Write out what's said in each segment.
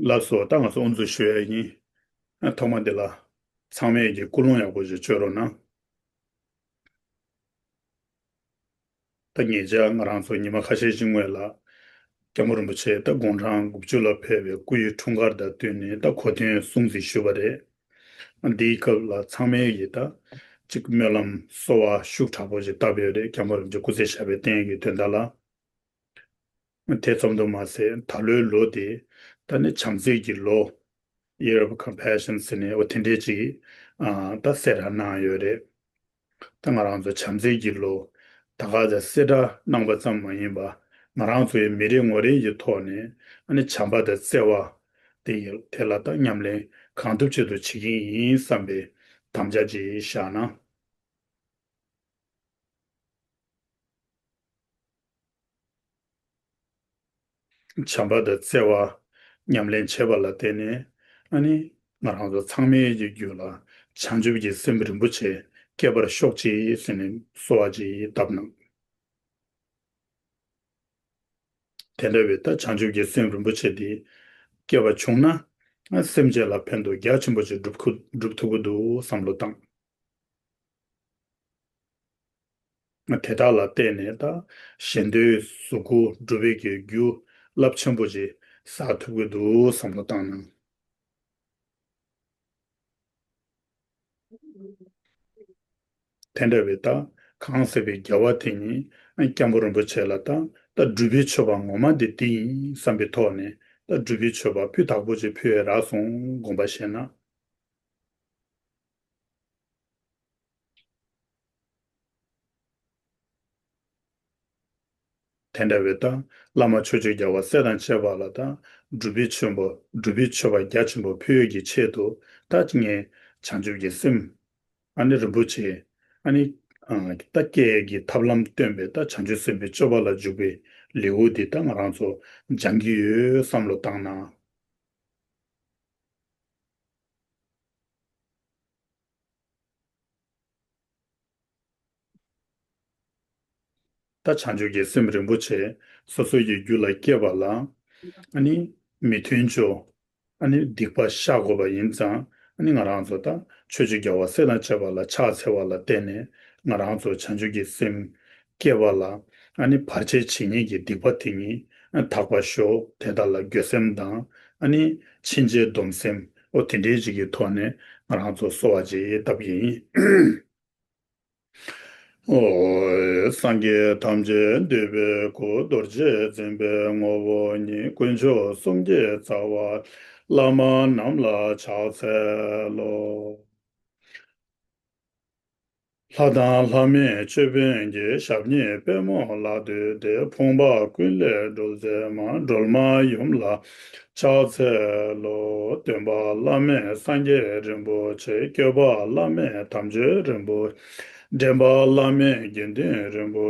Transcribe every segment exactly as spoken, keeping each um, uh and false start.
ལགས་སོ། ད་ང་ཚོ་དབུ་འཛུགས་ཞུ་ཡ་ཡིན། ཐོག་མ་འདི་ལ་ཚང་མས་ཀྱི་སྐུལ་སློང་ཡག་པོ་ཞིག་བྱོས་རོགས་གནང་། ད་ཉེ་ཆར་ང་རང་ཚོ་ཉི་མ་ཁ་ཤས་ཤིག་སྔོན་ལ་སྐྱབས་མགོན་རིན་པོ་ཆེ་ད་དགུང་གྲངས་དགུ་བཅུ་ལ་ཕེབས་པའི་སྐུ་ཡི་འཁྲུངས་སྐར་དང་བསྟུན་ནས་ད་གོ་སྟོན་སྲུང་བརྩི་ཞུས་པ་རེད། འདིའི་སྐབས་ལ་ཚང་མས་ཀྱི་ད་ཅིག་སྨོན་ལམ་གསོལ་བ་ཤུགས་དྲག་པོ་ཞིག་བཏབ་ཡོད་རེད། སྐྱབས་མགོན་རིན་པོ་ཆེ་སྐུ་ཚེ་ཞབས་པད་བརྟན་གྱི་དོན་དག་ལ། དེ་ཙམ་དུ་མ་ཟད་ད་ལོའི་ལོ་དེ་ད་ནི་བྱམས་བརྩེ་གི་ལོ། Year of Compassion ཟེར་ནས་འོ་དེ་འདྲས་ཅིག་ཨ་ད་གསལ་བསྒྲགས་གནང་ཡོད་རེད། ད་ང་རང་ཚོ་བྱམས་བརྩེ་གི་ལོ་ད་ག་ཚོད་གསལ་བསྒྲགས་གནང་པ་ཙམ་མ་ཡིན་པ། ང་རང་ཚོའི་མི་རེ་ངོ་རེ་ཡི་ཐོག་ནས་ཨ་ནི་བྱམས་པ་དང་བརྩེ་བ་དེ་ཡི་དེ་ལ་ད་ཉམས་ལེན་གང་ཐུབ་ཅི་ཐུབ་བྱེད་ཀྱི་ཡིན་བསམ་པའི་དམ་བཅའ་ཅིག་བཞག་ན། བྱམས་པ་དང་བརྩེ་བ་ཉམས་ལེན་བྱེད་པ་ལ་བརྟེན་ནས་ཨ་ནི་ང་རང་ཚོ་ཚང་མའི་རྒྱུད་ལ་བྱང་ཆུབ་ཀྱི་སེམས་རིན་པོ་ཆེ་སྐྱེ་བར་ཤོག་ཅིག་ཟེར་ནས་གསོལ་བ་ཅིག་བཏབ་གནང་། དེ་འདྲ་བའི་ད་བྱང་ཆུབ་ཀྱི་སེམས་རིན་པོ་ཆེ་དེ་སྐྱེ་བ་བྱུང་ན་སེམས་ཅན་ལ་ཕན་ཐོགས་རྒྱ་ཆེན་པོ་ཅིག་སྒྲུབ་ཁུ་སྒྲུབ་ཐུབ་ཀྱི་འདུག་བསམ་བློ་བཏང་། དེ་དག་ལ་བརྟེན་ནས་ད་གཞན་དོན་གཟུགས་སྐུ་སྒྲུབ་པའི་གི་རྒྱུ་རླབས་ཆེན་པོ་ཅིག་བསགས་ཐུབ་ཀྱི་འདུག་བསམ་བློ་བཏང་ན། དེ་འདྲ་བའི་ད་གང་ཟེར་བའི་རྒྱལ་བ་དེ་ཉིད་སྐྱབས་མགོན་རིན་པོ་ཆེ་ལ་ད་ད་སྒྲུབ་པའི་མཆོད་པ་ངོ་མ་དེ་དེ་ཡིན་བསམ་པའི་ཐོག་ནས་ད་སྒྲུབ་པའི་མཆོད་པ་སྤུས་དག་པོ་ཅིག་ཕུལ་ཡས་རག་སོང་དགོངས་པ་བཞེས་ན། དེ་འདྲ་བའི་ད་བླ་མ་ཆོས་ཀྱི་རྒྱལ་བ་སྲས་དང་བཅས་པ་ལ་ད་སྒྲུབ་པའི་ཆེན་པོ་སྒྲུབ་པའི་མཆོད་པ་རྒྱ་ཆེན་པོ་ཕུལ་ཡས་ཀྱི་ཆེད་དུ་ད་ངས་བྱང་ཆུབ་ཀྱི་སེམས་ཨ་ནི་རིན་པོ་ཆེ་ཨ་ནི་ད་སྐྱེ་ཡས་ཀྱི་ཐབས་ལམ་སྟོན་པའི་ད་བྱང་ཆུབ་སེམས་དཔའི་སྤྱོད་པ་ལ་འཇུག་པའི་ལེའུ་འདི་ད་ང་རང་ཚོ་སྦྱང་གི་ཡོད་བསམ་བློ་བཏང་ན། ད་བྱང་ཆུབ་ཀྱི་སེམས་རིན་པོ་ཆེ་སོ་སོ་ཡི་རྒྱུད་ལ་སྐྱེས་པ་ལ་ཨ་ནི་མི་མཐུན་ཕྱོགས་ཨ་ནི་སྡིག་པ་བཤགས་དགོས་པ་ཡིན་ཙང་ཨ་ནི་ང་རང་ཚོ་ད་ཆོས་ཀྱི་རྒྱལ་བ་སྲས་དང་བཅས་པ་ལ་ཕྱག་འཚལ་བ་ལ་བརྟེན་ནས་ང་རང་ཚོ་བྱང་ཆུབ་ཀྱི་སེམས་སྐྱེས་པ་ལ་ཨ་ནི་བར་ཆད་བྱེད་མཁན་གྱི་སྡིག་པ་དེ་ཉིད་དག་པར་ཤོག་དེ་དག་ལ་འགྱོད་སེམས་དང་ཨ་ནི་ཕྱིན་ཆད་སྡོམ་སེམས་འོ་དེ་འདྲའི་ཅིག་གི་ཐོག་ནས་ང་རང་ཚོ་གསོལ་བ་ཅིག་བཏབ་ཀྱི་ཡིན། ཨོ། སངས་རྒྱས་ཐམས་ཅད་འདུས་པའི་སྐུ། རྡོ་རྗེ་འཛིན་པའི་ངོ་བོ་ཉིད། དཀོན་མཆོག་གསུམ་གྱི་རྩ་བ། བླ་མ་རྣམས་ལ་ཕྱག་འཚལ་ལོ། ལྷ་དང་ལྷ་མིན་ཅོད་པན་གྱི། ཞབས་གཉིས་པད་མོ་ལ་བཏུད་དེ། ཕོངས་པ་ཀུན་ལས་སྒྲོལ་མཛད་མ། སྒྲོལ་མ་ཡུམ་ལ་ཕྱག་འཚལ་ལོ། སྟོན་པ་བླ་མེད་སངས་རྒྱས་རིན་པོ་ཆེ། སྐྱོབ་པ་བླ་མེད་དམ་ཆོས་རིན་པོ། འདྲེན་པ་བླ་མེད་དགེ་འདུན་རིན་པོ།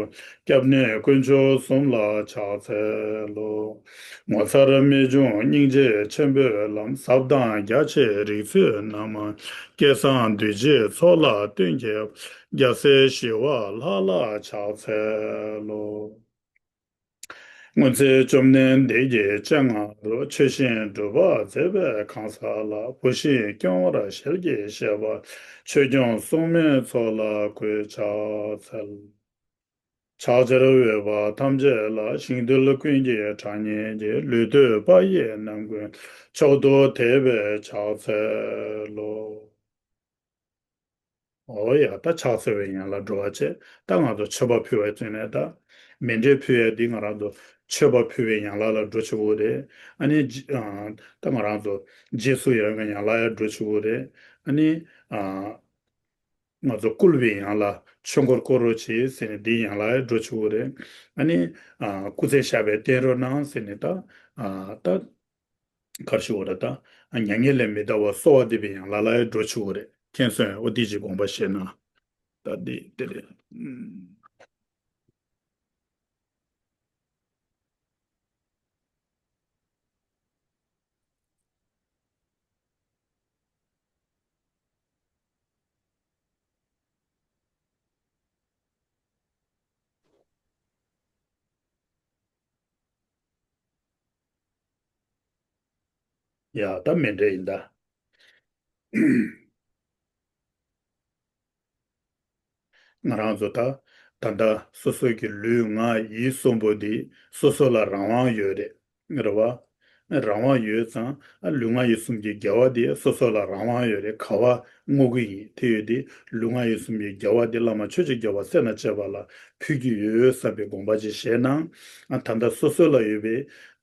སྐྱབས་གནས་དཀོན་མཆོག་གསུམ་ལ་ཕྱག་འཚལ་ལོ། ངོ་མཚར་རྨད་བྱུང་སྙིང་རྗེ་ཆེན་པོའི་ལམ། ཟབ་དང་རྒྱ་ཆེའི་རིགས་ཚུལ་རྣམས། སྐལ་བཟང་འདུས་བྱས་ཚོགས་ལ་སྟོན་བྱེད་པ། རྒྱལ་སྲས་ཞི་བ་ལྷ་ལ་ཕྱག་འཚལ་ལོ། སྔོན་ཚེ་བཅོམ་ལྡན་འདས་ཀྱི་སྤྱན་སྔ་རུ། ཆོས་བཞིན་སྒྲུབ་པར་མཛད་པའི་གང་ཟག་ལ། བུ་བཞིན་སྐྱོང་བར་ཞལ་གྱིས་བཞེས་པ། ཆོས་སྐྱོང་སྲུང་མའི་ཚོགས་ལ་གུས་ཕྱག་འཚལ། ཕྱག་བྱར་འོས་པ་ཐམས་ཅད་ལ། ཞིང་རྡུལ་ཀུན་གྱི་གྲངས་སྙེད་ཀྱི། ལུས་བཏུད་པ་ཡི་རྣམ་ཀུན། མཆོག་ཏུ་དད་པས་ཕྱག་འཚལ་ལོ། འོ་ཡ། ད་ཕྱག་འཚལ་བའི་ཡན་ལག་འགྲོ་བ་བྱེད། ད་ང་ཚོ་མཆོད་པ་ཕུལ་བའི་ཚུལ་ནས་ད་མཎྜལ་ཕུལ་ཡ་འདི་ང་རང་ཚོ་མཆོད་པ་ཕུལ་བའི་ཡན་ལག་ལ་འགྲོ་ཆོག་གི་རེད། ཨ་ནི་ཨ་ད་ང་རང་ཚོ་རྗེས་སུ་ཡི་རང་གི་ཡན་ལག་ཡ་འགྲོ་ཆོག་གི་རེད། ཨ་ནི་ཨ། ང་ཚོ་བསྐུལ་བའི་ཡན་ལག་ཆོས་འཁོར་བསྐོར་རོགས་བྱེད་ཟེར་ནས་འདིའི་ཡན་ལག་ཡ་འགྲོ་ཆོག་གི་རེད། ཨ་ནི་ཨ་སྐུ་ཚེ་ཞབས་པད་བརྟན་རོགས་གནང་ཟེར་ནས་ད་ཨ་ད་ག་རེ་ཞུ་དགོས་རེད་ད། ཨ་མྱ་ངན་ལས་མི་འདའ་བར་གསོལ་བ་འདེབས་པའི་ཡན་ལག་ལ་ཡ་འགྲོ་ཆོག་གི་རེད། མཁྱེན་སོང་ངས། འོ་འདི་ཅིག་དགོངས་པ་བཞེས་ན། ད་འདི་འདི་རེད། ཨུམ། ཡ་ད་མེ་འདྲ་ཡིན་ད། ང་རང་ཚོ་ད་ད་ལྟ་སོ་སོ་གི་ལུས་ངག་ཡིད་གསུམ་པོ་འདི་སོ་སོ་ལ་རང་དབང་ཡོད་རེད། རེད་བ། རང་དབང་ཡོད་ཙང་ཨ་ལུས་ངག་ཡིད་གསུམ་གྱི་དགེ་བ་འདི་སོ་སོ་ལ་རང་དབང་ཡོད་རེད། ག་བ་བསྔོ་གི་ཡིན། དེ་ཡོད་དེ་ལུས་ངག་ཡིད་གསུམ་གྱི་དགེ་བ་འདི་བླ་མ་ཆོས་ཀྱི་རྒྱལ་བ་སྲས་དང་བཅས་པ་ལ་ཕུལ་གྱི་ཡོད་བསམ་པའི་དགོངས་པ་ཅིག་བཞེས་ན། ཨ་ད་ལྟ་སོ་སོ་ལ་ཡོད་པའི་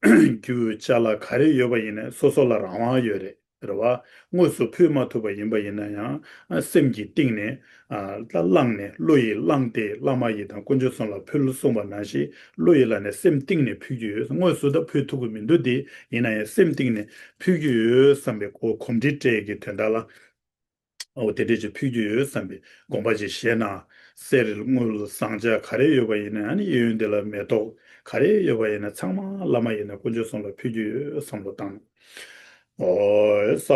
རྒྱུ་ཅ་ལག་ག་རེ་ཡོད་པ་ཡིན་ནའི་སོ་སོ་ལ་རང་དབང་ཡོད་རེད། རེད་བ། དངོས་སུ་ཕུལ་མ་ཐུབ་པ་ཡིན་པ་ཡིན་ན་ཡང་ཨ་སེམས་ཀྱི་གཏིང་ནས་ཨ་ད་བླངས་ནས་བློ་ཡིས་བླངས་ཏེ་བླ་མ་ཡི་དང་དཀོན་མཆོག་གསུམ་ལ་ཕུལ་གསུངས་པ་ནང་བཞིན་བློ་ཡིས་བླངས་ནས་སེམས་གཏིང་ནས་ཕུལ་རྒྱུ་ཡོད། དངོས་སུ་ད་ཕུལ་ཐུབ་ཀྱི་མི་འདུག་དེ་ཡིན་ན་ཡང་སེམས་གཏིང་ནས་ཕུལ་རྒྱུ་ཡོད་བསམ་པའི་གོ་གོམས་འདྲིས་སྤྲད་ཀྱི་དོན་དག་ལ། འོ་དེ་འདྲས་ཅིག་ཕུལ་རྒྱུ་ཡོད་བསམ་པའི་དགོངས་པ་ཅིག་བཞེས་ན། གསེར་དངུལ་ཟངས་ལྕགས་ག་རེ་ཡོད་པ་ཡིན་ན་ཨ་ནི་གཡས་གཡོན་དེ་ལ་མེ་ཏོག་ག་རེ་ཡོད་པ་ཡིན་ན་ཚང་མ་བླ་མ་ཡིན་ན་དཀོན་མཆོག་གསུམ་ལ་ཕུལ་རྒྱུ་ཡོད་བསམ་བློ་བཏང་། ཨོ་ས་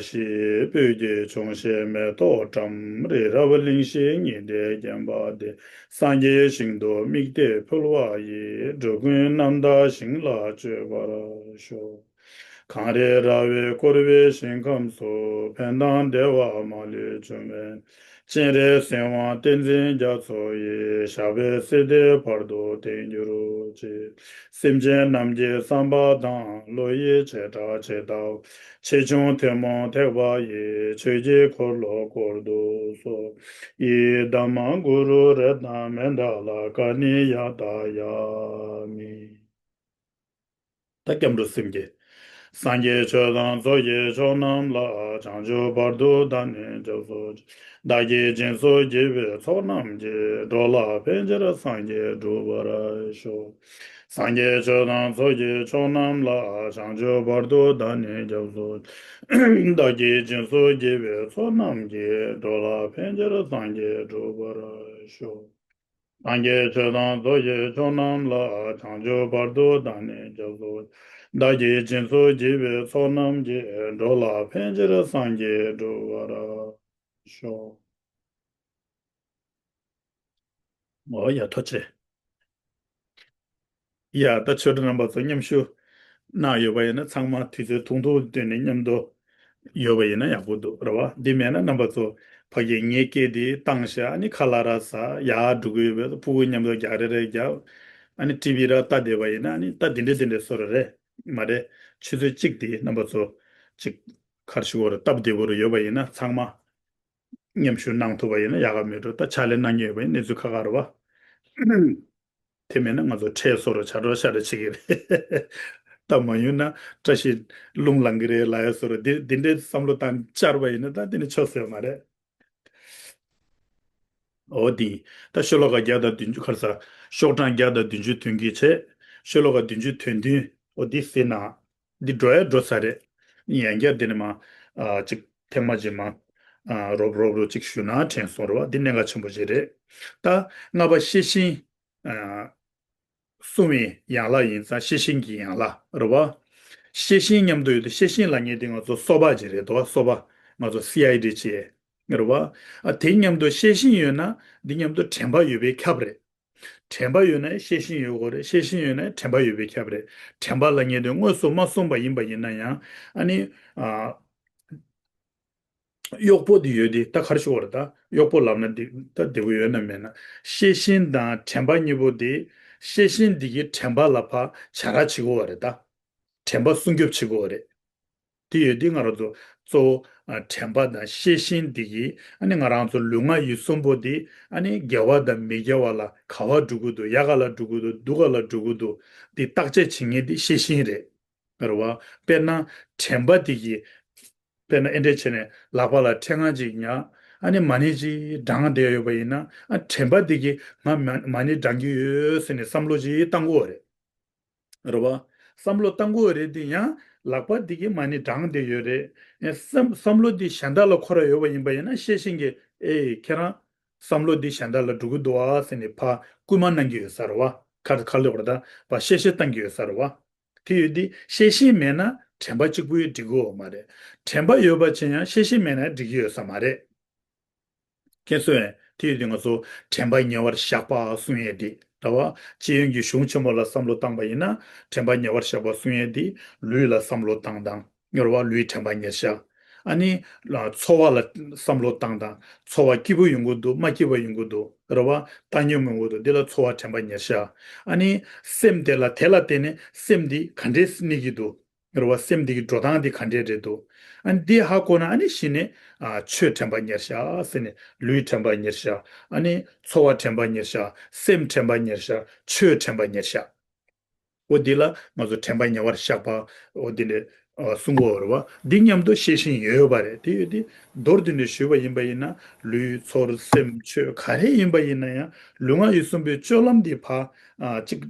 གཞི་སྤོས་ཀྱི་འབྱུང་བཞི་མེ་ཏོག་བཀྲམ། རི་རབ་གླིང་བཞི་ཉི་ཟླས་བརྒྱན་པ་སྟེ། སངས་རྒྱས་ཞིང་དུ་དམིགས་ཏེ་ཕུལ་བ་ཡིས། འགྲོ་ཀུན་རྣམ་དག་ཞིང་ལ་སྤྱོད་པར་ཤོག་གངས་རི་ར་བས་བསྐོར་བའི་ཞིང་ཁམས་སུ། ཕན་དང་བདེ་བ་མ་ལུས་འབྱུང་བའི། སྤྱན་རས་གཟིགས་དབང་བསྟན་འཛིན་རྒྱ་མཚོ་ཡི། ཞབས་པད་སྲིད་མཐའི་བར་དུ་བརྟན་གྱུར་ཅིག་སེམས་ཅན་རྣམས་ཀྱི་བསམ་པ་དང་། བློ་ཡི་བྱེ་བྲག་ཇི་ལྟ་བ། ཆེ་ཆུང་ཐུན་མོང་ཐེག་པ་ཡི། ཆོས་ཀྱི་འཁོར་ལོ་བསྐོར་དུ་གསོལ། ཡི་དམ་གུ་རུ་རཏྣ་མནྠ་ལ། ཀ་ཎི་ཡ་ཏ་ཡ་མི། ད་སྐྱབས་འགྲོ་གསུམ་གྱིས། སངས་རྒྱས་ཆོས་དང་ཚོགས་ཀྱི་མཆོག་རྣམས་ལ། བྱང་ཆུབ་བར་དུ་བདག་ནི་སྐྱབས་སུ་མཆི། བདག་གིས་སྦྱིན་སོགས་བགྱིས་པའི་ཚོགས་རྣམས་ཀྱིས། འགྲོ་ལ་ཕན་ཕྱིར་སངས་རྒྱས་འགྲུབ་པར་ཤོག་སངས་རྒྱས་ཆོས་དང་ཚོགས་ཀྱི་མཆོག་རྣམས་ལ། བྱང་ཆུབ་བར་དུ་བདག་ནི་སྐྱབས་སུ་མཆི། བདག་གིས་སྦྱིན་སོགས་བགྱིས་པའི་ཚོགས་རྣམས་ཀྱིས། འགྲོ་ལ་ཕན་ཕྱིར་སངས་རྒྱས་འགྲུབ་པར་ཤོག་སངས་རྒྱས་ཆོས་དང་ཚོགས་ཀྱི་མཆོག་རྣམས་ལ། བྱང་ཆུབ་བར་དུ་བདག་ནི་སྐྱབས་སུ་མཆི། བདག་གིས་སྦྱིན་སོགས་བགྱིས་པའི་ཚོགས་རྣམས་ཀྱིས། འགྲོ་ལ་ཕན་ཕྱིར་སངས་རྒྱས་འགྲུབ་པར་ཤོག་འོ་ཡ་ཐུགས་རྗེ་ཆེ། ཡ་ད་ཆོས་གྲོགས་རྣམ་པ་ཚོ་མཉམ་ཞུགས་གནང་ཡོད་པ་ཡིན་ན་ཚང་མ་དུས་ཚོད་ཐུང་ཐུང་བཏོན་ནས་མཉམ་དུ་ཡོད་པ་ཡིན་ན་ཡག་པོ་འདུག་རེད་བ། འདི་མེད་ན་རྣམ་པ་ཚོ་ཕ་གིར་ངའི་སྐད་འདི་བཏང་ཤག་ཨ་ནི་ཁ་ལག་ར་ཟ་ཡར་འགྲོ་གི་ཡོད་པས་ཕྲུ་གུ་མཉམ་དུ་རྒྱག་རེ་རེ་རྒྱག་ཨ་ནི་ཊི་ཝི་ར་ལྟ་བསྡད་པ་ཡིན་ན་ཨ་ནི་ད་འདི་འདྲ་འདི་འདྲ་བཟོ་ར་རེད་མ་རེད། ཆུ་ཚོད་གཅིག་དེ་རྣམ་པ་ཚོ་གཅིག་གར་ཞུ་བར་སྟབས་བདེ་པོ་རུ་ཡོད་པ་ཡིན་ན་ཚང་མ་མཉམ་ཞུགས་གནང་ཐུབ་པ་ཡིན་ན་ཡག་ག་མེད་འགྲོ། ད་ཕྱག་ལས་གནང་མཁན་ཡོད་པ་ཡིན་གནས་ཚུལ་ཁག་ཁག་རེད་བ། དེ་མེད་ན་ང་ཚོ་ཁྲལ་བཟོ་རུ་བྱ་འགྲོ་ཤ་འདྲ་བྱེད་ཀྱི་རེད། ད་མ་ཡོང་ན་བཀྲ་ཤིས་རླུང་ལངས་ཀྱི་རེད་ལབ་ཡ་བཟོ་རུ་འདི་འདི་འདྲའི་བསམ་བློ་བཏང་བཅར་བ་ཡིན་ན་ད་འདི་ནི་ཆོག་ཟེར་བ་མ་རེད། འོ་འདི། ད་ཤོ་ལོ་ཀ་བརྒྱ་དང་བདུན་ཅུ་ཁར་ས། ཤོག་གྲངས་བརྒྱ་དང་བདུན་ཅུ་དོན་གྱི་ཆེད། ཤོ་ལོ་ཀ་བདུན་ཅུ་དོན་བདུན། འོ་འདི་ཟེར་ན། འདི་འགྲོ་ཡ་འགྲོ་ས་རེད། ཡང་བསྐྱར་འདི་ནས་མ། ཨ་ཅིག་ཐེངས་མ་ཅིག་མ། ཨ་རོབ་རོབ་རོབ་ཅིག་ཞུ་ན་དྲན་སོང་རེད་བ། འདི་གནད་འགག་ཆེན་པོ་ཅིག་རེད། ད་ལྔ་པ་ཤེས་བཞིན། ཨ་གསུང་བའི་ཡན་ལག་ཡིན་ཙང་ཤེས་བཞིན་གྱི་ཡན་ལག་རེད་བ། ཤེས་བཞིན་མཉམ་དུ་ཡོད་དུས་ཤེས་བཞིན་ལབ་མཁན་དེ་ང་ཚོ་སོ་པ་ཅིག་རེད་དོ། སོ་པ། ང་ཚོ་སི་ཨའི་ཌི་ཅེ་རེད་བ། ཨ་དེ་མཉམ་དུ་ཤེས་བཞིན་ཡོད་ན་འདི་མཉམ་དུ་དྲན་པ་ཡོད་པས་ཁྱབ་རེད། དྲན་པ་ཡོད་ན་ཤེས་བཞིན་ཡོད་དགོས་རེད། ཤེས་བཞིན་ཡོད་ན་དྲན་པ་ཡོད་པས་ཁྱབ་རེད། དྲན་པ་ལབ་མཁན་དེ་དངོས་སུ་མ་གསུངས་པ་ཡིན་པ་ཡིན་ན་ཡང་ཨ་ནི། ཨ། གཡོག་པོ་དེ་ཡོད་དེ་ད་ག་རེ་ཞུ་བ་རེད། ད་གཡོག་པོ་ལབ་ན་འདི་ད་བདེ་པོ་ཡོད་ན་མེད་ན། ཤེས་བཞིན་དང་དྲན་པ་གཉིས་པོ་དེ་ཤེས་བཞིན་འདི་གི་དྲན་པ་ལ་ཕར་བྱ་ར་བྱེད་དགོས་བ་རེད་ད། དྲན་པ་སྲུང་སྐྱོབ་བྱེད་དགོས་བ་རེད། དེ་ཡོད་དེ་ང་རང་ཚོ་གཙོ་བོ་ཨ་དྲན་པ་དང་ཤེས་བཞིན་འདི་གི་ཨ་ནི་ང་རང་ཚོ་ལུས་ངག་ཡིད་གསུམ་པོ་དེ་ཨ་ནི་དགེ་བ་དང་མི་དགེ་བ་ལ་ག་བ་འགྲོ་གི་འདུག་ཡག་ག་ལ་འགྲོ་གི་འདུག་སྡུག་ག་ལ་འགྲོ་གི་འདུག་འདི་བརྟག་དཔྱད་བྱེད་མཁན་དེ་ཤེས་བཞིན་རེད། རེད་བ། དཔེར་ན་དྲན་པ་དེ་གིས། དཔེར་ན་ཨེ་འདྲས་བྱས་ནས་ལག་པ་ལ་ཕྲེང་བ་ཅིག་ཉར། ཨ་ནི་མ་ཎི་ཅིག་བགྲངས་བསྡད་ཡོད་པ་ཡིན་ན་ཨ་དྲན་པ་དེ་གིས་ང་མ་མ་ཎི་བགྲང་གི་ཡོད་ཟེར་ནས་བསམ་བློ་ཅིག་བཏང་གི་ཡོད་རེད། རེད་བ། བསམ་བློ་བཏང་གི་ཡོད་རེད་དེ་ཡང་ལག་པ་དེ་གིས་མ་ཎི་བགྲངས་བསྡད་ཡོད་རེད། ཨེ་བསམ་བསམ་བློ་དེ་གཞན་དག་ལ་འཁོར་ཡོད་པ་ཡིན་པ་ཡིན་ན་ཤེས་བཞིན་གྱིས་ཨེ་ཁྱེད་རང་བསམ་བློ་དེ་གཞན་དག་ལ་འགྲོ་གི་འདུག་ཨ་ཟེར་ནས་ཕར་སྐུལ་མ་གནང་གི་ཡོད་ས་རེད་བ། ག་ག་ལེ་བར་ད་བ་ཤེས་བཤད་བཏང་གི་ཡོད་ས་རེད་བ། དེ་ཡོད་དེ་ཤེས་བཞིན་མེད་ན་དྲན་པ་གཅིག་པུས་འགྲིག་གི་ཡོད་མ་རེད། དྲན་པ་ཡོད་པ་ཅན་ཡང་ཤེས་བཞིན་མེད་ན་འགྲིག་གི་ཡོད་ས་མ་རེད། མཁྱེན་སོང་ངས། དེ་ཡོད་དེ་ང་ཚོ་དྲན་པ་ཉེ་བར་བཞག་པ་གསུང་ཡས་དེ་ད་བ། སྤྱི་ཡོངས་ཀྱི་གཞུང་ཆེན་མོ་ལ་བསམ་བློ་བཏང་པ་ཡིན་ན་དྲན་པ་ཉེ་བར་བཞག་པ་གསུང་ཡས་དེ་ལུས་ལ་བསམ་བློ་བཏང་དང་ རེད་བ། ལུས་དྲན་པ་ཉེར་བཞག་ཨ་ནི་ཚོར་བ་ལ་བསམ་བློ་བཏང་དང་། ཚོར་བ་སྐྱིད་པོ་ཡོང་གི་འདུག་མ་སྐྱིད་པ་ཡོང་གི་འདུག་རེད་བ། བཏང་སྙོམས་ཡོང་གི་འདུག་འདི་ལ་ཚོར་བ་དྲན་པ་ཉེར་བཞག་ཨ་ནི་སེམས་དེ་ལ་དེ་ལ་བརྟེན་ནས་སེམས་འདི་ག་འདྲས་གནས་ཀྱི་འདུག་རེད་བ། སེམས་འདི་གི་འགྲོ་སྟངས་འདི་ག་འདྲས་རེད་འདུག་ཨ་ནི་འདི་ཧ་གོ་ན་ཨ་ནི་གཞི་ནས་ཨ་ཆོས་དྲན་པ་ཉེར་བཞག་ཟེར་ནས། ལུས་དྲན་པ་ཉེར་བཞག་ཨ་ནི་ཚོར་བ་དྲན་པ་ཉེར་བཞག་སེམས་དྲན་པ་ཉེར་བཞག་ཆོས་དྲན་པ་ཉེར་བཞག་འོ་འདི་ལ་ང་ཚོ་དྲན་པ་ཉེ་བར་བཞག་པ། འོ་འདི་ནས་ཨ་གསུང་གི་ཡོད་རེད་བ། འདི་མཉམ་དུ་ཤེས་བཞིན་ཡོད་པ་རེད། དེ་ཡོད་དེ་མདོར་བསྡུས་ནས་ཞུས་པ་ཡིན་པ་ཡིན་ན། ལུས་ཚོར་སེམས་ཆོས་ག་རེ་ཡིན་པ་ཡིན་ན་ཡང་ལུས་ངག་ཡིད་གསུམ་པོའི་སྤྱོད་ལམ་འདི་ཕར་ཨ་གཅིག་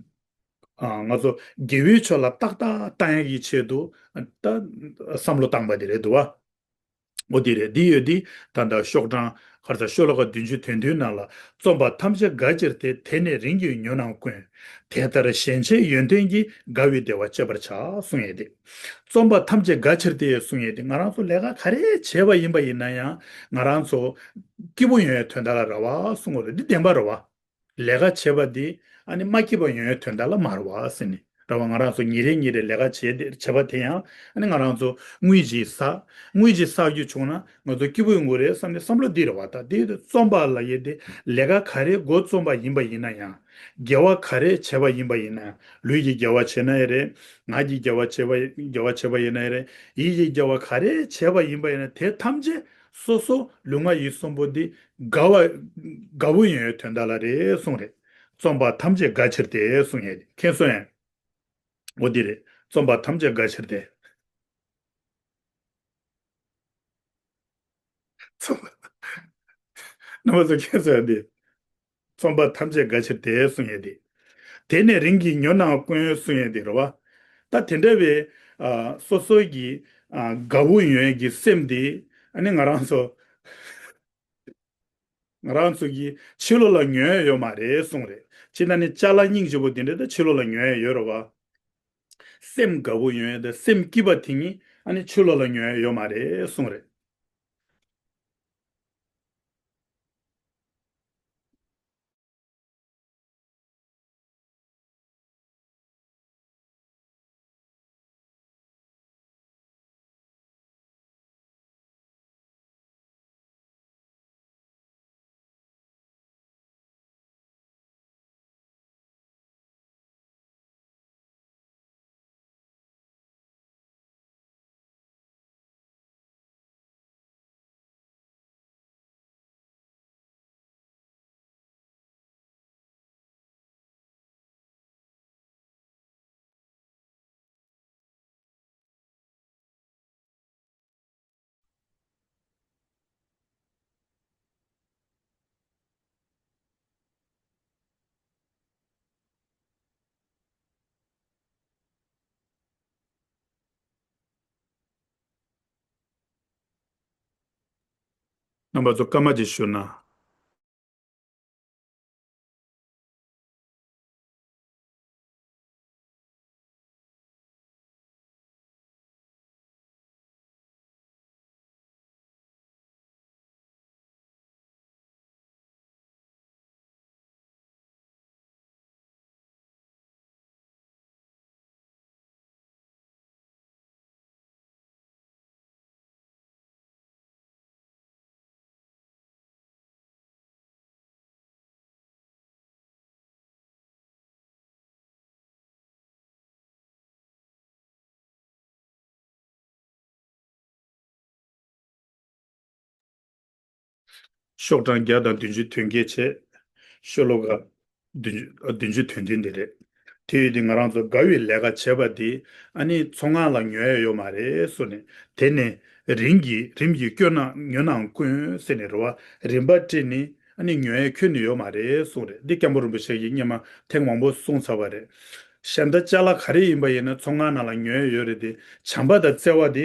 ཨ་ང་ཚོ་དགེ་བའི་ཕྱོགས་ལ་ཏག་ཏག་བཏང་ཡག་གི་ཆེད་དུ་ད་བསམ་བློ་བཏང་པ་དེ་རེད་འདུག་བ། འོ་དེ་རེད། འདི་ཡོད་དེ་ད་ལྟ་ཤོག་གྲངས་ག་རེ་ཟ། ཤོ་ལོ་ཀ་བདུན་ཅུ་དོན་བདུན་ནང་ལ། རྩོམ་པ་ཐམས་ཅད་དགའ་ཕྱིར་ཏེ། དེ་ནི་རིམ་གྱིས་མྱུར་རྣམས་ཀུན། དེ་ལྟར་གཞན་གཅེས་ཡོན་ཏན་གྱིས། དགའ་བའི་བདེ་བ་སྤྱད་པར་བྱ། གསུང་ཡས་དེ། རྩོམ་པ་ཐམས་ཅད་དགའ་ཕྱིར་ཏེ་གསུང་ཡས་དེ། ང་རང་ཚོ་ལས་ཀ་ག་རེ་བྱས་པ་ཡིན་པ་ཡིན་ན་ཡང་ང་རང་ཚོ་སྐྱིད་པོ་ཡོང་ཡས་དོན་དག་ལ་རེད་བ་གསུང་གི་ཡོད་རེད། འདི་བདེན་པ་རེད་བ། ལས་ཀ་བྱེད་པ་འདི་ཨ་ནི་མ་སྐྱིད་པ་ཡོང་ཡས་དོན་དག་ལ་མ་རེད་བ་ཟེར་ནས་རེད་བ། ང་རང་ཚོ་ཉིན་རེ་ཉིན་རེ་ལས་ཀ་བྱེད་དེ་བྱེད་པ་དེ་ཡང་ཨ་ནི་ང་རང་ཚོ་དངུལ་ཅིག་བསགས། དངུལ་ཅིག་བསགས་རྒྱུ་བྱུང་ན་ང་ཚོ་སྐྱིད་པོ་ཡོང་གི་རེད་བསམ་ནས་བསམ་བློ་འདི་རེད་བ། ད་དེ་རྩོམ་པ་ལབ་ཡས་དེ་ལས་ཀ་ག་རེ་འགོ་རྩོམ་པ་ཡིན་པ་ཡིན་ན་ཡང་། དགེ་བ་ག་རེ་བྱས་པ་ཡིན་པ་ཡིན་ན་ཡང་། ལུས་ཀྱི་དགེ་བ་བྱས་ན་ཡང་རེད། ངག་གི་དགེ་བ་བྱས་པ་དགེ་བ་བྱས་པ་ཡིན་ན་ཡང་རེད། ཡིད་ཀྱི་དགེ་བ་ག་རེ་བྱས་པ་ཡིན་པ་ཡིན་ན་དེ་ཐམས་ཅད་སོ་སོ་ལུས་ངག་ཡིད་གསུམ་པོ་འདི་དགའ་བ་དགའ་བོ་ཡོང་ཡས་དོན་དག་ལ་རེད་གསུངས་རེད། རྩོམ་པ་ཐམས་ཅད་དགའ་ཕྱིར་ཏེ་གསུང་ཡས་དེ། མཁྱེན་སོང་ངས། འོ་འདི་རེད། རྩོམ་པ་ཐམས་ཅད་དགའ་ཕྱིར་ཏེ། རྩོམ་རྣམ་པ་ཚོ་མཁྱེན་སོང་ངས་འདི། རྩོམ་པ་ཐམས་ཅད་དགའ་ཕྱིར་ཏེ་གསུང་ཡས་དེ། དེ་ནི་རིམ་གྱིས་མྱུར་རྣམས་ཀུན་གསུང་ཡས་དེ་རེད་བ། ད་དེ་འདྲ་བའི་ཨ་སོ་སོའི་གི་ཨ་དགའ་བོ་ཡོང་ཡས་ཀྱི་སེམས་དེ་ཨ་ནི་ང་རང་ཚོ་ང་རང་ཚོ་གིས་ཕྱི་ལོགས་ལ་ཉོ་ཡས་ཡོད་མ་རེད་གསུངས་རེད། ཕྱི་ན་ནི་ཅ་ལག་སྙིང་རྗེ་པོ་དེ་འདྲ་ད་ཕྱི་ལོགས་ལ་ཉོ་ཡས་ཡོད་རེད་བ། སེམས་དགའ་བོ་ཡོང་ཡས་དང་སེམས་སྐྱིད་པ་དེ་གཉིས་ཨ་ནི་ཕྱི་ལོགས་ལ་ཉོ་ཡས་ཡོད་མ་རེད་གསུངས་རེད། རྣམ་པ་ཚོ་སྐར་མ་ཅིག་ཞུ་ན། ཤོག་གྲངས་བརྒྱ་དང་བདུན་ཅུ་དོན་བརྒྱད་བྱས། ཤོ་ལོ་ཀ་བདུན་ཅུ་བདུན་ཅུ་དོན་བདུན་དེ་རེད། དེ་ཡོད་དེ་ང་རང་ཚོ་དགའ་བའི་ལས་ཀ་བྱས་པ་དེ་ཨ་ནི་ཚོང་ཁང་ལ་ཉོ་ཡ་ཡོད་མ་རེད་གསུངས་ནས། དེ་ནས་རིམ་གྱིས་རིམ་གྱིས་སྐྱོ་ན་ཉོ་ནའང་ཀུན་ཟེར་ནས་རེད་བ། རིམ་པ་བསྲེས་ནས་ཨ་ནི་ཉོ་ཡ་ཁྱོན་ནས་ཡོད་མ་རེད་གསུངས་རེད། འདི་སྐྱབས་མགོན་རིན་པོ་ཆེ་གིས་སྔོན་མ་ཐེངས་མང་པོ་གསུངས་ཚར་བ་རེད། གཞན་དག་ཅ་ལག་ག་རེ་ཡིན་པ་ཡིན་ན་ཚོང་ཁང་ནང་ལ་ཉོ་ཡ་ཡོད་རེད་དེ། བྱམས་པ་དང་བརྩེ་བ་དེ་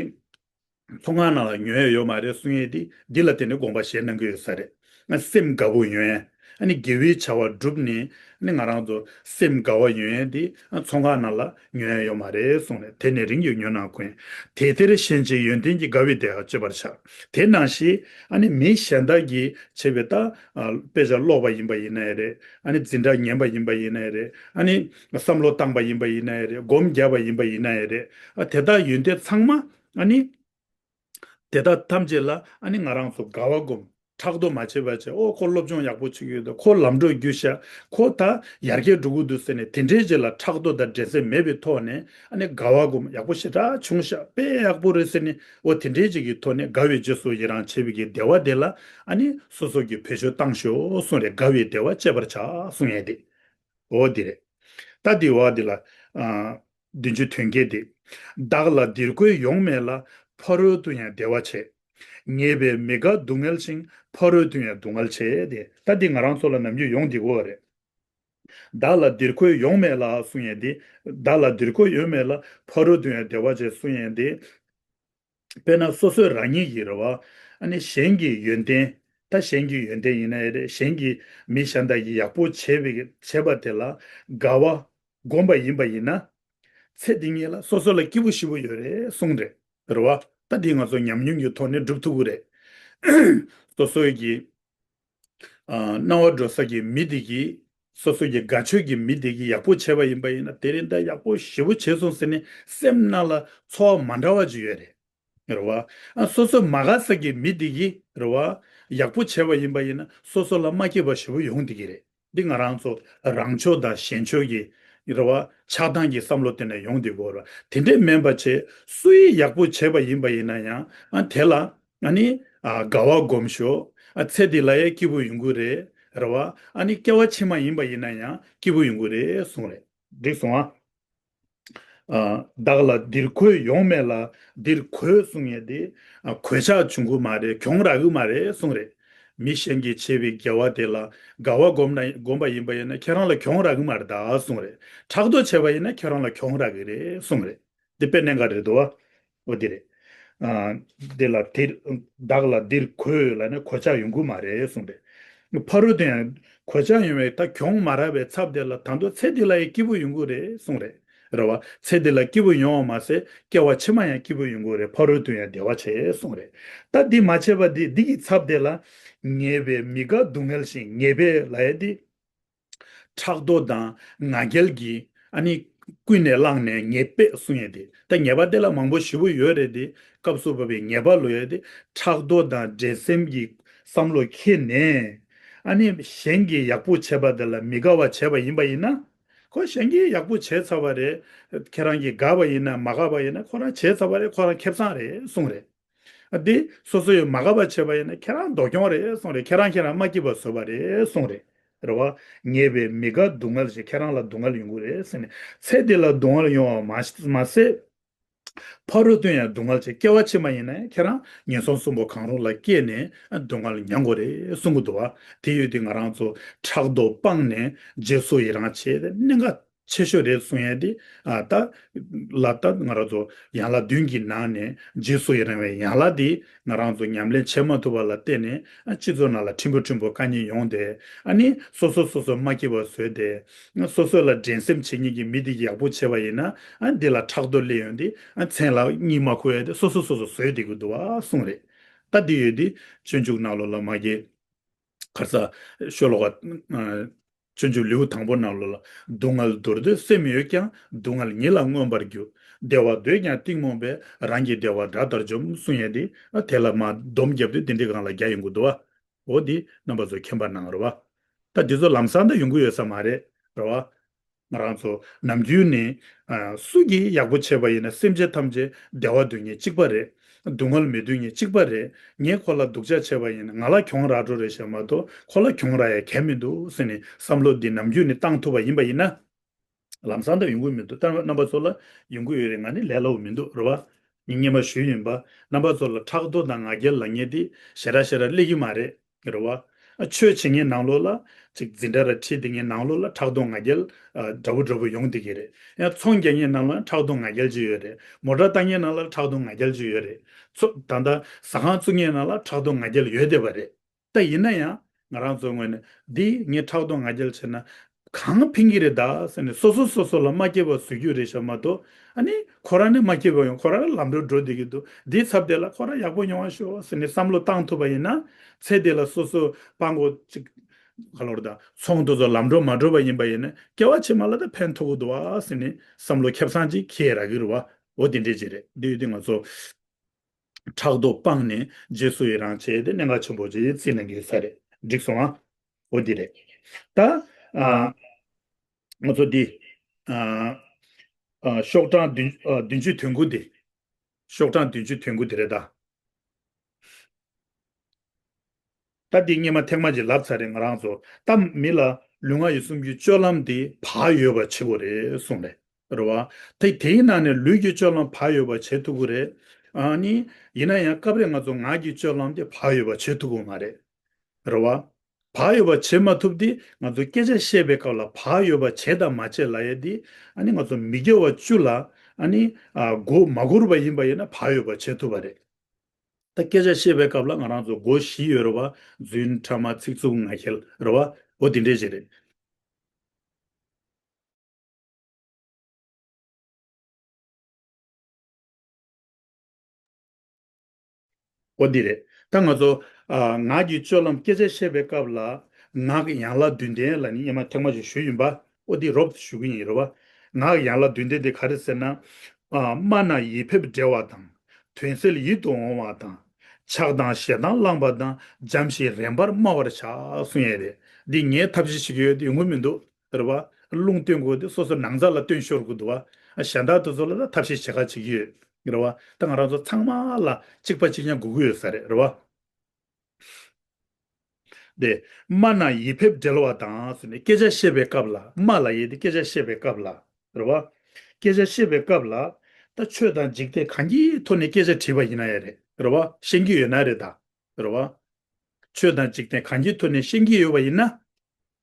ཚོང་ཁང་ནང་ལ་ཉོ་ཡ་ཡོད་མ་རེད་གསུང་ཡས་དེ་འདི་ལ་བརྟེན་ནས་དགོངས་པ་བཞེས་གནང་གི་ཡོད་ས་རེད། ང་སེམས་དགའ་བོ་ཡོང་ཡ། ཨ་ནི་དགེ་བའི་བྱ་བ་བསྒྲུབས་ནས་ཨ་ནི་ང་རང་ཚོ་སེམས་དགའ་བ་ཡོང་ཡ་དེ་ཨ་ཚོང་ཁང་ནང་ལ་ཉོ་ཡ་ཡོད་མ་རེད་གསུངས་ནས། དེ་ནི་རིམ་གྱིས་ཉོ་ནའང་ཀུན། དེ་ལྟར་གཞན་གཅེས་ཡོན་ཏན་གྱིས། དགའ་བའི་བདེ་བ་སྤྱད་པར་བྱ། དེ་ནང་བཞིན་ཨ་ནི་མི་གཞན་དག་གིས་བྱས་པའི་ད་ཨ་དཔེ་ཆ་ཀློག་པ་ཡིན་པ་ཡིན་ན་ཡང་རེད། ཨ་ནི་འཛིན་གྲྭ་ཉན་པ་ཡིན་པ་ཡིན་ན་ཡང་རེད། ཨ་ནི་བསམ་བློ་བཏང་པ་ཡིན་པ་ཡིན་ན་ཡང་རེད། སྒོམ་རྒྱབ་པ་ཡིན་པ་ཡིན་ན་ཡང་རེད། ཨ་དེ་དག་ཡོན་ཏན་ཚང་མ་ ཨ་ནི། དེ་དག་ཐམས་ཅད་ལ་ཨ་ནི་ང་རང་ཚོ་དགའ་བ་སྒོམ། ཕྲག་དོག་མ་བྱེད་པ་བྱས། ཨོ་ཁོ་སློབ་སྦྱོང་ཡག་པོ་བྱེད་ཀྱི་ཡོད་འདུག་ཁོ་ལམ་འགྲོ་རྒྱུ་ཤ། ཁོ་ད་ཡར་རྒྱས་འགྲོ་གི་འདུག་ཟེར་ནས་དེ་འདྲའི་རྗེས་ལ་ཕྲག་དོག་དང་འགྲན་སེམས་མེད་པའི་ཐོག་ནས་ཨ་ནི་དགའ་བ་སྒོམ། ཡག་པོ་ཞེ་དྲག་བྱུང་ཤག་དཔེ་ཡག་པོ་རེད་ཟེར་ནས་ཨོ་དེ་འདྲའི་ཅིག་གི་ཐོག་ནས་དགའ་བའི་རྗེས་སུ་ཡི་རང་བྱེད་པའི་གི་བདེ་བ་དེ་ལ་ཨ་ནི་སོ་སོ་གི་བེད་སྤྱོད་བཏང་ཤོག་གསུངས་རེད། དགའ་བའི་བདེ་བ་སྤྱད་པར་བྱ་གསུངས་ཡས་དེ། འོ་འདི་རེད། ད་འདི་བ་འདི་ལ། ཨ། བདུན་ཅུ་དོན་བརྒྱད་དེ། བདག་ལ་འདིར་འཁོད་ཡོང་མེད་ལ། ཕ་རོལ་ཏུ་ཡང་བདེ་བ་བྱེད། ཉེས་པའི་མི་དགའ་སྡུག་བསྔལ་ཞིང་། ཕ་རོལ་ཏུ་ཡང་སྡུག་བསྔལ་བྱེད་དེ། ད་འདི་ང་རང་ཚོ་ལ་ནམ་རྒྱུན་ཡོང་འདི་གོ་རེད། བདག་ལ་འདིར་འཁོད་ཡོང་མེད་ལ་གསུང་ཡས་འདི། བདག་ལ་འདིར་འཁོད་ཡོང་མེད་ལ། ཕ་རོལ་ཏུ་ཡང་བདེ་བ་བྱེད་གསུང་ཡས་འདི། དཔེར་ན་སོ་སོས་རང་ཉིད་ཀྱི་རེད་བ། ཨ་ནི་གཞན་གྱི་ཡོན་ཏན། ད་གཞན་གྱི་ཡོན་ཏན་ཡིན་ན་ཡང་རེད། གཞན་གྱི་མི་གཞན་དག་གིས་ཡག་པོ་བྱས་པའི་བྱས་པ་དེ་ལ་དགའ་བ་སྒོམ་པ་ཡིན་པ་ཡིན་ན། ཚེ་འདི་ཉིད་ལ་སོ་སོ་ལ་སྐྱིད་པོ་ཞེ་པོ་ཡོད་རེད་གསུངས་རེད། རེད་བ། ད་འདི་ང་ཚོ་ཉམས་མྱོང་གི་ཐོག་ནས་སྒྲུབ་ཐུབ་ཀྱི་རེད། སོ་སོའི་གི་ཨ། སྣང་བ་འགྲོ་ས་གི་མི་དེ་གིས། སོ་སོ་གི་དགའ་ཆོས་ཀྱི་མི་དེ་གིས་ཡག་པོ་བྱས་པ་ཡིན་པ་ཡིན་ན། དེ་རིང་ད་ཡག་པོ་ཞེ་པོ་བྱས་སོང་ཟེར་ནས་སེམས་ནང་ལ་ཚོར་བ་མ་འདྲ་བ་ཅིག་ཡོད་རེད། རེད་བ། ཨ། སོ་སོ་མ་དགའ་ས་གི་མི་དེ་གིས་རེད་བ། ཡག་པོ་བྱས་པ་ཡིན་པ་ཡིན་ན་སོ་སོ་ལ་མ་སྐྱིད་པ་ཞེ་པོ་ཡོང་བསྡད་ཀྱི་རེད། འདི་ང་རང་ཚོ་རང་ཕྱོགས་དང་གཞན་ཕྱོགས་ཀྱི་རེད་བ། ཆགས་སྡང་གི་བསམ་བློ་དེ་ནས་ཡོང་བསྡད་ཀྱི་ཡོད་རེད་བ། དེ་འདྲས་མིན་པ་བྱས། སུ་ཡིས་ཡག་པོ་བྱས་པ་ཡིན་པ་ཡིན་ན་ཡང་། ཨ། དེ་ལ། ཨ་ནི། ཨ། དགའ་བ་སྒོམ་ཤོག་ཨ། ཚེ་འདི་ལ་ཡང་སྐྱིད་པོ་ཡོང་གི་རེད། རེད་བ། ཨ་ནི་སྐྱེ་བ་ཕྱི་མ་ཡིན་པ་ཡིན་ན་ཡང་སྐྱིད་པོ་ཡོང་གི་རེད་གསུངས་རེད། འགྲིག་སོང་ཨ། ཨ། བདག་ལ་འདིར་འཁོད་ཡོང་མེད་ལ། འདིར་འཁོད་གསུང་ཡས་དེ། ཨ། གོད་ཆག་བྱུང་གི་མ་རེད། གྱོང་རག་གི་མ་རེད་གསུངས་རེད། མི་གཞན་གྱིས་བྱས་པའི་དགེ་བ་དེ་ལ་དགའ་བ་སྒོམ་ན། སྒོམ་པ་ཡིན་པ་ཡིན་ན་ཁྱེད་རང་ལ་གྱོང་རག་གི་མ་རེད་ད་གསུངས་རེད། ཕྲག་དོག་བྱས་པ་ཡིན་ན་ཁྱེད་རང་ལ་གྱོང་རག་གི་རེད་གསུངས་རེད། འདི་དཔེ་གནད་འགག་རེད་འདུག་བ། འོ་འདི་རེད། ཨ། འདི་ལ་འདིར། བདག་ལ་འདིར་འཁོད་ལ་ནི་གོད་ཆག་ཡོང་གི་མ་རེད་གསུངས་རེད། ཕ་རོལ་ཏུ་ཡང་གོད་ཆག་ཡོང་བའི་ད་གྱོང་མ་རག་པའི་ཚབ་དེ་ལ་ད་དུང་ཚེ་འདི་ལ་ཡང་སྐྱིད་པོ་ཡོང་གི་རེད་གསུངས་རེད། རེད་བ། ཚེ་འདི་ལ་སྐྱིད་པོ་ཡོང་བ་མ་ཟད་སྐྱེ་བ་ཕྱི་མ་ཡང་སྐྱིད་པོ་ཡོང་གི་རེད། ཕ་རོལ་ཏུ་ཡང་བདེ་བ་བྱེད་གསུངས་རེད། ད་འདི་མ་བྱས་པ་འདི་འདི་གི་ཚབ་དེ་ལ། ཉེས་པའི་མི་དགའ་སྡུག་བསྔལ་ཞིང་། ཉེས་པའི་ལབ་ཡས་འདི། ཕྲག་དོག་དང་ང་རྒྱལ་གྱིས་ཨ་ནི་ཀུན་ནས་བསླངས་ནས་ཉེས་པས་གསུང་ཡས་དེ། ད་ཉེས་པ་དེ་ལ་མང་པོ་ཞེ་པོ་ཡོད་རེད་དེ། སྐབས་སུ་བབ་པའི་ཉེས་པ་ལབ་ཡས་དེ། ཕྲག་དོག་དང་འགྲན་སེམས་ཀྱི་བསམ་བློ་འཁྱེར་ནས། ཨ་ནི་གཞན་གྱིས་ཡག་པོ་བྱས་པ་དེ་ལ་མི་དགའ་བ་བྱས་པ་ཡིན་པ་ཡིན་ན། ཁོ་གཞན་གྱིས་ཡག་པོ་བྱས་ཚར་བ་རེད། ཁྱེད་རང་གིས་དགའ་བ་ཡིན་ན་མ་དགའ་བ་ཡིན་ན་ཁོ་རང་བྱས་ཚར་བ་རེད། ཁོ་རང་ཁེ་བཟང་རེད་གསུངས་རེད། ཨ། དེ་སོ་སོ་ཡིས་མ་དགའ་བ་བྱས་པ་ཡིན་ན་ཁྱེད་རང་སྡུག་གྱོང་རེད་གསུངས་རེད། ཁྱེད་རང་ཁྱེད་རང་མ་སྐྱིད་པ་བཟོས་པ་རེད་གསུངས་རེད། རེད་བ། ཉེས་པའི་མི་དགའ་སྡུག་བསྔལ་ཞིང་། ཁྱེད་རང་ལ་སྡུག་བསྔལ་ཡོང་གི་རེད་ཟེར་ནས། ཚེ་འདི་ལ་སྡུག་བསྔལ་ཡོང་བ་མ་མ་ཟད། ཕ་རོལ་ཏུ་ཡང་སྡུག་བསྔལ་ཆེ། སྐྱེ་བ་ཕྱི་མ་ཡིན་ན་ཁྱེད་རང་ངན་སོང་གསུམ་པོ་གང་རུང་ལ་སྐྱེས་ནས་སྡུག་བསྔལ་མྱོང་དགོས་རེད་གསུང་གི་འདུག་བ། དེ་ཡོད་དུས་ང་རང་ཚོ་ཕྲག་དོག་སྤངས་ནས་རྗེས་སུ་ཡི་རང་བྱས་ཏེ་གནད་འགག་ཆེ་ཤོས་རེད་གསུང་ཡས་དེ། ཨ། ད་ལ་ད་ང་རང་ཚོ་ཡན་ལག་བདུན་གྱི་ནང་ནས་རྗེས་སུ་ཡི་རང་བའི་ཡན་ལག་དེ་ང་རང་ཚོ་ཉམས་ལེན་བྱེད་མ་ཐུབ་པ་ལ་བརྟེན་ནས། ཨ། སྤྱི་ཚོགས་ནང་ལ་ཕྲན་བུ་ཕྲན་བུ་དཀའ་ངལ་ཡོང་སྟེ། ཨ་ནི་སོ་སོ་སོ་སོ་མ་སྐྱིད་པ་བཟོས་ཏེ། ཨ། སོ་སོ་ལ་འགྲན་སེམས་བྱེད་མཁན་གྱི་མི་དེ་གིས་ཡག་པོ་བྱས་པ་ཡིན་ན། ཨ། འདི་ལ་ཕྲག་དོག་སླེབས་ཡོང་དུས། ཨ། མཚན་ལ་གཉིད་མ་ཁུག་ཡས་དེ་སོ་སོ་སོ་སོ་བཟོས་བསྡད་ཀྱི་འདུག་བ་གསུངས་རེད། ད་འདི་ཡོད་དུས་སྤྱོད་འཇུག་ནང་ལོགས་ལ་མ་གི། ཁར་ས་ཤོ་ལོ་ཀ། ཨ། སྤྱོད་འཇུག་ལེའུ་དང་པོ་ནང་ལོགས་ལ། སྡུག་བསྔལ་འདོར་འདོད་སེམས་ཡོད་ཀྱང་། སྡུག་བསྔལ་ཉིད་ལ་མངོན་པར་རྒྱུ། བདེ་བ་འདོད་ཀྱང་གཏིང་རྨོངས་པས། རང་གི་བདེ་བ་དགྲ་ལྟར་འཇོམས་གསུང་ཡས་དེ། ཨ། དེ་ལ་མ་སྡོམ་བརྒྱབ་དུས་དེ་འདྲའི་སྒང་ལ་རྒྱག་ཡོང་གི་འདུག་བ། འོ་འདི་རྣམ་པ་ཚོ་མཁྱེན་པ་གནང་རོགས། ད་འདི་ཚོ་ལམ་སང་ད་ཡོང་གི་ཡོད་ས་མ་རེད། རེད་བ། ང་རང་ཚོ་ནམ་རྒྱུན་ནས། ཨ། སུ་གིས་ཡག་པོ་བྱས་པ་ཡིན་ན་སེམས་ཅན་ཐམས་ཅད་བདེ་བ་འདོད་མཁན་གཅིག་པ་རེད། སྡུག་བསྔལ་མི་འདོད་མཁན་གཅིག་པ་རེད། ངས་ཁོ་ལ་སྡུག་ཅག་བྱས་པ་ཡིན་ན་ང་ལ་གྱོང་རག་འགྲོ་རེད་ཤག་མ་གཏོགས་ཁོ་ལ་གྱོང་རག་ཡ་གང་ཡང་མི་འདུག་ཟེར་ནས་བསམ་བློ་འདི་ནམ་རྒྱུན་ནས་བཏང་ཐུབ་པ་ཡིན་པ་ཡིན་ན། ལམ་སང་ད་ཡོང་གི་མི་འདུག་ད་རྣམ་པ་ཚོ་ལ་ཡོང་གི་ཡོད་རེད། ང་ནི་ལས་སླ་བོ་མི་འདུག་རེད་བ། ངས་སྔོན་མ་ཞུས་ཡིན་པ། རྣམ་པ་ཚོ་ལ་ཕྲག་དོག་དང་ང་རྒྱལ་ལབ་མཁན་དེ་ཞེ་དྲག་ཞེ་དྲག་སླེབས་ཀྱི་མ་རེད། རེད་བ། ཨ། ཆོས་བྱེད་མཁན་ནང་ལོགས་ལ་ཅིག་འཛིན་གྲྭ་ར་ཁྲིད་བསྡད་མཁན་ནང་ལོགས་ལ་ཕྲག་དོག་ང་རྒྱལ། ཨ། འདྲ་བོ་འདྲ་བོ་ཡོང་བསྡད་ཀྱི་རེད། ཡང་ཚོང་རྒྱག་མཁན་ནང་ལ་ཕྲག་དོག་ང་རྒྱལ་ཅིག་ཡོད་རེད། མོ་ཊ་བཏང་མཁན་ནང་ལ་ཕྲག་དོག་ང་རྒྱལ་ཅིག་ཡོད་རེད། ཚོ་ད་ལྟ་ཟ་ཁང་བཙུགས་མཁན་ནང་ལ་ཕྲག་དོག་ང་རྒྱལ་ཡོད་བསྡད་པ་རེད། ད་ཡིན་ན་ཡང་ང་རང་ཚོའི་ངོས་ནས་འདི་ངས་ཕྲག་དོག་ང་རྒྱལ་བྱས་ན་གང་ཕན་གྱི་རེད་ད་ཟེར་ནས་སོ་སོ་སོ་སོ་ལ་མ་སྐྱིད་པ་བཟོ་རྒྱུ་རེད་ཤག་མ་གཏོགས། ཨ་ནི་ཁོ་རང་ནི་མ་སྐྱིད་པ་ཡོང་། ཁོ་རང་ལམ་འགྲོ་འགྲོ་བསྡད་ཀྱི་འདུག་འདིའི་ཚབ་དེ་ལ་ཁོ་རང་ཡག་པོ་མྱོང་བ་ཤོག་ཟེར་ནས་བསམ་བློ་བཏང་ཐུབ་པ་ཡིན་ན། ཚེ་འདི་ལ་སོ་སོ་སྤྲང་པོ་ཅིག་ག་ལོར་ད་ཚོང་དེ་ཚོ་ལམ་འགྲོ་མ་འགྲོ་བ་ཡིན་པ་ཡིན་ན་སྐྱེ་བ་ཕྱི་མ་ལ་ད་ཕན་ཐོགས་ཀྱི་འདུག་ཨ་ཟེར་ནས་བསམ་བློ་ཁེ་བཟང་ཅིག་འཁྱེར་ཡ་རག་གི་རེད་བ། འོ་དེ་འདྲས་ཅིག་རེད། འདི་ཡོད་དུས་ང་ཚོ། ཕྲག་དོག་སྤངས་ནས་རྗེས་སུ་ཡི་རང་བྱས་ཏེ་གནད་འགག་ཆེན་པོ་ཅིག་བརྩིས་གནང་གི་ཡོད་ས་རེད། འགྲིག་སོང་ཨ། འོ་འདི་རེད། ད་ཨ་ང་ཚོ་འདི་ཨ་ཨ་ཤོག་གྲངས་བདུན་ཨ་བདུན་ཅུ་དོན་དགུ་འདི། ཤོག་གྲངས་བདུན་ཅུ་དོན་དགུ་འདི་རེད་ད། ད་འདི་སྔོན་མ་ཐེངས་མ་ཅིག་ལབ་ཚར་རེད་ང་རང་ཚོ། ད་མི་ལ་ལུས་ངག་ཡིད་གསུམ་གྱི་སྤྱོད་ལམ་དེ་བག་ཡོད་པ་བྱེད་དགོས་རེད་གསུངས་རེད། རེད་བ། དེ་དེའི་ནང་ནས་ལུས་ཀྱི་སྤྱོད་ལམ་བག་ཡོད་པ་བྱེད་ཐུབ་ཀྱི་རེད། ཨ་ནི་ཡིན་ན་ཡང་སྐབས་རེ་ང་ཚོ་ངག་གི་སྤྱོད་ལམ་དེ་བག་ཡོད་པ་བྱེད་ཐུབ་ཀྱི་མ་རེད། རེད་བ། བག་ཡོད་པ་བྱེད་མ་ཐུབ་དེ་ང་ཚོ་སྐད་ཆ་བཤད་པའི་སྐབས་ལ་བག་ཡོད་པ་བྱེད་དང་མ་བྱེད་ལབ་ཡས་དེ་ཨ་ནི་ང་ཚོ་མི་དགེ་བ་བཅུ་ལ་ཨ་ནི་ཨ་མགོ་མ་སྒུར་བ་ཡིན་པ་ཡིན་ན་བག་ཡོད་པ་བྱེད་ཐུབ་པ་རེད། ད་སྐད་ཆ་བཤད་པའི་སྐབས་ལ་ང་རང་ཚོ་སྒོ་བཞི་ཡོད་རེད་བ། རྫུན། ཕྲ་མ། ཚིག་རྩུབ། ངག་འཁྱལ་རེད་བ། འོ་དེ་འདྲས་ཞིག་རེད། འོ་འདི་རེད། ད་ང་ཚོ་ཨ་ངག་གི་སྤྱོད་ལམ་སྐད་ཆ་བཤད་པའི་སྐབས་ལ་ངག་ཡན་ལག་བདུན་ལྡན་ལབ་ནི་སྔོན་མ་ཐེངས་མ་ཞིག་ཞུས་ཡིན་པ། འོ་འདི་རོབ་ཞུ་གི་ཡིན་རེད་བ། ངག་ཡན་ལག་བདུན་ལྡན་དེ་ག་རེ་ཟེར་ན། ཨ་སྨྲ་ན་ཡིད་ཕེབས་འགྲེལ་བ་དང་། དོན་གསལ་ཡིད་དུ་འོང་བ་དང་། ཆགས་དང་ཞེ་སྡང་བསླངས་པ་དང་། འཇམ་ཞིང་རན་པར་སྨྲ་བར་བྱ་གསུང་ཡས་རེད། འདི་ངས་ཐབས་ཤེས་བྱེད་ཀྱི་ཡོད་དེ་ཡོང་གི་མི་འདུག་རེད་བ། རླུང་བཏོན་དགོས་དེ་སོ་སོ་ནང་རྩ་ལ་བཏོན་ཤོར་དགོས་འདུག་བ། གཞན་དག་དེ་ཚོ་ལ་ད་ཐབས་ཤེས་བྱེད་ག་བྱེད་ཀྱི་ཡོད་རེད་བ། ད་ང་རང་ཚོ་ཚང་མ་ལ་གཅིག་པ་གཅིག་རྐྱང་དགོས་ཀྱི་ཡོད་ས་རེད། རེད་བ། དེ། སྨྲ་ན་ཡིད་ཕེབས་འགྲེལ་བ་དང་ཟེར་ནས་སྐད་ཆ་བཤད་པའི་སྐབས་ལ། སྨྲ་ལབ་ཡས་དེ་སྐད་ཆ་བཤད་པའི་སྐབས་ལ། རེད་བ། སྐད་ཆ་བཤད་པའི་སྐབས་ལ། ད་ཆོས་དང་འཇིག་རྟེན་གང་གི་ཐོག་ནས་སྐད་ཆ་དྲིས་པ་ཡིན་ན་ཡང་རེད། རེད་བ། ཤེས་ཀྱི་ཡོད་ན་རེད་ད། རེད་བ། ཆོས་དང་འཇིག་རྟེན་གང་གི་ཐོག་ནས་ཤེས་ཀྱི་ཡོད་པ་ཡིན་ན།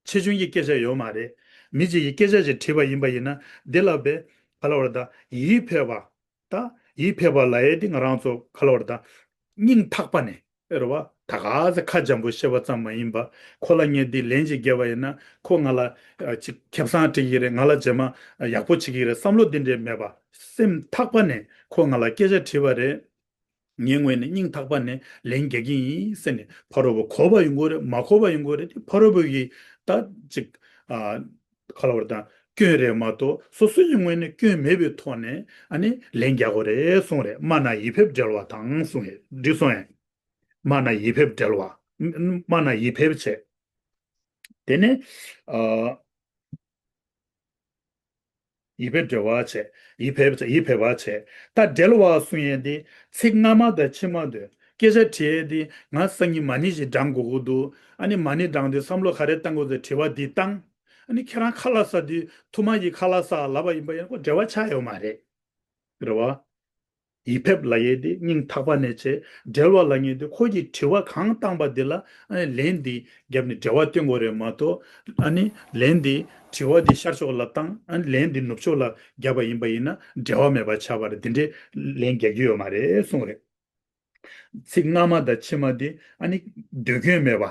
ཆེ་ཆུང་གི་སྐད་ཆ་ཡོད་མ་རེད། མི་གཅིག་གིས་སྐད་ཆ་ཅིག་དྲིས་པ་ཡིན་པ་ཡིན་ན། འདི་ལ་བས་ག་ལ་བར་ད་ཡིད་ཕེབས་པ། ད་ཡིད་ཕེབས་པ་ལབ་ཡས་འདི་ང་རང་ཚོ་ག་ལ་བར་ད་སྙིང་ཐག་པ་ནས་རེད་བ། ད་ག་ཚོད་ཁ་འཇམ་པོ་བཤད་པ་ཙམ་མ་ཡིན་པ། ཁོ་ལ་ངས་འདི་ལན་ཅིག་བརྒྱབ་པ་ཡིན་ན་ཁོ་ང་ལ་ཨ་ཅིག་ཁེ་བཟང་སྤྲད་ཀྱི་རེད། ང་ལ་རྗེས་མ་ཡག་པོ་བྱེད་ཀྱི་རེད་བསམ་བློ་འདི་འདྲས་མེད་པ། སེམས་ཐག་པ་ནས་ཁོ་ང་ལ་སྐད་ཆ་དྲིས་པ་རེད། ངའི་ངོས་ནས་སྙིང་ཐག་པ་ནས་ལན་རྒྱག་གི་ཡིན་ཟེར་ནས། ཕ་རོལ་པོ་གོ་བ་ཡོང་གི་རེད། མ་གོ་བ་ཡོང་གི་རེད་དེ། ཕ་རོལ་པོ་གི་ད་ཅིག་ཨ་ག་ལ་བར་དང་སྐྱོན་རེད་མ་གཏོགས་སོ་སོ་ཡི་ངོས་ནས་སྐྱོན་མེད་པའི་ཐོག་ནས་ཨ་ནི་ལན་རྒྱག་དགོས་རེད་གསུངས་རེད། སྨྲ་ན་ཡིད་ཕེབས་འགྲེལ་བ་དང་གསུངས་རེད། འགྲིག་སོང་ངས། སྨྲ་ན་ཡིད་ཕེབས་འགྲེལ་བ། སྨྲ་ན་ཡིད་ཕེབས་བྱས། དེ་ནས་ཨ། ཡིད་ཕེབས་འགྲེལ་བ་བྱས། ཡིད་ཕེབས་བྱས། ཡིད་ཕེབས་པ་བྱས། ད་འགྲེལ་བ་གསུང་ཡས་འདི་ཚིག་སྔ་མ་དང་ཕྱི་མ་འདོད། སྐད་ཆ་དྲི་ཡས་འདི་ང་སང་ཉིན་མ་ཎི་ཞིག་བགྲང་དགོས་ཀྱི་འདུག་ཨ་ནི་མ་ཎི་བགྲང་དུས་བསམ་བློ་ག་རེ་བཏང་དགོས་ཟེར་དྲི་བ་འདི་བཏང་། ཨ་ནི་ཁྱེད་རང་ཁ་ལག་ཟ་དུས་ཐུར་མ་ཡིས་ཁ་ལག་ཟ་ལབ་པ་ཡིན་པ་ཡིན་ན་ཁོ་འགྲེལ་བ་ཆགས་ཡོད་མ་རེད། རེད་བ། ཡིད་ཕེབས་ལབ་ཡས་དེ་སྙིང་ཐག་པ་ནས་བྱས། འགྲེལ་བ་ལབ་མཁན་དེ་ཁོ་གིས་དྲི་བ་གང་བཏང་པ་དེ་ལ་ཨ་ནི་ལན་འདི་བརྒྱབ་ནས་འགྲེལ་བ་སྟོན་དགོས་རེད་མ་གཏོགས། ཨ་ནི་ལན་འདི་དྲི་བ་འདི་ཤར་ཕྱོགས་ལ་བཏང་། ཨ་ནི་ལན་འདི་ནུབ་ཕྱོགས་ལ་བརྒྱབ་པ་ཡིན་པ་ཡིན་ན་འབྲེལ་བ་མེད་པ་ཆགས་པ་རེད། དེ་འདྲའི་ལན་རྒྱག་རྒྱུ་ཡོད་མ་རེད་གསུངས་རེད། ཚིག་སྔ་མ་དང་ཕྱི་མ་འདི་ཨ་ནི་འདོད་སྐྱོན་མེད་པ།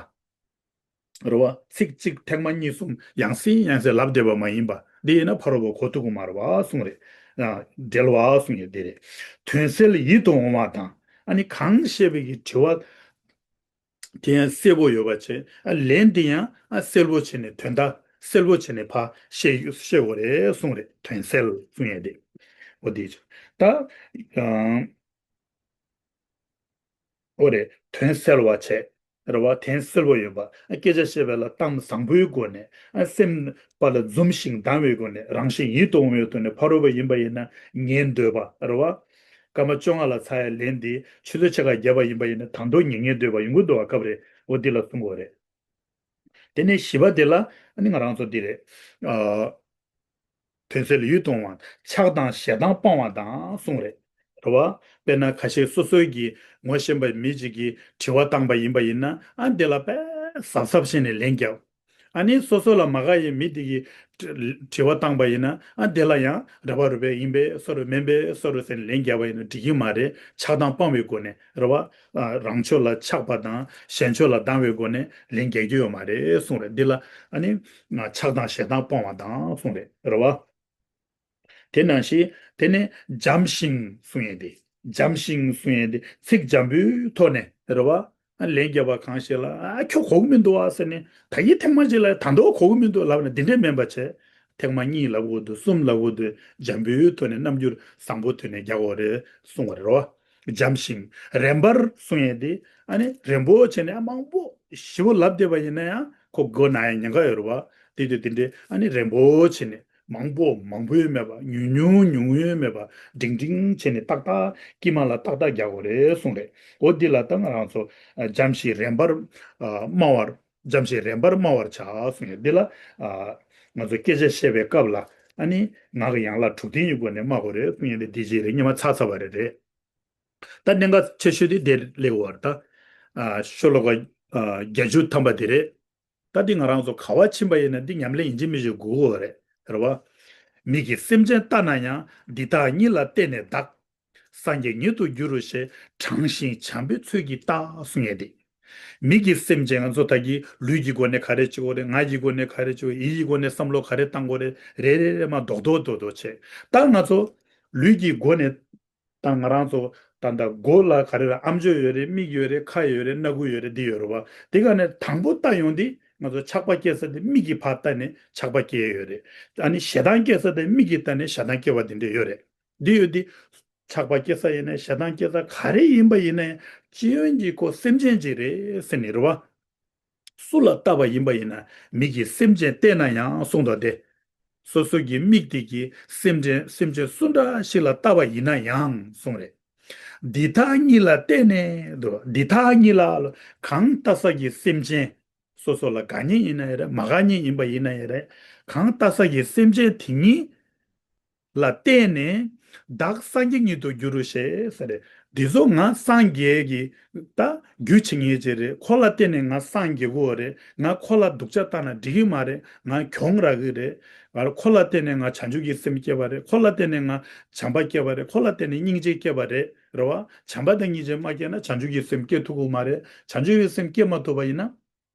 རེད་བ། ཚིག་གཅིག་ཐེངས་མ་གཉིས་གསུམ་ཡང་སེ་ཡང་སེ་ལབ་བསྡད་པ་མ་ཡིན་པ། འདི་ཡིན་ན་ཕ་རོལ་པོ་གོ་ཐུབ་ཀྱི་མ་རེད་བ་གསུངས་རེད། ཨ་འགྲེལ་བ་གསུངས་ཡོད་འདི་རེད། དོན་གསལ་ཡིད་དུ་འོང་བ་དང་། ཨ་ནི་གང་བཤད་པའི་གི་དྲི་བ་དེ་ཡང་གསལ་པོ་ཡོད་པ་བྱས། ཨ་ལན་དེ་ཡང་ཨ་གསལ་པོ་བྱས་ནས་དོན་དག་གསལ་པོ་བྱས་ནས་ཕར་བཤད་བཤད་དགོས་རེད་གསུངས་རེད། དོན་གསལ་གསུངས་ཡོད་འདི། འོ་དེ་ད་ཨ། འོ་རེད། དོན་གསལ་བ་བྱས། རེད་བ། དོན་གསལ་པོ་ཡོད་པ། སྐད་ཆ་བཤད་པ་ལ་གཏམ་བཟང་པོའི་སྒོ་ནས། སེམས་པ་ལ་འཛུམ་ཞིང་དྭངས་པའི་སྒོ་ནས། རང་བཞིན་ཡིད་དུ་འོང་བའི་ཐོག་ནས། ཕ་རོལ་པོ་ཡིན་པ་ཡིན་ན་ངའི་འདོད་པ། རེད་བ། སྐར་མ་བཅོ་ལྔ་ལ་ཚར་ཡ་ལན་འདི་ཆུ་ཚོད་ཕྱེད་ཀ་བརྒྱབ་པ་ཡིན་པ་ཡིན་ན། ད་དུང་ངའི་ངའི་འདོད་པ་ཡོང་གི་འདུག་བ། སྐབས་རེ་འོ་འདི་ལ་གསུང་དགོས་རེད། དེ་ནས་བཞི་པ་དེ་ལ་ཨ་ནི་ང་རང་ཚོ་འདི་རེད། ཨ། དོན་གསལ་ཡིད་དུ་འོང་བ། ཆགས་དང་ཞེ་སྡང་སྤང་བ་དང་གསུངས་རེད། རེད་བ། དཔེར་ན་ཁ་ཤས་སོ་སོའི་གི་ངོ་ཤེས་པའི་མི་གཅིག་གིས་དྲི་བ་བཏང་པ་ཡིན་པ་ཡིན་ན། ཨ་འདི་ལ་དཔེ་གཟབ་གཟབ་བྱས་ནས་ལན་རྒྱབ། ཨ་ནི་སོ་སོ་ལ་མ་དགའ་ཡའི་མི་དེ་གིས་དྲི་དྲི་བ་བཏང་པ་ཡིན་ན། ཨ་འདི་ལ་ཡང་རེད་པ་རེད་པས། ཡིན་པས་སོ་རེད། མིན་པས་སོ་རེད་ཟེར་ནས་ལན་རྒྱབ་པ་ཡིན་ན་འགྲིག་གི་མ་རེད། ཆགས་སྡང་སྤང་བའི་སྒོ་ནས། རེད་བ། ཨ་རང་ཕྱོགས་ལ་ཆགས་པ་དང་གཞན་ཕྱོགས་ལ་སྡང་བའི་སྒོ་ནས་ལན་རྒྱག་རྒྱུ་ཡོད་མ་རེད་གསུངས་རེད། འདི་ལ་ཨ་ནི་ཆགས་སྡང་ཞེ་སྡང་སྤོང་བ་དང་གསུངས་རེད། རེད་བ། དེ་ནང་བཞིན་དེ་ནས་འཇམ་ཞིང་གསུང་ཡས་དེ། འཇམ་ཞིང་གསུང་ཡས་དེ་ཚིག་འཇམ་པོའི་ཐོག་ནས། རེད་བ། ཨ་ལན་རྒྱབ་པ་གང་ཞིག་ལ། ཨ་ཁྱོད་གོ་གི་མི་འདུག་ཨ་ཟེར་ནས། ད་ཡིན་ཐེངས་མ་གཅིག་ལ་ད་དུང་གོ་གི་མི་འདུག་ལབ་ནས་འདི་འདྲས་མིན་པ་བྱས། ཐེངས་མ་གཉིས་ལབ་དགོས་འདུག་གསུམ་ལབ་དགོས་འདུག་འཇམ་པོའི་ཐོག་ནས་རྣམ་འགྱུར་བཟང་པོའི་ཐོག་ནས་རྒྱག་དགོས་རེད་གསུངས་པ་རེད་བ། འཇམ་ཞིང་རན་པར་གསུང་ཡས་དེ། ཨ་ནི་རན་པོ་བྱས་ནས་མང་པོ་ཞེ་པོ་ལབ་བསྡད་པ་ཡིན་ན་ཡང་ཁོ་མགོ་ན་ཡ་ཉེན་ཁ་ཡོད་རེད་བ། དེ་དུས་དེ་འདྲའི་ཨ་ནི་རན་པོ་བྱས་ནས་མང་པོ་མང་པོ་ཡོད་མེད་པ། ཉུང་ཉུང་ཉུང་ཡོད་མེད་པ། འབྲིང་འབྲིང་བྱས་ནས་ཏག་ཏག་དཀྱིལ་མ་ལ་ཏག་ཏག་རྒྱག་དགོས་རེད་གསུངས་རེད། འོ་འདི་ལ་ད་ང་རང་ཚོ་འཇམ་ཞིང་རན་པར་སྨྲ་བར། འཇམ་ཞིང་རན་པར་སྨྲ་བར་བྱ་གསུངས་ཡོད། འདི་ལ་ཨ་ང་ཚོ་སྐད་ཆ་བཤད་པའི་སྐབས་ལ་ཨ་ནི་ངག་གི་ཡན་ལག་དྲུག་ལྡན་གྱི་སྒོ་ནས་སྨྲ་དགོས་རེད་གསུངས་ཡོད། འདི་འདི་རྗེས་རེད། སྔོན་མ་ཚར་ཚར་བ་རེད་རེད། ད་གནད་འགག་ཆེ་ཤོས་དེ་དེར་སླེབས་ཡོད་རེད། ད་ཨ་ཤོ་ལོ་ཀ་ཨ་བརྒྱད་ཅུ་ཐམ་པ་དེ་རེད། ད་འདི་ང་རང་ཚོ་ག་བ་ཕྱིན་པ་ཡིན་ན་འདི་ཉམས་ལེན་ཡིན་གཅིག་མིན་གཅིག་དགོས་ཀྱི་ཡོད་རེད། རེད་བ། མིག་གིས་སེམས་ཅན་ལྟ་ན་ཡང་། འདི་དག་ཉིད་ལ་བརྟེན་ནས་བདག་སངས་རྒྱས་ཉིད་དུ་འགྱུར་རོ་ཞེས། དྲང་ཞིང་བྱམས་པའི་ཚུལ་གྱིས་བལྟ་གསུང་ཡས་དེ། མིག་གིས་སེམས་ཅན་ང་ཚོ་ད་གི་ལུས་ཀྱི་སྒོ་ནས་ག་རེ་བྱེད་དགོས་རེད། ངག་གི་སྒོ་ནས་ག་རེ་བྱེད་དགོས། ཡིད་ཀྱི་སྒོ་ནས་བསམ་བློ་ག་རེ་བཏང་དགོས་རེད། རེ་རེ་རེ་མ་རྡོག་རྡོག་རྡོག་རྡོག་བྱས། ད་ང་ཚོ་ལུས་ཀྱི་སྒོ་ནས་ད་ང་རང་ཚོ་ད་ལྟ་མགོ་ལ་ག་རེ་ར་ཨམ་ཅོག་ཡོད་རེད། མིག་ཡོད་རེད། ཁ་ཡོད་རེད། སྣ་ཁུག་ཡོད་རེད། འདི་ཡོད་རེད་བ། དེ་ག་ནས་དང་པོ་ལྟ་ཡོང་དུས་ང་ཚོ་ཆགས་པ་སྐྱེ་ས་དེ་མིག་གིས་ཕར་ལྟ་ནས་ཆགས་པ་སྐྱེ་ཡོད་རེད། ཨ་ནི་ཞེ་སྡང་སྐྱེ་ས་དེ་མིག་གིས་ལྟ་ནས་ཞེ་སྡང་སྐྱེ་བ་དེ་འདྲ་ཡོད་རེད། འདི་ཡོད་དུས་ཆགས་པ་སྐྱེ་ས་ཡིན་ནའི་ཞེ་སྡང་སྐྱེ་ས་ག་རེ་ཡིན་པ་ཡིན་ནའི་སྤྱི་ཡོན་གྱི་ཁོ་སེམས་ཅན་ཅིག་རེད་ཟེར་ནས་རེད་བ། སུ་ལ་ལྟ་བ་ཡིན་པ་ཡིན་ན་མིག་གིས་སེམས་ཅན་བལྟས་ན་ཡང་གསུངས་དོ་སྟེ། སོ་སོ་གི་མིག་དེ་གིས་སེམས་ཅན་སེམས་ཅན་སུ་འདྲ་ཞིག་ལ་ལྟ་བ་ཡིན་ན་ཡང་གསུངས་རེད། འདི་དག་ཉིད་ལ་བརྟེན་ནས་འདུག་འདི་དག་ཉིད་ལ་གང་ལྟ་ས་གི་སེམས་ཅན། སོ་སོ་ལ་དགའ་མཁན་ཡིན་ན་ཡང་རེད། མ་དགའ་མཁན་ཡིན་པ་ཡིན་ན་ཡང་རེད། གང་ལྟ་ས་གི་སེམས་ཅན་དེ་ཉིད་ལ་བརྟེན་ནས་བདག་སངས་རྒྱས་ཉིད་དུ་འགྱུར་རོ་ཞེས་ཟེར་རེད། འདི་ཚོ་ང་སངས་རྒྱས་ཀྱི་ད་རྒྱུ་བྱེད་མཁན་ཅིག་རེད། ཁོ་ལ་བརྟེན་ནས་ང་སངས་རྒྱས་དགོས་རེད། ང་ཁོ་ལ་སྡུག་ཅག་བཏང་ན་འགྲིག་གི་མ་རེད། ང་གྱོང་རག་གི་རེད། ང་ཁོ་ལ་བརྟེན་ནས་ང་བྱང་ཆུབ་ཀྱི་སེམས་སྐྱེ་བ་རེད། ཁོ་ལ་བརྟེན་ནས་ང་བྱམས་པ་སྐྱེ་བ་རེད། ཁོ་ལ་བརྟེན་ནས་སྙིང་རྗེ་སྐྱེ་བ་རེད། རེད་བ། བྱམས་པ་དང་སྙིང་རྗེ་མ་སྐྱེས་ན་བྱང་ཆུབ་ཀྱི་སེམས་སྐྱེ་ཐུབ་ཀྱི་མ་རེད། བྱང་ཆུབ་ཀྱི་སེམས་སྐྱེ་མ་ཐུབ་པ་ཡིན་ན།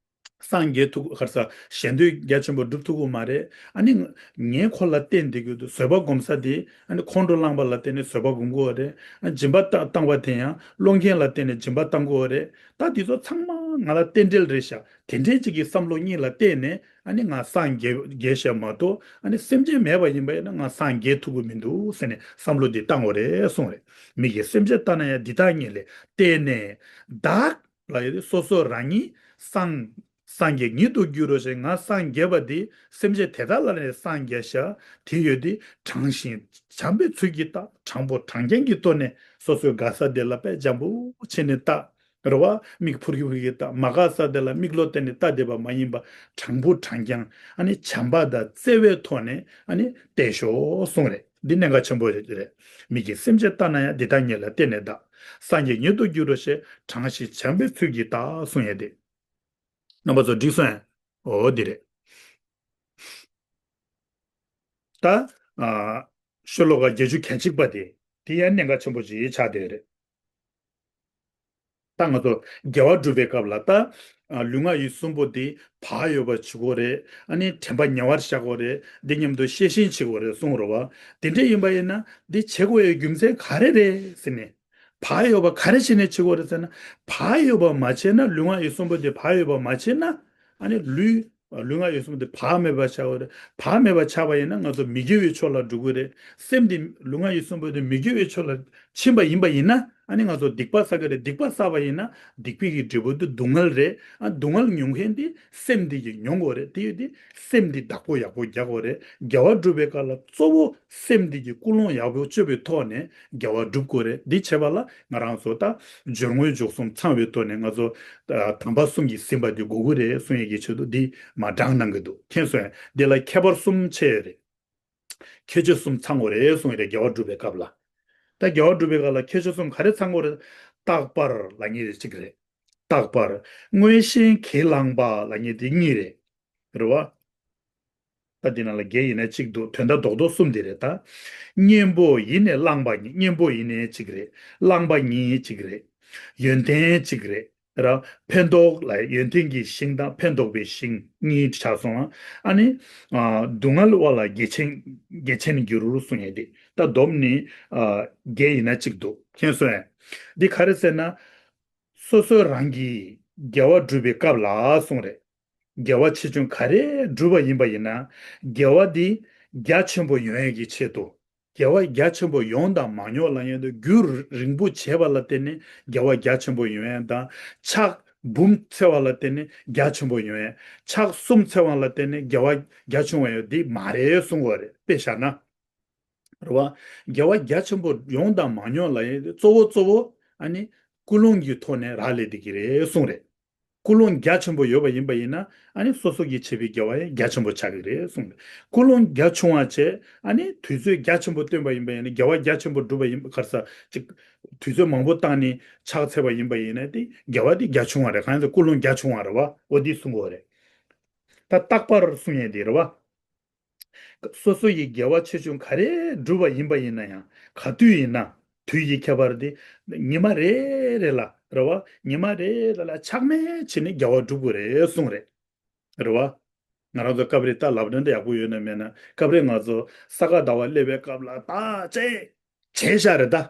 སངས་རྒྱས་ཐུབ་ག་རེ་ཟ། ཞེ་འདོད་རྒྱ་ཆེན་པོ་འགྲུབ་ཐུབ་ཀྱི་མ་རེད། ཨ་ནི་ངས་ཁོ་ལ་བརྟེན་བསྡད་ཀྱི་འདུག་བཟོད་པ་སྒོམ་ས་དེ་ཨ་ནི་ཁོང་ཁྲོ་ལངས་པ་ལ་བརྟེན་ནས་བཟོད་པ་སྒོམ་དགོས་པ་རེད། ཨ་སྦྱིན་པ་བཏང་བཏང་བ་དེ་ཡང་སློང་མཁན་ལ་བརྟེན་ནས་སྦྱིན་པ་བཏང་དགོས་པ་རེད། ད་དེ་ཚོ་ཚང་མ་ང་ལ་རྟེན་འབྲེལ་རེད་ཤག་དེ་འདྲའི་ཅིག་གི་བསམ་བློ་གཉིས་ལ་བརྟེན་ནས་ཨ་ནི་ང་སངས་རྒྱས་རྒྱས་ཤག་མ་གཏོགས། ཨ་ནི་སེམས་ཅན་མེད་པ་ཡིན་པ་ཡིན་ན་ང་སངས་རྒྱས་ཐུབ་ཀྱི་མི་འདུག་ཟེར་ནས་བསམ་བློ་འདི་བཏང་དགོས་རེད་གསུངས་རེད། མིག་གིས་སེམས་ཅན་ལྟ་ན་ཡང་། འདི་དག་ཉིད་ལ་བརྟེན་ནས་བདག་ལ་ཡོད་དེ། སོ་སོ་རང་ཉིད་སངས་སངས་རྒྱས་ཉིད་དུ་འགྱུར་རོ་ཞེས། ང་སངས་རྒྱས་པ་འདི་སེམས་ཅན་དེ་དག་ལ་ནི་སངས་རྒྱས་ཤག་དེ་ཡོད་དེ། དྲང་ཞིང་བྱམས་པའི་ཚུལ་གྱིས་བལྟ། དྲང་པོ་དྲང་རྐྱང་གི་ཐོག་ནས་སོ་སོའི་དགའ་ས་དེ་ལ་དཔེ་འཇམ་པོ་བྱས་ནས་བལྟ། རེད་བ། མིག་ཕུར་གི་ཕུར་གི་བལྟ། མ་དགའ་ས་དེ་ལ་མིག་ལོག་བལྟས་ནས་བལྟ་བསྡད་པ་མ་ཡིན་པ། དྲང་པོ་དྲང་རྐྱང་ཨ་ནི་བྱམས་པ་དང་བརྩེ་བའི་ཐོག་ནས་ཨ་ནི་བལྟས་ཤོག་གསུངས་རེད། འདི་གནད་འགག་ཆེན་པོ་རེད། མིག་གིས་སེམས་ཅན་ལྟ་ན་ཡང་། འདི་དག་ཉིད་ལ་བརྟེན་ནས་བདག་སངས་རྒྱས་ཉིད་དུ་འགྱུར་རོ་ཞེས། དྲང་ཞིང་བྱམས་པའི་ཚུལ་གྱིས་བལྟ་གསུངས་ཡས་དེ། རྣམ་པ་ཚོ་འགྲིག་སོང་ངས། འོ་འདི་རེད། ད་ཨ་ཤོ་ལོ་ཀ་བརྒྱད་ཅུ་གྱ་གཅིག་པ་དེ། དེ་ཡང་གནད་འགག་ཆེན་པོ་ཅིག་ཆགས་བསྡད་ཡོད་རེད། ད་ང་ཚོ་དགེ་བ་སྒྲུབ་པའི་སྐབས་ལ་ད་ཨ་ལུས་ངག་ཡིད་གསུམ་པོ་དེ་བག་ཡོད་པ་བྱེད་དགོས་རེད། ཨ་ནི་དྲན་པ་ཉེ་བར་བཞག་དགོས་རེད། འདི་མཉམ་དུ་ཤེས་བཞིན་བྱེད་དགོས་རེད་གསུངས་རེད་བ། དེ་འདྲ་ཡིན་པ་ཡིན་ན་འདི་བྱེད་དགོས་ཡའི་རྒྱུ་མཚན་ག་རེ་རེད་ཟེར་ནས། བག་ཡོད་པ་ག་རེ་བྱས་ནས་བྱེད་དགོས་རེད་ཟེར་ན། བག་ཡོད་པ་མ་བྱས་ན། ལུས་ངག་ཡིད་གསུམ་པོ་དེ་བག་ཡོད་པ་མ་བྱས་ན། ཨ་ནི་ལུས་ལུས་ངག་ཡིད་གསུམ་དེ་བག་མེད་པ་ཆགས་པ་རེད། བག་མེད་པ་ཆགས་པ་ཡིན་ན་ང་ཚོ་མི་དགེ་བའི་ཕྱོགས་ལ་འགྲོ་གི་རེད། སེམས་དེ་ལུས་ངག་ཡིད་གསུམ་པོ་དེ་མི་དགེ་བའི་ཕྱོགས་ལ་ཕྱིན་པ་ཡིན་པ་ཡིན་ན། ཨ་ནི་ང་ཚོ་སྡིག་པ་བསགས་ཀྱི་རེད། སྡིག་པ་བསགས་པ་ཡིན་ན་སྡིག་པའི་གི་འབྲས་བུ་དེ་སྡུག་བསྔལ་རེད། ཨ་སྡུག་བསྔལ་མྱོང་མཁན་དེ་སེམས་དེ་གིས་མྱོང་དགོས་རེད། དེ་ཡོད་དེ་སེམས་དེ་བདག་པོ་ཡག་པོ་རྒྱག་དགོས་རེད། དགེ་བ་སྒྲུབ་པའི་སྐབས་ལ་གཙོ་བོ་སེམས་དེ་གི་ཀུན་སློང་ཡག་པོ་སྤྱོད་པའི་ཐོག་ནས་དགེ་བ་སྒྲུབ་དགོས་རེད། འདི་བྱེད་པ་ལ་ང་རང་ཚོ་ད་སྦྱོར་དངོས་འཇུག་གསུམ་ཚང་བའི་ཐོག་ནས་ང་ཚོ་ཨ་དམ་པ་གསུམ་གྱིས་ཟིན་པ་འདི་དགོས་ཀྱི་རེད་གསུང་ཡས་ཀྱི་ཆེད་དུ་འདི་མར་དྲངས་གནང་གི་འདུག་མཁྱེན་སོང་ངས། འདི་ལ་ཁྱད་པར་གསུམ་ཕྱེ་ཡོད་རེད། ཁྱད་ཆོས་གསུམ་ཚང་དགོས་རེད་གསུང་ཡས་རེད། དགེ་བ་སྒྲུབ་པའི་སྐབས་ལ། ད་དགེ་བ་སྒྲུབ་པའི་སྐབས་ལ་ཁྱད་ཆོས་གསུམ་ག་རེ་ཚང་དགོས་རེད། རྟག་པར་ལབ་མཁན་དེ་གཅིག་རེད། རྟག་པར། མངོན་ཞེན་གྱིས་བསླངས་པ་ལབ་མཁན་དེ་གཉིས་རེད། རེད་བ། ད་འདི་ནང་ལ་བརྒྱད་ཡིན་ན་གཅིག་འདུག་དོན་དག་རྡོག་རྡོག་གསུམ་འདི་རེད་ད། གཉེན་པོ་ཡིས་ནི་བསླངས་པ་ཉིད། གཉེན་པོ་ཡིས་ནི་གཅིག་རེད། བསླངས་པ་ཉིད་གཅིག་རེད། ཡོན་ཏན་གཅིག་རེད། ར་ཕན་འདོགས་ལ་ཡོན་ཏན་གྱི་ཞིང་དང་ཕན་འདོགས་པའི་ཞིང་གཉིས་ཆགས་སོང་ཨ། ཨ་ནི་ཨ་སྡུག་བསྔལ་བ་ལ་དགེ་ཆེན། དགེ་ཆེན་འགྱུར་གསུང་ཡས་དེ། ད་སྡོམ་ནི་ཨ་བརྒྱད་ཡིན་ན་གཅིག་འདུག་མཁྱེན་སོང་ངས། འདི་ག་རེ་ཟེར་ན། སོ་སོ་རང་གིས་དགེ་བ་སྒྲུབ་པའི་སྐབས་ལ་གསུང་རེད། དགེ་བ་ཆེ་ཆུང་ག་རེ་བསྒྲུབས་པ་ཡིན་པ་ཡིན་ན། དགེ་བ་འདི་རྒྱ་ཆེན་པོ་ཡོང་ཡས་ཀྱི་ཆེད་དུ། དགེ་བ་རྒྱ་ཆེན་པོ་ཡོང་དང་མ་མྱོང་ལབ་ཡོང་དུས་རྒྱུན་རིང་པོ་བྱས་པ་ལ་བརྟེན་ནས་དགེ་བ་རྒྱ་ཆེན་པོ་ཡོང་ཡ་དང་། ཕྱག་འབུམ་འཚལ་བ་ལ་བརྟེན་ནས་རྒྱ་ཆེན་པོ་ཡོང་ཡ། ཕྱག་གསུམ་འཚལ་བ་ལ་བརྟེན་ནས་དགེ་བ་རྒྱ་ཆུང་བ་ཡོང་འདི་མ་རེད་གསུང་གི་ཡོད་རེད། དཔེ་བཞག་ན། རེད་བ། དགེ་བ་རྒྱ་ཆེན་པོ་ཡོང་དང་མ་མྱོང་ལབ་ཡ་གཙོ་བོ་གཙོ་བོ་ཨ་ནི་ཀུན་སློང་གི་ཐོག་ནས་རག་ལས་བསྡད་ཀྱི་རེད་གསུངས་རེད། ཀུན་སློང་རྒྱ་ཆེན་པོ་ཡོད་པ་ཡིན་པ་ཡིན་ན་ཨ་ནི་སོ་སོ་གིས་བྱས་པའི་དགེ་བ་ཡང་རྒྱ་ཆེན་པོ་ཆགས་ཀྱི་རེད་གསུངས་རེད། ཀུན་སློང་རྒྱ་ཆུང་བ་བྱས་ཨ་ནི་དུས་ཚོད་རྒྱ་ཆེན་པོ་བཏོན་པ་ཡིན་པ་ཡིན་ན་དགེ་བ་རྒྱ་ཆེན་པོ་བསྒྲུབས་པ་ཡིན་པ་ག་རེ་ཟ་ཅིག་དུས་ཚོད་མང་པོ་བཏང་ནས་ཕྱག་འཚལ་བ་ཡིན་པ་ཡིན་ན་དེ་དགེ་བ་དེ་རྒྱ་ཆུང་བ་རེད། གང་ཡིན་ཟེར་ཀུན་སློང་རྒྱ་ཆུང་བ་རེད་བ། འོ་འདི་གསུང་གི་ཡོད་རེད། ད་རྟག་པར་གསུང་ཡས་དེ་རེད་བ། སོ་སོ་ཡི་དགེ་བ་ཆེ་ཆུང་ག་རེ་བསྒྲུབས་པ་ཡིན་པ་ཡིན་ན་ཡང་ག་དུས་ཡིན་ན་དུས་ཀྱི་ཁྱད་པར་དེ་ཉི་མ་རེ་རེ་ལ་རེད་བ། ཉི་མ་རེ་རེ་ལ་ཆག་མེད་བྱས་ནས་དགེ་བ་བསྒྲུབ་དགོས་རེད་གསུངས་རེད། རེད་བ། ང་རང་ཚོ་སྐབས་རེ་ད་ལབ་ན་འདྲ་ཡག་པོ་ཡོད་ན་མེད་ན། སྐབས་རེ་ང་ཚོ་ས་ག་ཟླ་བ་སླེབས་པའི་སྐབས་ལ་ད་ཅེ་བྱས་ཤག་རེད་ད།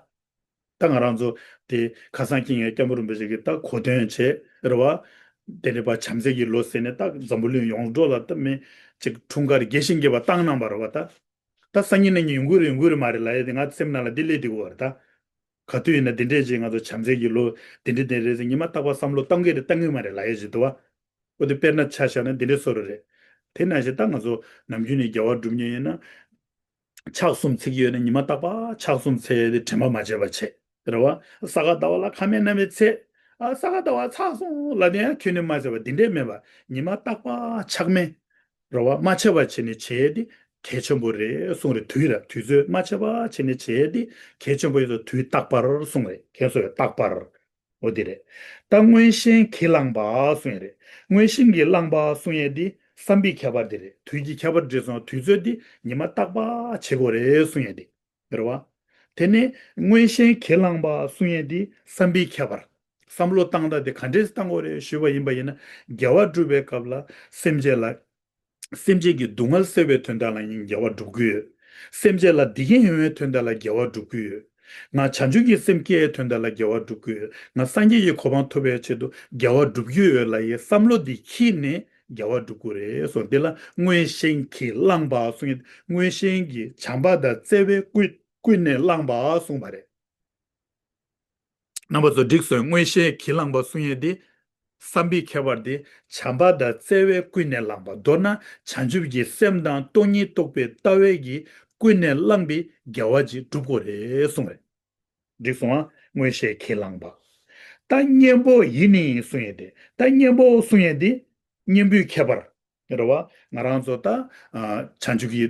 ད་ང་རང་ཚོ་དེ་ཁ་སང་ཁྱི་ངའི་སྐྱབས་མགོན་རིན་པོ་ཆེ་གིས་ད་གོ་སྟོན་བྱས་རེད་བ། དེ་འདྲ་བ་བྱམས་བརྩེ་གི་ལོ་ཟེར་ནས་ད་འཛམ་བུ་གླིང་ཡོངས་རྫོགས་ལ་ད་མི་ཅིག་འཁྲུངས་སྐར་རྒྱས་ཤིང་རྒྱས་པ་བཏང་གནང་བ་རེད་བ་ད། ད་སང་ཉིན་གནངས་ཉིན་ཡོང་གི་རེད་ཡོང་གི་རེད་མ་རེད་ལབ་ཡ་དེ་ང་སེམས་ནང་ལ་འདི་སླེབས་བསྡད་ཀྱི་ཡོད་རེད་ད། ག་དུས་ཡིན་ན་འདི་འདྲས་ཅིག་ང་ཚོ་བྱམས་བརྩེ་གི་ལོ་འདི་འདྲས་དེ་རེད་ཟེར་ཉི་མ་རྟག་པར་བསམ་བློ་གཏོང་གི་རེད་གཏོང་གི་མ་རེད་ལབ་ཡ་ཅིག་འདུག་བ། འོ་དེ་དཔེར་ན་ཆ་བཞག་ན་འདི་འདྲས་བཟོ་འདྲ་རེད། དེ་ནང་བཞིན་ད་ང་ཚོ་ནམ་རྒྱུན་ནས་དགེ་བ་སྒྲུབ་མཁན་ཡིན་ན། ཕྱག་གསུམ་འཚལ་གྱི་ཡོད་ན་ཉི་མ་རྟག་པར་ཕྱག་གསུམ་འཚལ་ཏེ་དྲན་པ་མ་བརྗེད་པ་བྱེད། རེད་བ། ས་ག་ཟླ་བ་ལ་ཁ་མེད་སྣ་མེད་འཚལ། ཨ་ས་ག་ཟླ་བ་ཚར་སོང་ལབ་ནས་ཡང་ཁྱོན་ནས་མ་འཚལ་བ་འདི་འདྲས་མེད་པ། ཉི་མ་རྟག་པར་ཆག་མེད། རེད་བ། མ་ཆད་པ་བྱས་ནས་བྱས་ཏེ་གལ་ཆེན་པོ་རེད་གསུངས་རེད། དུས་ར་དུས་ཚོད་མ་ཆད་པ་བྱས་ནས་བྱས་ཏེ་གལ་ཆེན་པོ་ཡོད་དོ། དུས་རྟག་པར་གསུངས་རེད། ཁྱེད་ཚོས་རྟག་པར། འོ་དེ་རེད། ད་མངོན་ཞེན་གྱིས་བསླངས་པ་གསུང་ཡས་རེད། མངོན་ཞེན་གྱིས་བསླངས་པ་གསུང་ཡས་དེ་བསམ་པའི་ཁྱད་པར་དེ་རེད། དུས་ཀྱི་ཁྱད་པར་འདྲེས་སོང་དུས་ཚོད་དེ་ཉི་མ་རྟག་པར་བྱེད་དགོས་རེད་གསུང་ཡས་དེ། རེད་བ། དེ་ནས་མངོན་ཞེན་གྱིས་བསླངས་པ་གསུང་ཡས་དེ་བསམ་པའི་ཁྱད་པར། བསམ་བློ་བཏང་སྟངས་དེ་ག་འདྲས་བཏང་དགོས་རེད་ཞུས་པ་ཡིན་པ་ཡིན་ན་དགེ་བ་སྒྲུབ་པའི་སྐབས་ལ་སེམས་ཅན་ལ། སེམས་ཅན་གྱི་སྡུག་བསྔལ་སེལ་བའི་དོན་དག་ལ་ཡང་དགེ་བ་སྒྲུབ་ཀྱི་ཡོད། སེམས་ཅན་ལ་བདེ་སྐྱིད་ཡོང་བའི་དོན་དག་ལ་དགེ་བ་སྒྲུབ་ཀྱི་ཡོད། ང་བྱང་ཆུབ་ཀྱི་སེམས་སྐྱེ་བའི་དོན་དག་ལ་དགེ་བ་སྒྲུབ་ཀྱི་ཡོད། ང་སངས་རྒྱས་ཀྱི་གོ་འཕང་ཐོབ་པའི་ཆེད་དུ་དགེ་བ་སྒྲུབ་ཀྱི་ཡོད་ལབ་ཡའི་བསམ་བློ་འདི་འཁྱེར་ནས་དགེ་བ་སྒྲུབ་དགོས་རེད་གསུངས། འདི་ལ་མངོན་ཞེན་གྱིས་བསླངས་པ་གསུངས་ཡིན། མངོན་ཞེན་གྱིས་བྱམས་པ་དང་བརྩེ་བས་ཀུན་ཀུན་ནས་བསླངས་པ་གསུངས་པ་རེད། རྣམ་པ་ཚོ་འགྲིག་སོང་། མངོན་ཞེན་གྱིས་བསླངས་པ་གསུང་ཡས་འདི། བསམ་པའི་ཁྱད་པར་འདི། བྱམས་པ་དང་བརྩེ་བས་ཀུན་ནས་བསླངས་པ། མདོར་ན་བྱང་ཆུབ་ཀྱི་སེམས་དང་སྟོང་ཉིད་རྟོགས་པའི་ལྟ་བས་ཀྱིས་ཀུན་ནས་བསླངས་པའི་དགེ་བ་ཅིག་སྒྲུབ་དགོས་རེད་གསུངས་རེད། འགྲིག་སོང་ཨ། མངོན་ཞེན་གྱིས་བསླངས་པ། ད་གཉེན་པོ་ཡིས་ནི་གསུང་ཡས་འདི། ད་གཉེན་པོ་གསུང་ཡས་འདི། གཉེན་པོའི་ཁྱད་པར། རེད་བ། ང་རང་ཚོ་ད། ཨ། བྱང་ཆུབ་ཀྱི་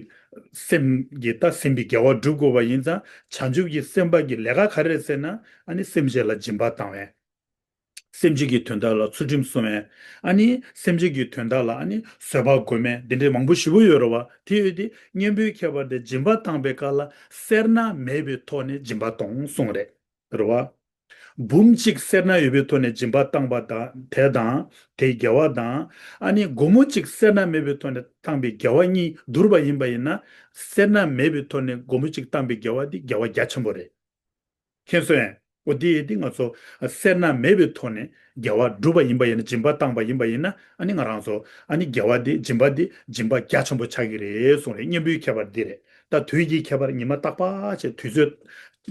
སེམས་ཀྱི་ད་སེམས་པའི་དགེ་བ་སྒྲུབ་དགོས་པ་ཡིན་ཙང་བྱང་ཆུབ་ཀྱི་སེམས་དཔའ་གི་ལས་ཀ་ག་རེ་རེད་ཟེར་ན་ཨ་ནི་སེམས་ཅན་ལ་སྦྱིན་པ་བཏང་བས། སེམས་ཅན་གྱི་དོན་དག་ལ་ཚུལ་ཁྲིམས་སྲུང་བས། ཨ་ནི་སེམས་ཅན་གྱི་དོན་དག་ལ་ཨ་ནི་བཟོད་པ་སྒོམ་བས་འདི་འདྲའི་མང་པོ་ཞེ་པོ་ཡོད་རེད་བ། དེ་ཡོད་དེ་གཉེན་པོའི་ཁྱད་པར་དེ་སྦྱིན་པ་བཏང་པའི་སྐབས་ལ་སེར་སྣ་མེད་པའི་ཐོག་ནས་སྦྱིན་པ་གཏོང་གསུངས་རེད། རེད་བ། འབུམ་གཅིག་སེར་སྣ་ཡོད་པའི་ཐོག་ནས་སྦྱིན་པ་བཏང་པ་དང་དེ་དང་དེའི་དགེ་བ་དང་། ཨ་ནི་སྒོར་མོ་གཅིག་སེར་སྣ་མེད་པའི་ཐོག་ནས་བཏང་པའི་དགེ་བ་གཉིས་བསྡུར་བ་ཡིན་པ་ཡིན་ན། སེར་སྣ་མེད་པའི་ཐོག་ནས་སྒོར་མོ་གཅིག་བཏང་པའི་དགེ་བ་འདི་དགེ་བ་རྒྱ་ཆེན་པོ་རེད། མཁྱེན་སོང་ངས། འོ་དེ་ཡིན་དུས་ང་ཚོ་སེར་སྣ་མེད་པའི་ཐོག་ནས་དགེ་བ་བསྒྲུབས་པ་ཡིན་པ་ཡིན་ན་སྦྱིན་པ་བཏང་པ་ཡིན་པ་ཡིན་ན་ཨ་ནི་ང་རང་ཚོ་ཨ་ནི་དགེ་བ་འདི་སྦྱིན་པ་འདི་སྦྱིན་པ་རྒྱ་ཆེན་པོ་ཆགས་ཀྱི་རེད་གསུངས་རེད། གཉེན་པོའི་ཁྱད་པར་འདི་རེད། ད་དུས་ཀྱི་ཁྱད་པར་ཉི་མ་རྟག་པར་བྱས་དུས་ཚོད་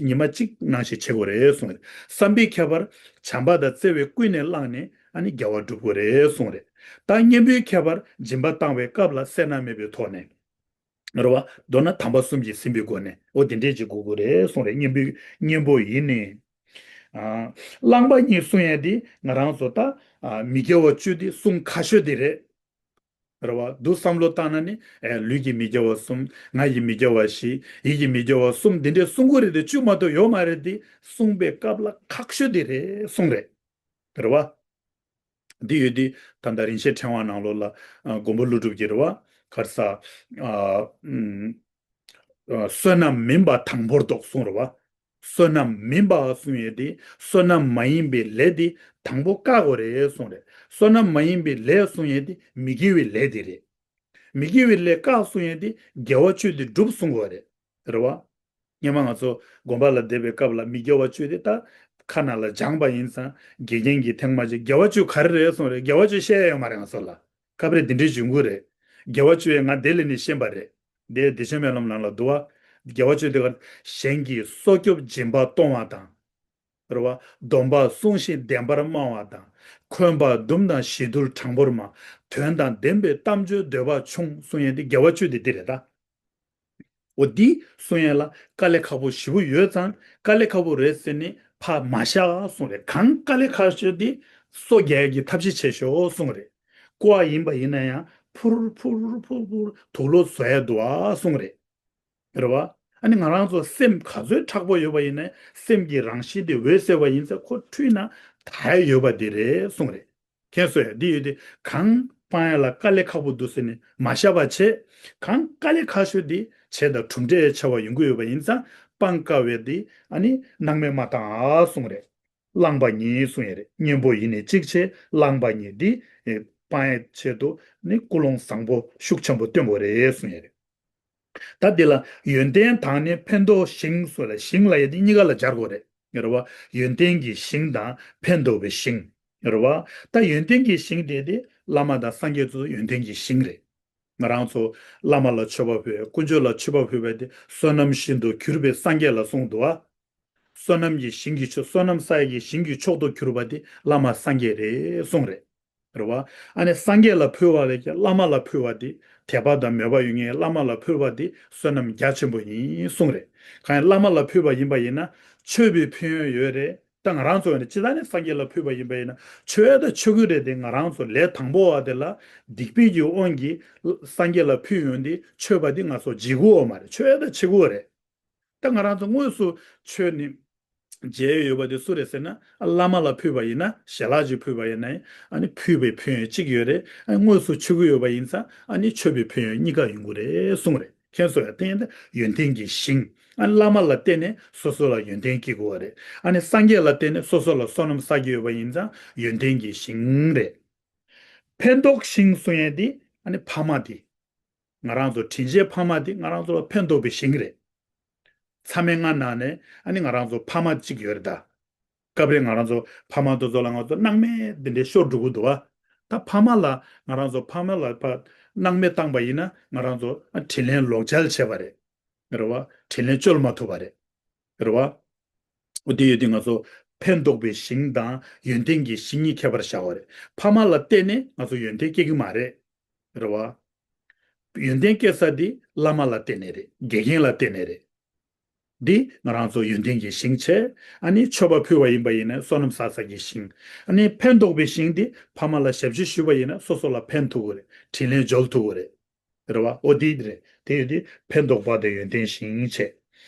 ཉི་མ་གཅིག་ནང་བཞིན་བྱེད་དགོས་རེད་གསུངས་རེད། བསམ་པའི་ཁྱད་པར་བྱམས་པ་དང་བརྩེ་བས་ཀུན་ནས་བསླངས་ནས་ཨ་ནི་དགེ་བ་སྒྲུབ་དགོས་རེད་གསུངས་རེད། ད་གཉེན་པོའི་ཁྱད་པར་སྦྱིན་པ་བཏང་བའི་སྐབས་ལ་སེར་སྣ་མེད་པའི་ཐོག་ནས། རེད་བ། མདོར་ན་དམ་པ་གསུམ་གྱིས་ཟིན་པའི་སྒོ་ནས་འོ་དེ་འདྲས་ཅིག་དགོས་ཀྱི་རེད་གསུངས་རེད། གཉེན་པོའི་གཉེན་པོ་ཡིས་ནི། ཨ། བསླངས་པ་གཉིས་གསུང་ཡས་དེ་ང་རང་ཚོ་ད། ཨ། མི་དགེ་བ་བཅུ་དེ་གསུང་ཁ་ཤོས་དེ་རེད། རེད་བ། འདུག་བསམ་བློ་བཏང་ན་ནི། ཨེ། ལུས་ཀྱི་མི་དགེ་བ་གསུམ། ངག་གི་མི་དགེ་བ་བཞི། ཡིད་ཀྱི་མི་དགེ་བ་གསུམ་འདི་འདྲས་གསུང་གི་རེད་དེ་བཅུ་མ་གཏོགས་ཡོད་མ་རེད་དེ་གསུངས་པའི་སྐབས་ལ་ཁག་ཤོས་དེ་རེད་གསུངས་རེད། རེད་བ། འདི་ཡོད་དུས་ད་ལྟ་རིན་ཆེན་ཕྲེང་བ་ནང་ལོགས་ལ་ཨ། མགོན་པོ་ཀླུ་སྒྲུབ་ཀྱིས་རེད་བ། ག་རེ་ཟ། ཨ། ཨུམ། ཨ། བསོད་ནམས་མིན་པ་དང་པོར་བཟློག་གསུངས་རེད་བ། བསོད་ནམས་མིན་པ་གསུང་ཡས་དེ་བསོད་ནམས་མ་ཡིན་པའི་ལས་དེ་དང་པོ་བཀག་དགོས་རེད་གསུངས་རེད། བསོད་ནམས་མ་ཡིན་པའི་ལས་གསུང་ཡས་དེ་མི་དགེ་བའི་ལས་དེ་རེད། མི་དགེ་བའི་ལས་བཀག་གསུང་ཡས་དེ་དགེ་བ་བཅུ་དེ་སྒྲུབ་གསུང་དགོས་རེད། རེད་བ། སྔོན་མ་ང་ཚོ་དགོན་པ་ལ་བསྡད་པའི་སྐབས་ལ་མི་དགེ་བ་བཅུ་དེ་ད་ཁ་ནང་ལ་སྦྱངས་པ་ཡིན་ཙང་དགེ་རྒན་གྱིས་ཐེངས་མ་གཅིག་དགེ་བ་བཅུ་ག་རེ་རེད་གསུངས་རེད། དགེ་བ་བཅུ་བཤད་ཡ་ཡོད་མ་རེད་ང་ཚོ་ལ། སྐབས་རེ་འདི་འདྲའི་འབྱུང་གི་རེད། དགེ་བ་བཅུ་ཡས་ང་དེ་ལས་ནི་ཤེས་པ་རེད། དེ་བདེ་ཆེན་སྨོན་ལམ་ནང་ལ་འདུག་བ། དགེ་བ་བཅུ་དེ་ག་གཞན་གྱི་སྲོག་སྐྱོབ་སྦྱིན་པ་གཏོང་བ་དང་། རེད་བ། སྡོམ་པ་བསྲུང་ཞིང་བདེན་པར་སྨྲ་བ་དང་། འཁོན་པ་འདུམ་དང་ཞི་དུལ་དྲང་པོར་སྨྲ། དོན་དང་ལྡན་པའི་གཏམ་བརྗོད་འདོད་པ་ཆུང་གསུང་ཡས་དེ་དགེ་བ་བཅུ་དེ་འདི་རེད་ད། འོ་འདི་གསུང་ཡས་ལ་དཀའ་ལས་ཁག་པོ་ཞེ་པོ་ཡོད་ཙང་དཀའ་ལས་ཁག་པོ་རེད་ཟེར་ནས་ཕར་མ་བཞག་གསུང་རེད། གང་དཀའ་ལས་ཁག་ཤོས་དེ་སོ་རྒྱག་ཡས་ཀྱི་ཐབས་ཤེས་བྱེད་ཤོག་གསུང་རེད། ཀོ་བ་ཡིན་པ་ཡིན་ན་ཡང་ཕུར་ཕུར་ཕུར་ཕུར་དུག་ལོག་བཟོ་ཡས་འདུག་ཨ་གསུང་རེད། རེད་བ། ཨ་ནི་ང་རང་ཚོ་སེམས་ག་ཚོད་མཁྲེགས་པོ་ཡོད་པ་ཡིན་ནའི་སེམས་ཀྱི་རང་བཞིན་དེ་འོད་གསལ་བ་ཡིན་ཙང་ཁོ་འཁྲུལ་ན་དག་ཡས་ཡོད་པ་དེ་རེད་གསུང་རེད། མཁྱེན་སོང་ཡ། འདི་ཡོད་དེ་གང་སྤང་ཡ་ལ་དཀའ་ལས་ཁག་པོ་འདུག་ཟེར་ནས་མ་བཞག་པ་བྱས། གང་དཀའ་ལས་ཁག་ཤོས་དེ་བྱས་དང་གྲུབ་འབྲས་ཆེ་བ་ཡོང་གི་ཡོད་པ་ཡིན་ཙང་སྤང་དཀའ་བའི་དེ་ཨ་ནི་སྣང་མེད་མ་བཏང་ཨ་གསུང་རེད། བླངས་པ་ཉིད་གསུང་ཡ་རེད། གཉེན་པོ་ཡིས་ནི་གཅིག་བྱས་བླངས་པ་ཉིད་འདི་ཨེ་སྤང་ཡ་ཆེད་དུ་ནི་ཀུན་སློང་བཟང་པོ་ཤུགས་ཆེན་པོ་བཏོན་དགོས་རེད་གསུང་ཡ་རེད། ད་འདི་ལ་ཡོན་ཏན་དང་ནི་ཕན་འདོགས་ཞིང་གསུངས་ལ་ཞིང་ལབ་ཡ་དེ་གཉིས་ཀ་ལ་སྦྱར་དགོས་རེད། ཡོད་རེད་བ། ཡོན་ཏན་གྱི་ཞིང་དང་ཕན་འདོགས་པའི་ཞིང་། ཡོད་རེད་བ། ད་ཡོན་ཏན་གྱི་ཞིང་དེ་དེ་བླ་མ་དང་སངས་རྒྱས་ཚོ་ཡོན་ཏན་གྱི་ཞིང་རེད། ང་རང་ཚོ་བླ་མ་ལ་མཆོད་པ་ཕུལ་དཀོན་མཆོག་ལ་མཆོད་པ་ཕུལ་བ་དེ་བསོད་ནམས་ཤིན་ཏུ་གྱུར་པའི་སངས་རྒྱས་ལ་གསུངས་འདུག་བ། བསོད་ནམས་ཀྱི་ཞིང་གི་མཆོག་བསོད་ནམས་བསགས་ཡས་ཀྱི་ཞིང་གི་མཆོག་ཏུ་གྱུར་པ་དེ་བླ་མ་སངས་རྒྱས་རེད་གསུངས་རེད། རེད་བ། ཨ་ནི་སངས་རྒྱས་ལ་ཕུལ་བ་ལས་ཀྱང་བླ་མ་ལ་ཕུལ་བ་དེ་དད་པ་དང་མོས་པ་ཡོད་མཁན་བླ་མ་ལ་ཕུལ་བ་དེ་བསོད་ནམས་རྒྱ་ཆེན་པོ་ཡིན་གསུངས་རེད། གང་ཡིན་བླ་མ་ལ་ཕུལ་བ་ཡིན་པ་ཡིན་ན་མཆོད་པའི་ཕན་ཡོན་ཡོད་རེད། ད་ང་རང་ཚོ་ཡིན་ན་སྤྱི་བཏང་ནས་སངས་རྒྱས་ལ་ཕུལ་བ་ཡིན་པ་ཡིན་ན་མཆོད་ད་མཆོད་ཀྱི་རེད་དེ། ང་རང་ཚོ་ལས་དང་པོ་བ་དེ་ལ་སྡིག་པའི་གི་དབང་གིས་སངས་རྒྱས་ལ་ཕུལ་ཡོང་དེ་མཆོད་པ་དེ་ང་ཚོ་བརྗེད་དགོས་བ་མ་རེད། མཆོད་ད་བྱེད་དགོས་བ་རེད། ད་ང་རང་ཚོ་དངོས་སུ་མཆོད་ནི་མཇལ་ཡོད་པ་དེ་སུ་རེད་ཟེར་ན་བླ་མ་ལ་ཕུལ་བ་ཡིན་ན་ཞལ་ལག་ཅིག་ཕུལ་བ་ཡིན་ན་ཨ་ནི་ཕུལ་བའི་ཕན་ཡོན་གཅིག་ཡོད་རེད། ཨ་ནི་དངོས་སུ་མཆོད་ཀྱི་ཡོད་པ་ཡིན་ཙང་ཨ་ནི་མཆོད་པའི་ཕན་ཡོན་གཉིས་ཀ་ཡོང་གི་རེད་གསུངས་རེད། མཁྱེན་སོང་ཡ། དེ་ཡིན་ད་ཡོན་ཏན་གྱི་ཞིང་། ཨ་ནི་བླ་མ་ལ་བརྟེན་ནས་སོ་སོ་ལ་ཡོན་ཏན་སྐྱེ་དགོས་པ་རེད། ཨ་ནི་སངས་རྒྱས་ལ་བརྟེན་ནས་སོ་སོ་ལ་བསོད་ནམས་བསགས་ཀྱི་ཡོད་པ་ཡིན་ཙང་ཡོན་ཏན་གྱི་ཞིང་རེད། ཕན་འདོགས་ཤིང་གསུང་ཡས་དེ་ཨ་ནི་ཕ་མ་དེ། ང་རང་ཚོ་དྲིན་ཅན་ཕ་མ་དེ་ང་རང་ཚོ་ལ་ཕན་འདོགས་པའི་ཞིང་རེད། མཚམས་མེད་ལྔ་ནང་ནས་ཨ་ནི་ང་རང་ཚོ་ཕ་མ་གཅིག་ཡོད་རེད་ད། སྐབས་རེ་ང་རང་ཚོ་ཕ་མ་དེ་ཚོ་ལ་ང་ཚོ་སྣང་མེད་འདི་འདྲའི་ཤོར་འགྲོ་གི་འདུག་བ། ད་ཕ་མ་ལ་ང་རང་ཚོ་ཕ་མ་ལ་ཕ་སྣང་མེད་བཏང་པ་ཡིན་ན་ང་རང་ཚོ་ཨ་དྲིན་ལན་ལོག་འཇལ་བྱས་པ་རེད། རེད་བ། དྲིན་ལན་འཇལ་མ་ཐུབ་པ་རེད། རེད་བ། འོ་དེ་ཡོད་དུས་ང་ཚོ་ཕན་འདོགས་པའི་ཞིང་དང་ཡོན་ཏན་གྱི་ཞིང་གཉིས་ཁྱད་པར་བཞག་པ་རེད། ཕ་མ་ལ་བརྟེན་ནས་ང་ཚོ་ཡོན་ཏན་སྐྱེ་གི་མ་རེད། རེད་བ། ཡོན་ཏན་སྐྱེ་ས་དེ་བླ་མ་ལ་བརྟེན་ནས་རེད། དགེ་རྒན་ལ་བརྟེན་ནས་རེད། འདི་ང་རང་ཚོ་ཡོན་ཏན་གྱི་ཞིང་བྱས། ཨ་ནི་མཆོད་པ་ཕུལ་བ་ཡིན་པ་ཡིན་ན་བསོད་ནམས་བསགས་ས་ཀྱི་ཞིང་། ཨ་ནི་ཕན་འདོགས་པའི་ཞིང་འདི་ཕ་མ་ལ་ཞབས་ཕྱི་ཞུས་པ་ཡིན་ན་སོ་སོ་ལ་ཕན་ཐོགས་ཀྱི་རེད། དྲིན་ལན་འཇལ་ཐུབ་ཀྱི་རེད། རེད་བ། འོ་དེ་རེད། དེ་ཡོད་དེ་ཕན་འདོགས་པ་དང་ཡོན་ཏན་ཞིང་བྱས།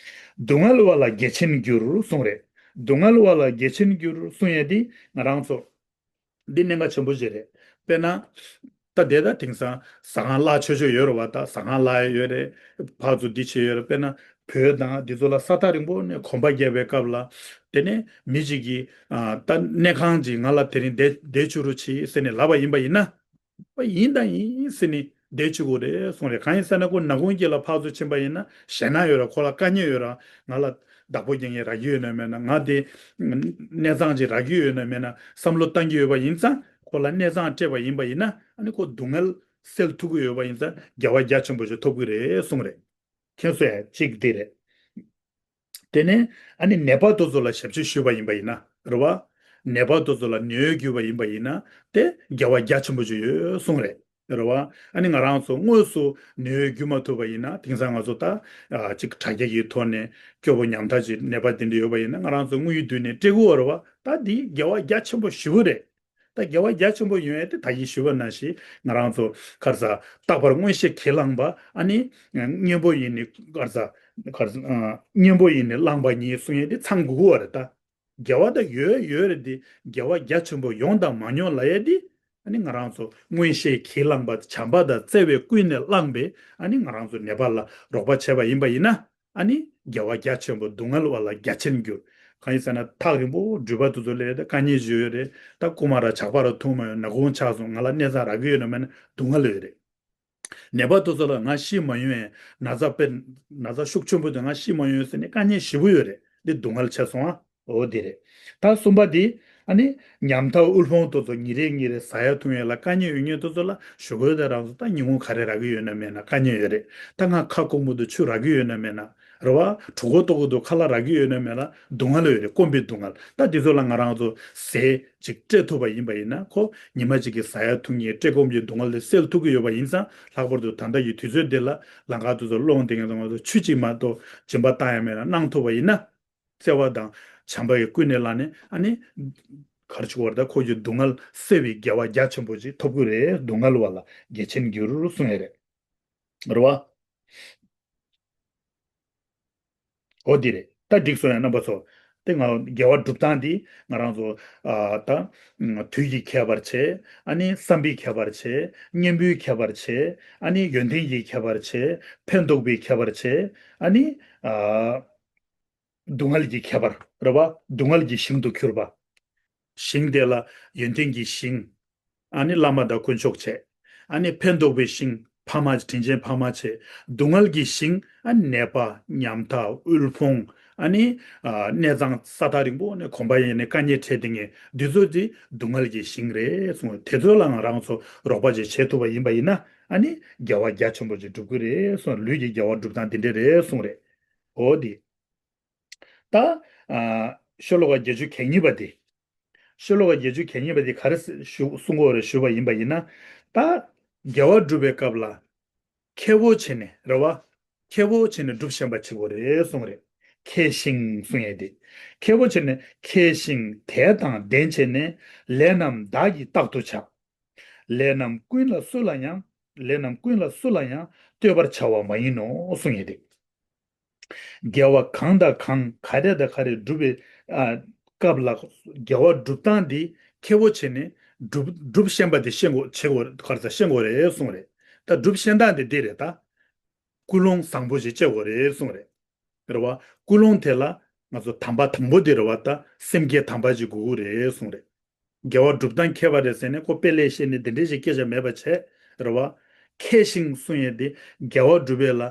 སྡུག་བསྔལ་བ་ལ་རྒྱལ་ཆེན་འགྱུར་གསུངས་རེད། སྡུག་བསྔལ་བ་ལ་རྒྱལ་ཆེན་འགྱུར་གསུང་ཡས་དེ་ང་རང་ཚོ་འདི་གནད་འགག་ཆེན་པོ་ཞིག་རེད། དཔེར་ན། ད་དེ་ད་དེང་སང་ཟ་ཁང་གླ་ཆོག་ཆོག་ཡོད་རེད་བ། ད་ཟ་ཁང་གླ་ཡོད་རེད། ཕར་ཚུར་འདི་བྱས་ཡོད་རེད། དཔེར་ན་བོད་དང་འདི་ཚོ་ལ་ས་ཐག་རིང་པོ་ནས་གོམ་པ་རྒྱག་པའི་སྐབས་ལ། དེ་ནས་མི་གཅིག་གིས་ཨ་ད་གནས་ཁང་ཅིག་ང་ལ་དེ་རིང་བསྡད་བསྡད་བཅུག་རོགས་གྱིས་ཟེར་ནས་ལབ་པ་ཡིན་པ་ཡིན་ན། ཨ་ཡིན་དང་ཡིན་ཟེར་ནས་བསྡད་བཅུག་དགོས་རེད་གསུངས་རེད། གང་ཡིན་ཟེར་ན་ཁོ་ནག་ཁུང་དཀྱིལ་ལ་ཕར་ཚུར་ཕྱིན་པ་ཡིན་ན་ཞེད་སྣང་ཡོད་ར། ཁོ་ལ་དཀའ་ངལ་ཡོད་ར། ང་ལ་བདག་པོ་རྒྱག་མཁན་རག་གི་ཡོད་ན་མེད་ན། ང་དེ་གནས་ཚང་ཅིག་རག་གི་ཡོད་ན་མེད་ན་བསམ་བློ་བཏང་གི་ཡོད་པ་ཡིན་ཙང་། ཁོ་ལ་གནས་ཚང་སྤྲད་པ་ཡིན་པ་ཡིན་ན་ཨ་ནི་ཁོ་སྡུག་བསྔལ་སེལ་ཐུབ་ཀྱི་ཡོད་པ་ཡིན་ཙང་དགེ་བ་རྒྱ་ཆེན་པོ་ཞིག་ཐོབ་ཀྱི་རེད་གསུངས་རེད། མཁྱེན་སོང་ཡ། གཅིག་འདི་རེད། དེ་ནས་ཨ་ནི་ནད་པ་དེ་ཚོ་ལ་ཞབས་ཕྱི་ཞུས་པ་ཡིན་པ་ཡིན་ན་རེད་བ། ནད་པ་དེ་ཚོ་ལ་ནད་གཡོག་བརྒྱུས་པ་ཡིན་པ་ཡིན་ན་དེ་དགེ་བ་རྒྱ་ཆེན་པོ་ཞིག་ཡོད་གསུངས་རེད། རེད་བ། ཨ་ནི་ང་རང་ཚོ་དངོས་སུ་ནད་གཡོག་བརྒྱུད་མ་ཐུབ་པ་ཡིན་ན་དེང་སང་ང་ཚོ་ད་ཨ་ཅིག་དྲ་རྒྱ་གི་ཐོག་ནས་སྐྱོ་པོ་ཉམ་ཐག་ཅིག་ནད་པ་དེ་འདྲ་ཡོད་པ་ཡིན་ན་ང་རང་ཚོ་དངུལ་བསྡུས་ནས་སྤྲད་དགོས་པ་རེད་བ། ད་འདི་དགེ་བ་རྒྱ་ཆེན་པོ་ཞེ་པོ་རེད། ད་དགེ་བ་རྒྱ་ཆེན་པོ་ཡོང་ཡས་དེ་ད་གིན་ཞུས་པ་ནང་བཞིན་ང་རང་ཚོ་ག་རེ་ཟ་རྟག་པར་མངོན་ཤེས་ཁས་བླངས་པ། ཨ་ནི་གཉེན་པོ་ཡིས་ནི་ག་རེ་ཟ་ག་རེ་ཟ་ཨ་གཉེན་པོ་ཡིས་ནི་བླངས་པ་ཉིད་གསུང་ཡས་དེ་ཚང་དགོས་ཀྱི་ཡོད་རེད་ད། དགེ་བ་ད་ཡོད་ཡོད་རེད་དེ། དགེ་བ་རྒྱ་ཆེན་པོ་ཡོང་དང་མ་མྱོང་ལབ་ཡས་དེ་ཨ་ནི་ང་རང་ཚོ་མངོན་ཤེས་ཁས་བླངས་པ་བྱམས་པ་དང་བརྩེ་བས་ཀུན་ནས་བསླངས་པས་ཨ་ནི་ང་རང་ཚོ་ནད་པ་ལ་རོགས་པ་བྱས་པ་ཡིན་པ་ཡིན་ན། ཨ་ནི་དགེ་བ་རྒྱ་ཆེན་པོ་སྡུག་བསྔལ་བ་ལ་རྒྱ་ཆེར་འགྱུར། གང་ཡིན་ཟེར་ན་ཐག་རིང་པོ་འགྲུལ་པ་དེ་ཚོ་སླེབས་ཏེ་དཀའ་ངལ་ཞིག་ཡོད་རེད། ད་རྐུ་མ་ར་ཇག་པ་ར་ཐུག་མ་ཡོང་། ནག་ཁུང་ཆགས་སོང་། ང་ལ་གནས་ཚང་རག་གི་ཡོད་ན་མེད་ན་སྡུག་བསྔལ་ཡོད་རེད། ནད་པ་དེ་ཚོ་ལ་ང་ཤི་མ་ཡོང་ཡས། ན་ཚ་དཔེ་ན་ཚ་ཤུགས་ཆེན་པོ་དེ་ང་ཤི་མ་ཡོང་ཡས་ཟེར་ནས་དཀའ་ངལ་ཞེ་པོ་ཡོད་རེད། འདི་སྡུག་བསྔལ་ཆགས་སོང་ཨ། འོ་དེ་རེད། ད་གསུམ་པ་དེ་ཨ་ནི་ཉམ་ཐག་དབུལ་ཕོངས་དེ་ཚོ་ཉིན་རེ་ཉིན་རེ་ཟ་ཡ་འཐུང་ཡ་ལ་དཀའ་ངལ་ཡོད་མཁན་དེ་ཚོ་ལ་ཞུ་དགོས། ད་རང་ཚོ་ད་ཉིན་གུང་ག་རེ་རག་གི་ཡོད་ན་མེད་ན་དཀའ་ངལ་ཡོད་རེད། ད་ང་ཁ་སྐོམ་པོ་འདུག་ཆུ་རག་གི་ཡོད་ན་མེད་ན། རེད་བ། གྲོད་ཁོག་ལྟོགས་ཀྱི་འདུག་ཁ་ལག་རག་གི་ཡོད་ན་མེད་ན་སྡུག་བསྔལ་ཡོད་རེད། སྐོམ་པའི་སྡུག་བསྔལ། ད་འདི་ཚོ་ལ་ང་རང་ཚོ་ཟས་ཅིག་སྤྲད་ཐུབ་པ་ཡིན་པ་ཡིན་ན། ཁོ་ཉི་མ་གཅིག་གི་ཟ་ཡ་འཐུང་ཡའི་བཀྲེས་སྐོམ་གྱི་སྡུག་བསྔལ་དེ་སེལ་ཐུབ་ཀྱི་ཡོད་པ་ཡིན་ཙང་། ལྷག་པར་དུ་ད་ལྟ་ཡི་དུས་ཚོད་འདི་ལ་ལམ་ཁ་དེ་ཚོ་སློང་བསྡད་མཁན་ཚོ་ང་ཚོ་ཆུ་གཅིག་མ་གཏོགས་སྦྱིན་པ་བཏང་ཡ་མེད་ན་གནང་ཐུབ་པ་ཡིན་ན། བརྩེ་བ་དང་བྱམས་པ་ཡིས་ཀུན་ནས་བསླངས་ནས། ཨ་ནི་ག་རེ་ཞུ་དགོས་རེད། ད་ཁོ་གི་སྡུག་བསྔལ་སེལ་བའི་དགེ་བ་རྒྱ་ཆེན་པོ་ཅིག་ཐོབ་ཀྱི་རེད། སྡུག་བསྔལ་བ་ལ་དགེ་ཆེན་འགྱུར་གསུངས་ཡོད་རེད། རེད་བ། འོ་འདི་རེད། ད་འགྲིག་སོང་ཡ་རྣམ་པ་ཚོ། དེ་ང་དགེ་བ་སྒྲུབ་སྟངས་འདི་ང་རང་ཚོ་ཨ་ད་དུས་ཀྱི་ཁྱད་པར་བྱས། ཨ་ནི་བསམ་པའི་ཁྱད་པར་བྱས། གཉེན་པོའི་ཁྱད་པར་བྱས། ཨ་ནི་ཡོན་ཏན་གྱི་ཁྱད་པར་བྱས། ཕན་འདོགས་པའི་ཁྱད་པར་བྱས། ཨ་ནི་ཨ་སྡུག་བསྔལ་གྱི་ཁྱད་པར་རེད་བ། སྡུག་བསྔལ་གྱི་ཞིང་དུ་གྱུར་པ། ཞིང་དེ་ལ་ཡོན་ཏན་གྱི་ཞིང་། ཨ་ནི་བླ་མ་དང་དཀོན་མཆོག་བྱས། ཨ་ནི་ཕན་འདོགས་པའི་ཞིང་ཕ་མ། དྲིན་ཅན་ཕ་མ་བྱས། སྡུག་བསྔལ་གྱི་ཞིང་། ཨ་ནི་ནད་པ། ཉམ་ཐག། དབུལ་ཕོངས། ཨ་ནི་ཨ་གནས་ཚང་ས་ཐག་རིང་པོ་ནས་གོམ་པ་ཡིན་ནས་དཀའ་ངལ་འཕྲད་བསྡད་མཁན་འདི་ཚོ་དེ་སྡུག་བསྔལ་གྱི་ཞིང་རེད་གསུངས། དེ་ཚོ་ལ་ང་རང་ཚོ་རོགས་པ་ཅིག་བྱེད་ཐུབ་པ་ཡིན་པ་ཡིན་ན། ཨ་ནི་དགེ་བ་རྒྱ་ཆེན་པོ་ཅིག་སྒྲུབ་ཀྱི་རེད་གསུངས། ལུས་ཀྱི་དགེ་བ་སྒྲུབ་སྟངས་འདི་འདྲ་རེད་གསུངས་རེད། འོ་དེ། ད་ཨ་ཤོ་ལོ་ཀ་བརྒྱད་ཅུ་གྱ་གཉིས་པ་དེ། ཤོ་ལོ་ཀ་བརྒྱད་ཅུ་གྱ་གཉིས་པ་དེ་ག་རེ་ཞུ་གསུང་གི་ཡོད་རེད་ཞུས་པ་ཡིན་པ་ཡིན་ན། ད་དགེ་བ་སྒྲུབ་པའི་སྐབས་ལ་ཁེ་བོ་བྱས་ནས་རེད་བ། ཁེ་བོ་བྱས་ནས་སྒྲུབ་ཤེས་པ་བྱེད་དགོས་རེད་གསུངས་རེད། མཁས་ཤིང་གསུང་ཡས་དེ། ཁེ་བོ་བྱས་ནས། མཁས་ཤིང་དད་དང་ལྡན་བྱས་ནས། ལས་རྣམས་བདག་གིས་རྟག་ཏུ་བྱ། ལས་རྣམས་ཀུན་ལ་སུ་ལ་ཡང་། ལས་རྣམས་ཀུན་ལ་སུ་ལ་ཡང་། བསྟོད་པར་བྱ་བ་མ་ཡིན་ནོ་གསུང་ཡས་དེ། དགེ་བ་གང་དང་གང་ག་རེ་དང་ག་རེ་སྒྲུབ་པའི་ཨ་སྐབས་ལ་དགེ་བ་སྒྲུབ་སྟངས་འདི་ཁེ་བོ་བྱས་ནས་སྒྲུབ་སྒྲུབ་ཤེས་པ་དེ་ཤེས་དགོས། བྱེད་དགོས་ག་རེ་ཟེར་ཤེས་དགོས་རེད་གསུངས་རེད། ད་སྒྲུབ་ཤེས་སྟངས་དེ་འདི་རེད་ད། ཀུན་སློང་བཟང་པོ་ཞིག་སྐྱེ་དགོས་རེད་གསུངས་རེད། རེད་བ། ཀུན་སློང་དེ་ལ་ང་ཚོ་དམ་པ་དང་པོ་དེ་རེད་བ། ད་སེམས་བསྐྱེད་དམ་པ་ཅིག་དགོས་ཀྱི་རེད་གསུངས་རེད། དགེ་བ་སྒྲུབ་སྟངས་མཁས་པ་རེད་ཟེར་ནས་ཁོ་དཔེ་ལས་བཤད་ནས་དེ་འདྲས་ཞིག་སྐད་ཆ་མེད་པ་བྱས། རེད་བ། མཁས་ཤིང་གསུང་ཡས་དེ་དགེ་བ་སྒྲུབ་པའི་ལ་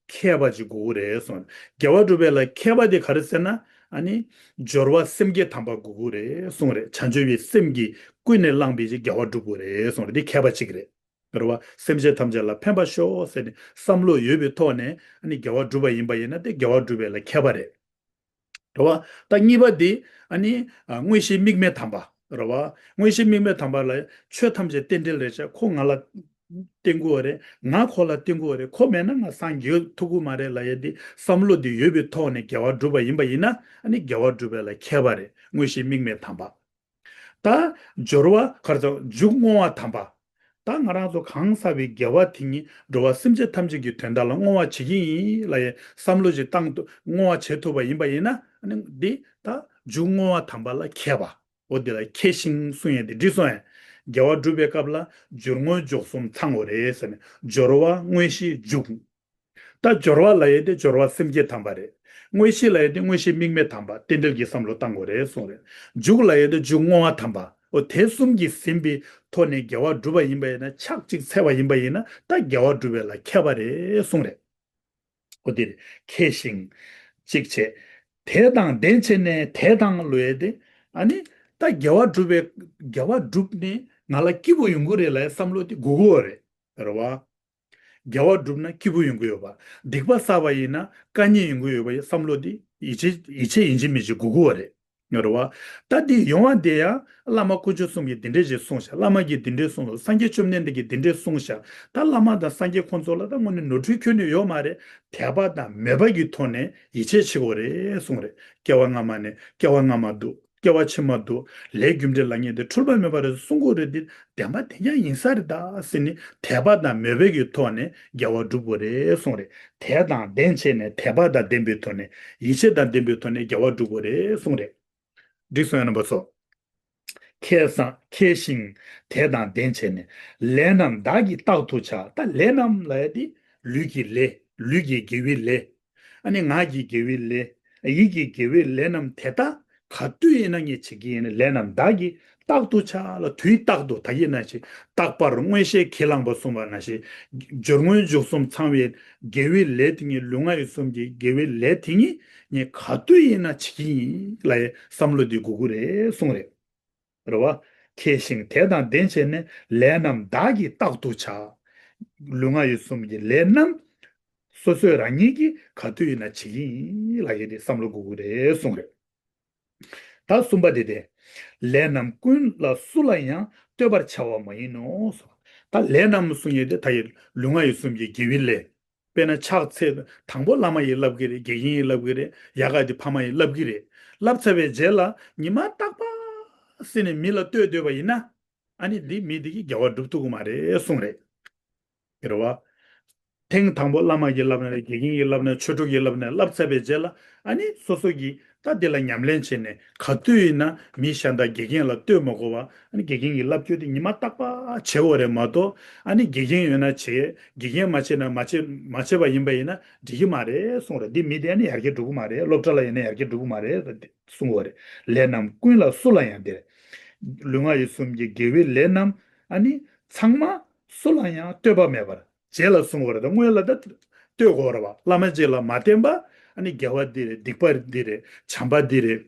མཁས་པ་ཅིག་དགོས་ཀྱི་རེད་གསུངས། དགེ་བ་སྒྲུབ་པའི་ལ་མཁས་པ་དེ་ག་རེ་ཟེར་ན། ཨ་ནི་སྦྱོར་བ་སེམས་བསྐྱེད་དམ་པ་དགོས་ཀྱི་རེད་གསུངས་རེད། བྱང་ཆུབ་པའི་སེམས་ཀྱིས་ཀུན་ནས་བསླངས་པའི་ཅིག་དགེ་བ་སྒྲུབ་དགོས་རེད་གསུངས་རེད། དེ་མཁས་པ་ཅིག་རེད། རེད་བ། སེམས་ཅན་ཐམས་ཅད་ལ་ཕན་པ་ཤོག་ཟེར་ནས་བསམ་བློ་ཡོད་པའི་ཐོག་ནས་ཨ་ནི་དགེ་བ་སྒྲུབ་པ་ཡིན་པ་ཡིན་ན་དེ་དགེ་བ་སྒྲུབ་པའི་ལ་མཁས་པ་རེད། རེད་བ། ད་གཉིས་པ་དེ་ཨ་ནི་ཨ་དངོས་གཞི་དམིགས་མེད་དམ་པ། རེད་བ། དངོས་གཞི་དམིགས་མེད་དམ་པ་ལ་ཆོས་ཐམས་ཅད་རྟེན་འབྲེལ་རེད་ཤག་ཁོ་ང་ལ་བརྟེན་དགོས་རེད། ང་ཁོ་ལ་བརྟེན་དགོས་རེད། ཁོ་མེད་ན་ང་སངས་རྒྱས་ཐུབ་ཀྱི་མ་རེད་ལབ་ཡས་དེ་བསམ་བློ་དེ་ཡོད་པའི་ཐོག་ནས་དགེ་བ་སྒྲུབ་པ་ཡིན་པ་ཡིན་ན། ཨ་ནི་དགེ་བ་སྒྲུབ་པའི་ལ་མཁས་པ་རེད། དངོས་གཞི་དམིགས་མེད་དམ་པ། ད་སྦྱོར་བ་ག་རེ་ཟེར། མཇུག་བསྔོ་བ་དམ་པ། ད་ང་རང་ཚོ་གང་བསགས་པའི་དགེ་བ་དེ་ཉིད་འགྲོ་བ་སེམས་ཅན་ཐམས་ཅད་ཀྱི་དོན་དག་ལ་བསྔོ་བ་བྱེད་ཀྱི་ཡིན་ལབ་ཡས་བསམ་བློ་ཞིག་བཏང་ཐུབ། བསྔོ་བ་བྱེད་ཐུབ་པ་ཡིན་པ་ཡིན་ན། ཨ་ནི་འདི་ད་མཇུག་བསྔོ་བ་དམ་པ་ལ་མཁས་པ། འོ་འདི་ལ་མཁས་ཤིང་གསུང་ཡས་དེ་འགྲིག་སོང་ཡས། དགེ་བ་སྒྲུབ་པའི་སྐབས་ལ་སྦྱོར་དངོས་མཇུག་གསུམ་ཚང་དགོས་རེད་ཟེར་ནས། སྦྱོར་བ། དངོས་གཞི། མཇུག་ད་སྦྱོར་བ་ལབ་ཡས་དེ་སྦྱོར་བ་སེམས་བསྐྱེད་དམ་པ་རེད། དངོས་གཞི་ལབ་ཡས་དེ་དངོས་གཞི་དམིགས་མེད་དམ་པ་རྟེན་འབྲེལ་གྱི་བསམ་བློ་བཏང་དགོས་རེད་གསུངས་རེད། མཇུག་ལབ་ཡས་དེ་མཇུག་བསྔོ་བ་དམ་པ། འོ་དེ་གསུམ་གྱིས་ཟིན་པའི་ཐོག་ནས་དགེ་བ་སྒྲུབ་པ་ཡིན་པ་ཡིན་ན། ཕྱག་གཅིག་འཚལ་བ་ཡིན་པ་ཡིན་ན་ད་དགེ་བ་སྒྲུབ་པའི་ལ་མཁས་པ་རེད་གསུངས་རེད། འོ་དེ་རེད། མཁས་ཤིང་གཅིག་བྱས། དད་དང་ལྡན་བྱས་ནས། དད་དང་ལབ་ཡས་དེ་ཨ་ནི་ད་དགེ་བ་སྒྲུབ་པའི་དགེ་བ་སྒྲུབ་ནས་ང་ལ་སྐྱིད་པོ་ཡོང་གི་རེད་ལབ་ཡས་བསམ་བློ་དེ་དགོས་ཀྱི་ཡོད་རེད། རེད་བ། དགེ་བ་བསྒྲུབ་ན་སྐྱིད་པོ་ཡོང་གི་ཡོད་པ། སྡིག་པ་བསགས་པ་ཡིན་ན་དཀའ་ངལ་ཡོང་གི་ཡོད་པ་ཡི་བསམ་བློ་འདི་ཡིད་ཆེས་ཡིད་ཆེས་ཡིན་གཅིག་མིན་གཅིག་དགོས་ཀྱི་ཡོད་རེད། ཡོད་རེད་བ། ད་འདི་ཡོང་བ་འདི་ཡང་བླ་མ་དཀོན་མཆོག་གསུམ་གྱིས་འདི་འདྲས་ཞིག་གསུངས་ཤག་བླ་མ་གིས་འདི་འདྲས་གསུངས་ཤག་སངས་རྒྱས་བཅོམ་ལྡན་འདས་ཀྱིས་འདི་འདྲས་གསུངས་ཤག་ད་བླ་མ་དང་སངས་རྒྱས་ཁོང་ཚོ་ལ་ད་དངོས་གནས་ནོར་འཁྲུལ་ཁྱོན་ནས་ཡོད་མ་རེད། དད་པ་དང་མོས་པ་གི་ཐོག་ནས་ཡིད་ཆེས་བྱེད་དགོས་རེད་གསུངས་རེད། སྐྱེ་བ་སྔ་མ་ནས་སྐྱེ་བ་སྔ་མ་འདུག་སྐྱེ་བ་ཕྱི་མ་འདུག་ལས་རྒྱུ་འབྲས་ལ་ངེས་ཏེ་འཁྲུལ་པ་མེད་པ་རེད་གསུང་གི་ཡོད་རེད། འདི་བདེན་པ་བདེན་རྐྱང་ཡིན་ས་རེད་ད་ཟེར་ནས་དད་པ་དང་མོས་པའི་གི་ཐོག་ནས་དགེ་བ་སྒྲུབ་དགོས་རེད་གསུངས་རེད། དད་དང་ལྡན་བྱས་ནས་དད་པ་དང་ལྡན་པའི་ཐོག་ནས་ཡིད་ཆེས་དང་ལྡན་པའི་ཐོག་ནས་དགེ་བ་སྒྲུབ་དགོས་རེད་གསུངས་རེད། འགྲིག་སོང་ཡ་རྣམ་པ་ཚོ། མཁས་སང་མཁས་ཤིང་དད་དང་ལྡན་བྱས་ནས། ལས་རྣམས་བདག་གིས་རྟག་ཏུ་བྱ། ད་ལས་རྣམས་ལབ་ཡ་དེ་ལུས་ཀྱི་ལས། ལུས་ཀྱི་དགེ་བའི་ལས། ཨ་ནི་ངག་གི་དགེ་བའི་ལས། ཡིད་ཀྱི་དགེ་བའི་ལས་རྣམས་དེ་དག་ག་དུས་ཡིན་ན་ངས་བྱེད་ཀྱི་ཡིན། ལས་རྣམས་བདག་གིས་རྟག་ཏུ་བྱ་ལ། དུས་རྟག་ཏུ་ད་ཡིན་ན་ཞིག་རྟག་པར་མངོན་ཤེས་གྱིས་བླངས་པ་གསུངས་པ་ནང་བཞིན། སྦྱོར་དངོས་མཇུག་གསུམ་ཚང་བའི་དགེ་བའི་ལས་དེ་ཉིད། ལུས་ངག་ཡིད་གསུམ་གྱི་དགེ་བའི་ལས་དེ་ཉིད་ངས་ག་དུས་ཡིན་ན་བྱེད་ཀྱི་ཡིན་ལབ་ཡའི་བསམ་བློ་འདི་དགོས་ཀྱི་རེད་གསུངས་རེད། རེད་བ། མཁས་ཤིང་དད་དང་ལྡན་བྱས་ནས། ལས་རྣམས་བདག་གིས་རྟག་ཏུ་བྱ། ལུས་ངག་ཡིད་གསུམ་གྱི་ལས་རྣམས་ སོ་སོས་རང་ཉིད་ཀྱིས་ག་དུས་ཡིན་ན་བྱེད་ཀྱི་ཡིན་ལབ་ཡས་དེ་བསམ་བློ་དགོས་ཀྱི་རེད་གསུངས་རེད། ད་གསུམ་པ་དེ་སྟེ། ལས་རྣམས་ཀུན་ལ་སུ་ལ་ཡང་། ལྟོས་པར་བྱ་བ་མ་ཡིན་ནོ། ད་ལས་རྣམས་གསུང་ཡས་དེ་ད་ཡི་ལུས་ངག་ཡིད་གསུམ་གྱི་དགེ་བའི་ལས། དཔེར་ན་ཕྱག་འཚལ་དང་པོ་བླ་མ་ཡིས་བསླབ་ཀྱི་རེད། དགེ་རྒན་ཡིས་བསླབ་ཀྱི་རེད། ཡག་ག་དེ་ཕ་མ་ཡིས་བསླབ་ཀྱི་རེད། བསླབ་ཚར་བའི་རྗེས་ལ་ཉི་མ་རྟག་པ་སེ་ནས་མི་ལ་ལྟོས་སྡོད་པ་ཡིན་ན། ཨ་ནི་འདི་མི་འདི་གིས་དགེ་བ་སྒྲུབ་ཐུབ་ཀྱི་མ་རེད་གསུངས་རེད། རེད་བ། ཐེངས་དང་པོ་བླ་མ་གིས་བསླབ་ན་རེད། དགེ་རྒན་གྱིས་བསླབ་ན། ཆོས་གྲོགས་ཀྱིས་བསླབ་ན། བསླབ་ཚར་བའི་རྗེས་ལ་ཨ་ནི་སོ་སོ་གིས་ད་འདི་ལ་ཉམས་ལེན་བྱས་ནས་ག་དུས་ཡིན་ན་མི་གཞན་དང་དགེ་རྒན་ལ་ལྟོས་མ་དགོས་པ། ཨ་ནི་དགེ་རྒན་གྱིས་བསླབ་རྒྱུ་དེ་ཉི་མ་རྟག་པ་བྱེད་དགོས་རེད་མ་གཏོགས། ཨ་ནི་དགེ་རྒན་ཡོད་ན་བྱེད། དགེ་རྒན་མ་བྱེད་ན་མ་བྱེད། མ་བྱེད་པ་ཡིན་པ་ཡིན་ན་འགྲིག་གི་མ་རེད་གསུངས་རེད། འདི་མི་དེ་ཨ་ནི་ཡར་རྒྱས་འགྲོ་གི་མ་རེད། སློབ་གྲྭ་ལ་ཡིན་ན་ཡར་རྒྱས་འགྲོ་གི་མ་རེད་གསུངས་པ་རེད། ལས་རྣམས་ཀུན་ལ་སུ་ལ་ཡང་དེ་རེད། ལུས་ངག་ཡིད་གསུམ་གྱི་དགེ་བའི་ལས་རྣམས་ཨ་ནི་ཚང་མ་སུ་ལ་ཡང་ལྟོས་པ་མེད་པར། རྗེས་ལ་གསུངས་པ་རེད། ད་སྔོན་ལ་ད་ལྟོས་དགོས་རེད་བ། བླ་མ་རྗེས་ལ་མ་བསྟེན་པ་ཨ་ནི་དགེ་བ་འདི་རེད། སྡིག་པ་འདི་རེད། བྱམས་པ་འདི་རེད།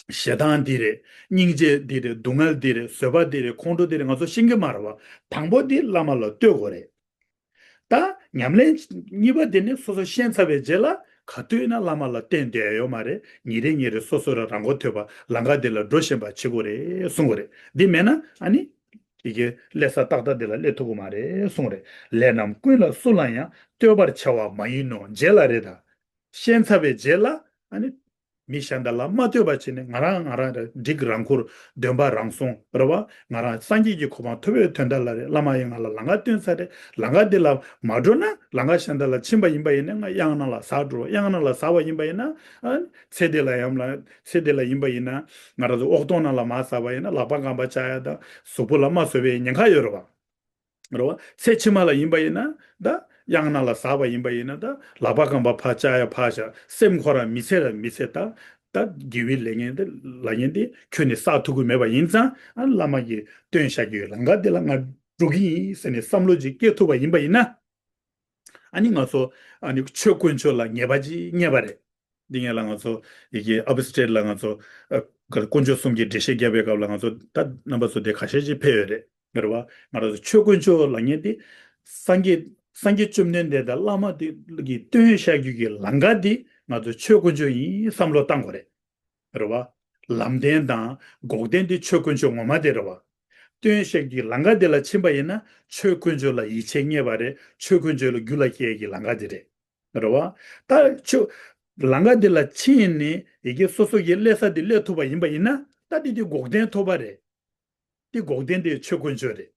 ཞེ་སྡང་འདི་རེད། སྙིང་རྗེ་འདི་རེད། སྡུག་བསྔལ་འདི་རེད། བཟོད་པ་འདི་རེད། ཁོང་ཁྲོ་འདི་རེད། ང་ཚོ་ཤེས་ཀྱི་མ་རེད་བ། དང་པོ་འདི་བླ་མ་ལ་ལྟོས་དགོས་རེད། ད་ཉམས་ལེན་གཉིས་པ་དེ་ནི་སོ་སོ་ཤེས་ཚར་བའི་རྗེས་ལ་ག་དུས་ན་བླ་མ་ལ་བསྟེན་བསྡད་ཡོད་མ་རེད། ཉིན་རེ་ཉིན་རེ་སོ་སོ་རང་རང་མགོ་ཐོན་པ་ལམ་ཁ་དེ་ལ་འགྲོ་བཞིན་པ་བྱེད་དགོས་རེད་གསུངས་པ་རེད། འདི་མེད་ན་ཨ་ནི་དེ་གའི་སླེབས་ས་ཏག་ཏག་དེ་ལ་སླེབས་ཐུབ་ཀྱི་མ་རེད་གསུངས་རེད། ལས་རྣམས་ཀུན་ལ་སུ་ལ་ཡང་ལྟོས་པར་བྱ་བ་མ་ཡིན་ནོ། རྗེས་ལ་རེད། ད་ཤེས་ཚར་བའི་རྗེས་ལ་ཨ་ནི་མི་གཞན་དག་ལ་མ་ལྟོས་པ་བྱས་ནས་ང་རང་ང་རང་རེད། འགྲིག་རང་འཁུར། འདོན་པ་རང་སྲུང་རེད་བ། ང་རང་སངས་རྒྱས་ཀྱི་གོ་འཕང་ཐོབ་པའི་དོན་དག་ལ་རེད། བླ་མ་ཡིས་ང་ལ་ལམ་ཁ་སྟོན་ཚར་རེད། ལམ་ཁ་འདི་ལ་མ་འགྲོ་ན། ལམ་ཁ་གཞན་དག་ལ་ཕྱིན་པ་ཡིན་པ་ཡིན་ན་ང་གཡང་ནང་ལ་ཟག་འགྲོ། གཡང་ནང་ལ་ཟག་པ་ཡིན་པ་ཡིན་ན་ཨ་ཚེ་འདི་ལ་ཡང་ལ་ཚེ་འདི་ལ་ཡིན་པ་ཡིན་ན་ང་རང་ཚོ་འོག་སྟོང་ནང་ལ་མར་ཟག་པ་ཡིན་ན་ལག་པ་རྐང་པ་བཅག་ཡ་དང་གཟུགས་པོ་ལ་རྨ་བཟོ་བའི་ཉེན་ཁ་ཡོད་རེད་བ། རེད་བ། ཚེ་ཕྱི་མ་ལ་ཡིན་པ་ཡིན་ན་ད་གཡང་ནང་ལ་ཟག་པ་ཡིན་པ་ཡིན་ན་ད་ལག་པ་རྐང་པ་ཕར་བཅག་ཡ་ཕར་བཞག་སེམས་ཁོ་རང་མི་ཚེ་ལ་མི་ཚེ་ད་ད་དགེ་བའི་ལས་ངན་དེ་ལ་ངན་དེ་ཁྱོན་ནས་བསགས་ཐུབ་ཀྱི་མེད་པ་ཡིན་ཙང་ཨ་བླ་མ་གིས་སྟོན་བཞག་རྒྱུའི་ལམ་ཁ་དེ་ལ་ང་འགྲོ་གི་ཡིན་ཟེར་ནས་བསམ་བློ་ཅིག་སྐྱེ་ཐུབ་པ་ཡིན་པ་ཡིན་ན། ཨ་ནི་ང་ཚོ་ཨ་ནི་ཆོས་དཀོན་མཆོག་ལ་ངེས་པ་ཅིག་རྙེད་པ་རེད། འདི་ངས་ལ་ང་ཚོ་ཡི་གེ་ཨབ་སི་ཊེཊ་ལ་ང་ཚོ་ཨ་དཀོན་མཆོག་གསུམ་གྱི་འགྲེལ་བཤད་བརྒྱབ་པའི་སྐབས་ལ་ང་ཚོ་ད་རྣམ་པ་ཚོ་དེ་ཁ་ཤས་ཅིག་ཕེབས་ཡོད་རེད། རེད་བ། ང་རང་ཚོ་ཆོས་དཀོན་མཆོག་ལབ་མཁན་དེ་སངས་རྒྱས་སངས་རྒྱས་བཅོམ་ལྡན་འདས་དང་བླ་མ་དེ་གིས་སྟོན་བཤད་རྒྱུ་གི་ལམ་ཁ་དེ་ང་ཚོ་ཆོས་དཀོན་མཆོག་ཡིན་བསམ་བློ་བཏང་དགོས་རེད། རེད་བ། ལམ་བདེན་དང་འགོག་བདེན་དེ་ཆོས་དཀོན་མཆོག་ངོ་མ་དེ་རེད་བ། སྟོན་བཤད་ཀྱི་ལམ་ཁ་དེ་ལ་ཕྱིན་པ་ཡིན་ན་ཆོས་དཀོན་མཆོག་ལ་ཡིད་ཆེས་རྙེད་པ་རེད། ཆོས་དཀོན་མཆོག་ལ་རྒྱུད་ལ་སྐྱེ་ཡས་ཀྱི་ལམ་ཁ་དེ་རེད། རེད་བ། ད་ཆོས་ལམ་ཁ་དེ་ལ་ཕྱིན་ནས་ཡི་གེ་སོ་སོ་གི་སླེབས་ས་དེ་སླེབས་ཐུབ་པ་ཡིན་པ་ཡིན་ན་ད་དེ་དེ་འགོག་བདེན་ཐོབ་པ་རེད། དེ་འགོག་བདེན་དེ་ཆོས་དཀོན་མཆོག་རེད།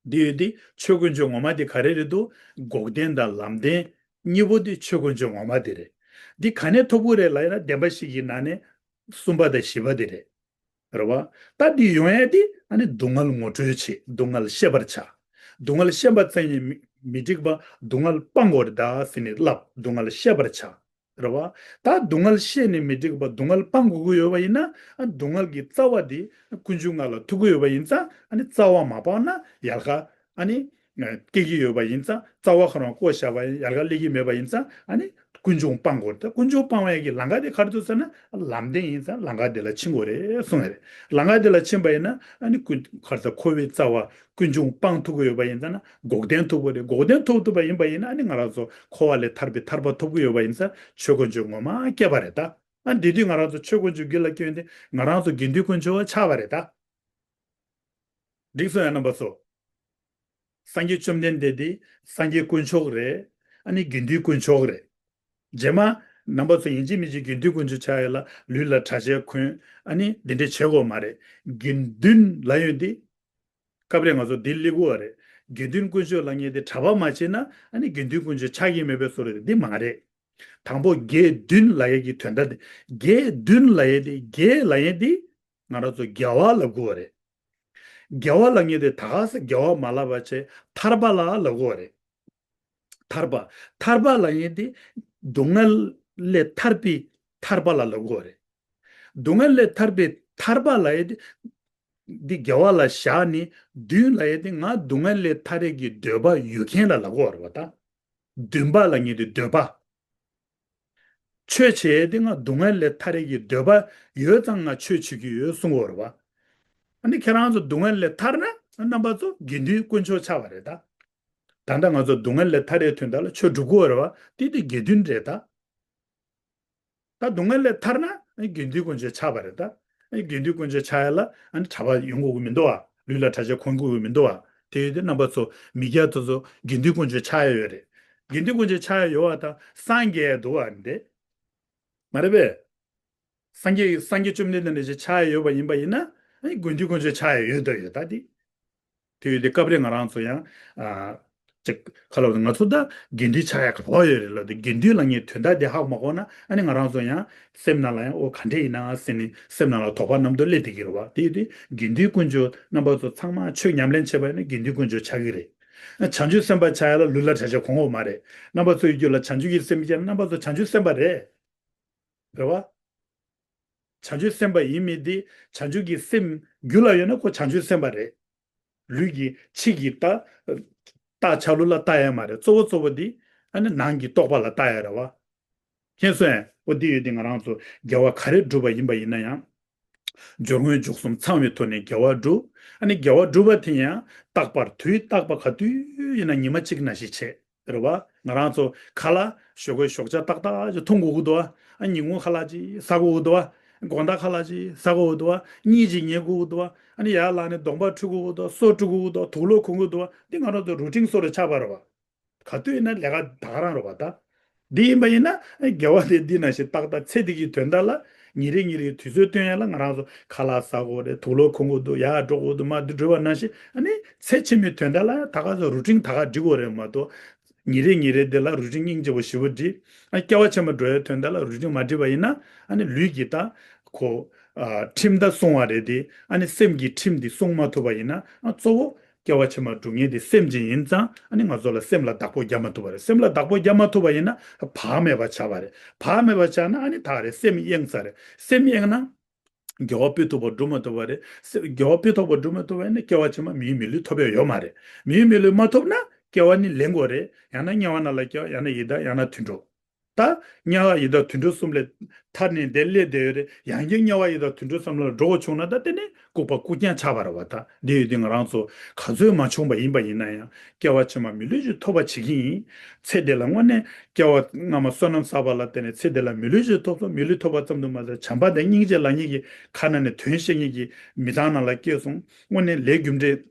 དེ་ཡོད་དེ་ཆོས་དཀོན་མཆོག་ངོ་མ་དེ་ག་རེ་རེད་འདུག་འགོག་བདེན་དང་ལམ་བདེན་གཉིས་པོ་དེ་ཆོས་དཀོན་མཆོག་ངོ་མ་དེ་རེད། འདི་ག་ནས་ཐོབ་ཀྱི་རེད་ལབ་ཡིན་ན་བདེན་པ་བཞི་གི་ནང་ནས་གསུམ་པ་དང་བཞི་པ་དེ་རེད། རེད་བ། ད་འདི་ཡོང་ཡ་དེ་ཨ་ནི་སྡུག་བསྔལ་ངོ་སྤྲོད་བྱེད། སྡུག་བསྔལ་ཤེས་པར་བྱ། སྡུག་བསྔལ་ཤེས་པ་ཙམ་གྱིས་མི་མི་འགྲིག་པ་སྡུག་བསྔལ་སྤང་དགོས་རེད་ད་ཟེར་ནས་བསླབ། སྡུག་བསྔལ་ཤེས་པར་བྱ། རེད་བ། ད་སྡུག་བསྔལ་ཤེས་ནས་མི་འགྲིག་པ་སྡུག་བསྔལ་སྤང་དགོས་ཀྱི་ཡོད་པ་ཡིན་ན་ཨ་སྡུག་བསྔལ་གྱི་རྩ་བ་དེ་ཀུན་འབྱུང་ལྔ་ལ་ཐུག་གི་ཡོད་པ་ཡིན་ཙང་ཨ་ནི་རྩ་བ་མ་སྤངས་ན་ཡལ་ག་ཨ་ནི་སྐྱེ་གི་ཡོད་པ་ཡིན་ཙང་རྩ་བ་ཁོ་རང་བཀོག་བཞག་པ་ཡིན་ཡལ་ག་སླེབས་ཀྱི་མེད་པ་ཡིན་ཙང་ཨ་ནི་ཀུན་འབྱུང་སྤང་དགོས་རེད། ད་ཀུན་འབྱུང་སྤང་བའི་གི་ལམ་ཁ་དེ་ག་རེ་འདུག་ཟེར་ན་ལམ་བདེན་ཡིན་ཙང་ལམ་ཁ་དེ་ལ་ཕྱིན་དགོས་རེད་གསུངས་ཡོད་རེད། ལམ་ཁ་དེ་ལ་ཕྱིན་པ་ཡིན་ན་ཨ་ནི་ཀུན་ག་རེ་ཟེར་འཁོར་བའི་རྩ་བ་ཀུན་འབྱུང་སྤང་ཐུབ་ཀྱི་ཡོད་པ་ཡིན་ཙང་ན་འགོག་བདེན་ཐོབ་ཀྱི་རེད། འགོག་བདེན་ཐོབ་ཐུབ་པ་ཡིན་པ་ཡིན་ན་ཨ་ནི་ང་རང་ཚོ་འཁོར་བ་ལས་ཐར་པའི་ཐར་པ་ཐོབ་ཀྱི་ཡོད་པ་ཡིན་ཙང་ཆོས་དཀོན་མཆོག་ངོ་མ་སྐྱེས་པ་རེད་ད། ཨ་འདི་དུས་ང་རང་ཚོ་ཆོས་དཀོན་མཆོག་རྒྱུད་ལ་སྐྱོན་ཏེ་ང་རང་ཚོ་དགེ་འདུན་དཀོན་མཆོག་ཆགས་པ་རེད་ད། འགྲིག་སོང་ཡ་རྣམ་པ་ཚོ། སངས་རྒྱས་བཅོམ་ལྡན་འདས་འདི་སངས་རྒྱས་དཀོན་མཆོག་རེད། ཨ་ནི་དགེ་འདུན་དཀོན་མཆོག་རེད། རྗེས་མ་རྣམ་པ་ཚོ་ཡིན་གཅིག་མིན་གཅིག་དགེ་འདུན་དཀོན་མཆོག་ཆགས་ཡ་ལ་ལུས་ལ་གྲྭ་ཆས་གོན་ཨ་ནི་འདི་འདྲ་བྱེད་དགོས་མ་རེད། དགེ་འདུན་ལབ་ཡོད་འདི། སྐབས་རེ་ང་ཚོ་འདི་སླེབས་ཀྱི་ཡོད་རེད། དགེ་འདུན་དཀོན་མཆོག་ལབ་མཁན་དེ་གྲྭ་པ་མ་བྱས་ན་ཨ་ནི་དགེ་འདུན་དཀོན་མཆོག་ཆགས་ཀྱི་མེད་པའི་བཟོ་འདྲ་རེད། འདི་མ་རེད། དང་པོ་དགེ་འདུན་ལབ་ཡས་ཀྱི་དོན་དག་དེ། དགེ་འདུན་ལབ་ཡས་དེ་དགེ་ལབ་ཡས་དེ་ང་རང་ཚོ་དགེ་བ་ལབ་དགོས་པ་རེད། དགེ་བ་ལབ་མཁན་དེ་ད་ག་ས་དགེ་བ་མ་ལབ་པ་བྱས་ཐར་པ་ལ་ལབ་དགོས་པ་རེད། ཐར་པ། ཐར་པ་ལབ་ཡས་དེ་སྡུག་བསྔལ་ལས་ཐར་པའི་ཐར་པ་ལ་ལབ་དགོས་པ་རེད། སྡུག་བསྔལ་ལས་ཐར་པའི་ཐར་པ་ལབ་ཡས་དེ། འདི་དགེ་བ་ལ་བཞག་ནས་འདུན་ལབ་ཡས་དེ་ང་སྡུག་བསྔལ་ལས་ཐར་ཡས་ཀྱི་འདོད་པ་ཡོད་མཁན་ལ་ལབ་དགོས་པ་རེད་བ་ད། འདུན་པ་ལབ་མཁན་དེ་འདོད་པ། ཆོས་བྱེད་ཡས་དེ་ང་སྡུག་བསྔལ་ལས་ཐར་ཡས་ཀྱི་འདོད་པ་ཡོད་ཙང་ང་ཆོས་བྱེད་ཀྱི་ཡོད་གསུང་གི་ཡོད་རེད་བ། ཨ་ནི་ཁྱེད་རང་ཚོ་སྡུག་བསྔལ་ལས་ཐར་ན་རྣམ་པ་ཚོ་དགེ་འདུན་དཀོན་མཆོག་ཆགས་པ་རེད་ད། ད་ལྟ་ང་ཚོ་སྡུག་བསྔལ་ལས་ཐར་ཡའི་དོན་དག་ལ་ཆོས་སྒྲུབ་དགོས་རེད་བ། དེ་དེ་དགེ་འདུན་རེད་ད། ད་སྡུག་བསྔལ་ལས་ཐར་ན་དགེ་འདུན་དཀོན་མཆོག་ཆགས་པ་རེད་ད། དགེ་འདུན་དཀོན་མཆོག་ཆགས་ཡ་ལ་གྲྭ་པ་ཡོང་དགོས་ཀྱི་མི་འདུག་བ། ལུས་ལ་གྲྭ་ཆས་གོན་དགོས་ཀྱི་མི་འདུག་བ། དེ་ཡོད་དུས་རྣམ་པ་ཚོ་མི་སྐྱ་དེ་ཚོ་དགེ་འདུན་དཀོན་མཆོག་ཆགས་ཡ་ཡོད་རེད། དགེ་འདུན་དཀོན་མཆོག་ཆགས་ཡ་ཡོད་བ་དང་སངས་རྒྱས་འདུག་བ་འདི། མ་རེད་པས། སངས་རྒྱས་སངས་རྒྱས་བཅོམ་ལྡན་འདས་འདྲ་ཞིག་ཆགས་ཡ་ཡོད་པ་ཡིན་པ་ཡིན་ན་དགེ་འདུན་དཀོན་མཆོག་ཆགས་ཡ་ཡོད་དོ་ཡོད་ད་འདི། དེ་ཡོད་དེ་སྐབས་རེ་ང་རང་ཚོ་ཡང་ཨ་ཅིག་ཁ་ལོ་ང་ཚོ་ད་དགེ་འདུན་ཆགས་ཡག་ག་བ་ཡོད་རེད་ལ། དེ་དགེ་འདུན་ལབ་མཁན་དོན་དག་དེ་ཧ་གོ་མ་གོ་ན་ཨ་ནི་ང་རང་ཚོ་ཡང་སེམས་ནང་ལ་ཡང་ཨོ་ག་འདྲས་ཡིན་ན་ཟེར་ནས་སེམས་ནང་ལ་དོགས་པ་རྣམ་རྟོག་སླེབས་བསྡད་ཀྱི་རེད་བ། དེ་ཡོད་དེ་དགེ་འདུན་དཀོན་མཆོག་རྣམ་པ་ཚོ་ཚང་མ་ཆོས་ཉམས་ལེན་བྱས་པ་ཡིན་ན་དགེ་འདུན་དཀོན་མཆོག་ཆགས་ཀྱི་རེད། བྱང་ཆུབ་སེམས་དཔའ་ཆགས་ཡག་ལ་ལུས་ལ་གྲྭ་ཆས་གོན་དགོས་མ་རེད། རྣམ་པ་ཚོ་ཡི་རྒྱུད་ལ་བྱང་ཆུབ་ཀྱི་སེམས་སྐྱེས་ན་རྣམ་པ་ཚོ་བྱང་ཆུབ་སེམས་དཔའ་རེད། རེད་བ། བྱང་ཆུབ་སེམས་དཔའ་ཡིན་མིན་དེ་བྱང་ཆུབ་ཀྱི་སེམས་རྒྱུད་ལ་ཡོད་ན་ཁོ་བྱང་ཆུབ་སེམས་དཔའ་རེད། ལུས་ཀྱི་ཕྱི་གི་རྟ་རྟ་ཆ་ལུགས་ལ་ལྟ་ཡ་མ་རེད། གཙོ་བོ་གཙོ་བོ་དེ་ཨ་ནི་ནང་གི་རྟོགས་པ་ལ་ལྟ་ཡ་རེད་བ། མཁྱེན་སོང་ངས། འོ་དེ་ཡོད་དེ་ང་རང་ཚོ་དགེ་བ་ག་རེ་བསྒྲུབས་པ་ཡིན་པ་ཡིན་ན་ཡང་། སྦྱོར་དངོས་མཇུག་གསུམ་ཚང་བའི་ཐོག་ནས་དགེ་བ་བསྒྲུབ། ཨ་ནི་དགེ་བ་བསྒྲུབས་པ་དེ་ཡང་རྟག་པར་དུས་རྟག་པ་ག་དུས་ཡིན་ན་ཉི་མ་གཅིག་ནང་བཞིན་བྱེད། རེད་བ། ང་རང་ཚོ་ཁ་ལག་ཞོགས་ཀས་ཞོགས་ཇ་ཏག་ཏག་ཅིག་འཐུང་དགོས་ཀྱི་འདུག་བ། ཨ་ཉིན་གུང་ཁ་ལག་ཅིག་ཟ་དགོས་ཀྱི་འདུག་བ། དགོང་དག་ཁ་ལག་ཅིག་ཟ་དགོས་ཀྱི་འདུག་བ། གཉིད་ཅིག་ཉལ་དགོས་ཀྱི་འདུག་བ། ཨ་ནི་ཡར་ལངས་ནས་གདོང་པ་འཁྲུ་དགོས་ཀྱི་འདུག་སོ་བཀྲུ་དགོས་ཀྱི་འདུག་དུག་ལོག་གོན་དགོས་ཀྱི་འདུག་འདི་ང་རང་ཚོ་རུ་ཊིན་བཟོ་རུ་ཆགས་པ་རེད་བ། ག་དུས་ཡིན་ན་ལས་ཀ་ད་ག་རང་རེད་བ་ད། འདི་ཡིན་པ་ཡིན་ན་དགེ་བ་དེ་འདི་ནང་བཞིན་ཏག་ཏག་ཚེ་འདི་གི་དོན་དག་ལ་ཉིན་རེ་ཉིན་རེའི་དུས་ཚོད་བཏོན་ཡ་ལ་ང་རང་ཚོ་ཁ་ལག་ཟ་དགོས་རེད། དུག་ལོག་གོན་དགོས་འདུག་ཡར་འགྲོ་དགོས་འདུག་མར་འདི་འགྲོ་བ་ནང་བཞིན་ཨ་ནི་ཚེ་ཕྱི་མའི་དོན་དག་ལ་ད་ག་ཚོད་རུ་ཊིན་ད་ག་སྒྲིག་དགོས་རེད་མ་གཏོགས། ཉིན་རེ་ཉིན་རེ་འདི་ལ་རུ་ཊིན་སྙིང་རྗེ་པོ་ཞེ་པོ་སྒྲིག་ཨ་སྐྱེ་བ་ཕྱི་མ་འགྲོ་ཡའི་དོན་དག་ལ་རུ་ཊིན་མ་སྒྲིག་པ་ཡིན་ན་ཨ་ནི་ལུས་ཀྱི་ད་ཁོ་ཨ་ཁྲིམས་ད་སྲུང་བ་རེད་དེ་ཨ་ནི་སེམས་ཀྱི་ཁྲིམས་འདི་སྲུང་མ་ཐུབ་པ་ཡིན་ན་ཨ་གཙོ་བོ་སྐྱེ་བ་ཕྱི་མ་སྒྲུབ་མཁན་དེ་སེམས་ཅན་ཡིན་ཙང་ཨ་ནི་ང་ཚོ་ལ་སེམས་ལ་བདག་པོ་རྒྱབ་མ་ཐུབ་པ་རེད། སེམས་ལ་བདག་པོ་རྒྱབ་མ་ཐུབ་པ་ཡིན་ན་བག་མེད་པ་ཆགས་པ་རེད། བག་མེད་པ་ཆགས་ན་ཨ་ནི་ད་རེད་སེམས་གཡེངས་ཚར་རེད། སེམས་གཡེངས་ན། དགེ་བ་སྤེལ་ཐུབ་པ་སྒྲུབ་མ་ཐུབ་པ་རེད། སེམས་དགེ་བ་སྤེལ་ཐུབ་པ་སྒྲུབ་མ་ཐུབ་པ་ཡིན་ན་སྐྱེ་བ་ཕྱི་མ་མིའི་མི་ལུས་ཐོབ་ཡ་ཡོད་མ་རེད། མིའི་མི་ལུས་མ་ཐོབ་ན་སྐྱེ་བ་ནི་ལེན་དགོས་རེད། ཡང་ན་དམྱལ་བ་ནང་ལ་སྐྱེ་བ་ཡང་ན་ཡི་དྭགས་ཡང་ན་དུད་འགྲོ། ད་དམྱལ་བ་ཡི་དྭགས་དུད་འགྲོ་གསུམ་ལས་ཐར་ནས་འདིར་སླེབས་བསྡད་ཡོད་རེད། ཡང་བསྐྱར་དམྱལ་བ་ཡི་དྭགས་དུད་འགྲོ་གསུམ་ལ་འགྲོ་དགོས་བྱུང་ན་ད་དེ་ནི་ལྐུགས་པ་ལྐུགས་རྐྱང་ཆགས་པ་རེད་བ། ད་འདི་ཡོད་དུས་ང་རང་ཚོ་ག་ཚོད་མ་བྱུང་པ་ཡིན་པ་ཡིན་ན་ཡང་སྐྱེ་བ་ཕྱི་མ་མི་ལུས་ཅིག་ཐོབ་པ་བྱེད་ཀྱི་ཡིན། ཚེ་འདི་ལ་དངོས་གནས་སྐྱེ་བ་སྔ་མ་བསོད་ནམས་བསགས་པ་ལ་བརྟེན་ནས་ཚེ་འདི་ལ་མི་ལུས་ཅིག་ཐོབ་སོང་། མི་ལུས་ཐོབ་པ་ཙམ་དུ་མ་ཟད་བྱམས་པ་དང་སྙིང་རྗེ་ལབ་མཁན་གྱི་ཁ་ནང་ནས་དོན་བཤད་མཁན་གྱི་མི་ཚང་ནང་ལ་སྐྱེས་སོང་། དངོས་གནས་ལས་རྒྱུ་འབྲས་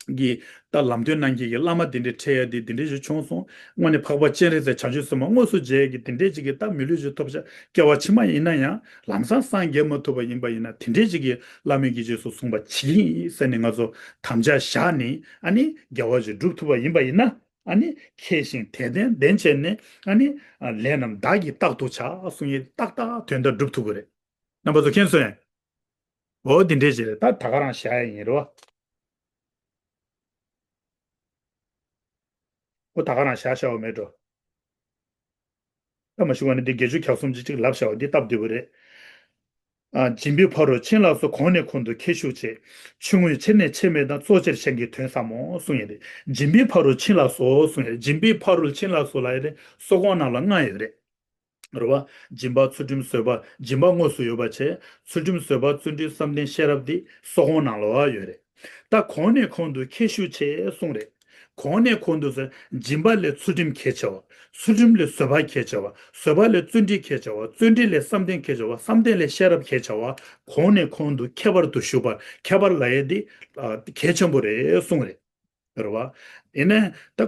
ཀྱི་ད་ལམ་སྟོན་གནང་མཁན་གྱི་བླ་མ་དེ་འདྲའི་འཕྲད་ཡ་དེ་དེ་འདྲས་ཞིག་བྱུང་སོང་། དངོས་གནས་འཕགས་པ་སྤྱན་རས་གཟིགས་བྱང་ཆུབ་སེམས་དཔའ་དངོས་སུ་མཇལ་ཡ་གི་དེ་འདྲས་ཅིག་གི་ད་མི་ལུས་ཅིག་ཐོབ་ཤག་སྐྱེ་བ་ཕྱི་མ་ཡིན་ན་ཡང་ལམ་སང་སངས་རྒྱས་མ་ཐུབ་པ་ཡིན་པ་ཡིན་ན་དེ་འདྲས་ཅིག་གི་བླ་མའི་གི་རྗེས་སུ་བཟུང་བ་བྱེད་ཀྱི་ཡིན་ཟེར་ནས་ང་ཚོ་དམ་བཅའ་བཞག་ནས་ཨ་ནི་དགེ་བ་ཞིག་སྒྲུབ་ཐུབ་པ་ཡིན་པ་ཡིན་ན། ཨ་ནི་མཁས་ཤིང་དད་ལྡན་ལྡན་བྱས་ནས་ཨ་ནི་ལས་རྣམས་བདག་གིས་རྟག་ཏུ་བྱ་གསུང་ཡས་ཏག་ཏག་དོན་དག་སྒྲུབ་ཐུབ་ཀྱི་རེད། རྣམ་པ་ཚོ་མཁྱེན་སོང་ངས། འོ་འདི་འདྲས་ཞིག་རེད། ད་ད་ག་རང་བཞག་ཡས་ཡིན་རོ། འོ་ད་ག་རང་བཞག་བཞག་པ་མེད་འགྲོ། ད་མ་ཞུ་བ་ནི་འདི་བརྒྱད་ཅུ་གྱ་གསུམ་ཅིག་ཅིག་ལབ་བཞག་པ་འདི་སྟབས་བདེ་པོ་རེད། ཨ། སྦྱིན་པའི་ཕ་རོལ་ཕྱིན་ལ་སོགས་གོང་ནས་གོང་དུ་ཁྱད་ཞུགས་བྱེད། ཆུང་ངུས་ཆེར་ནས་ཆེར་སྨྲས་དང་གཙོ་ཆེར་གཞན་གྱི་དོན་ཟབ་མོ་གསུངས་ཡོད་དེ། སྦྱིན་པའི་ཕ་རོལ་ཕྱིན་ལ་སོགས་གསུངས་ཡོད། སྦྱིན་པའི་ཕ་རོལ་ཕྱིན་ལ་སོགས་ལ་ཡོད་དེ་སོགས་གོང་ནང་ལ་ལྔ་ཡོད་རེད། རེད་བ། སྦྱིན་པ་ཚུལ་ཁྲིམས་བཟོད་པ། སྦྱིན་པ་དངོས་སུ་ཡོད་པ་བྱས། ཚུལ་ཁྲིམས་བཟོད་པ་བརྩོན་འགྲུས་བསམ་གཏན་ཤེས་རབ་འདི་སོགས་གོང་ནང་ལ་ཡོད་རེད། ད་གོང་ནས་གོང་དུ་ཁྱད་ཞུགས་བྱས་གསུངས་རེད། གོང་ནས་གོང་དུ་ཟེར་སྦྱིན་པ་ལས་ཚུལ་ཁྲིམས་གལ་ཆེ་བ། ཚུལ་ཁྲིམས་ལས་བཟོད་པ་གལ་ཆེ་བ། བཟོད་པ་ལས་བརྩོན་འགྲུས་གལ་ཆེ་བ། བརྩོན་འགྲུས་ལས་བསམ་གཏན་གལ་ཆེ་བ། བསམ་གཏན་ལས་ཤེས་རབ་གལ་ཆེ་བ། གོང་ནས་གོང་དུ་ཁྱད་པར་དུ་ཞུགས་པ། ཁྱད་པར་ལབ་ཡས་འདི་ཨ་གལ་ཆེན་པོ་རེད་གསུངས་རེད། རེད་བ། ཡིན་ནའི་ད།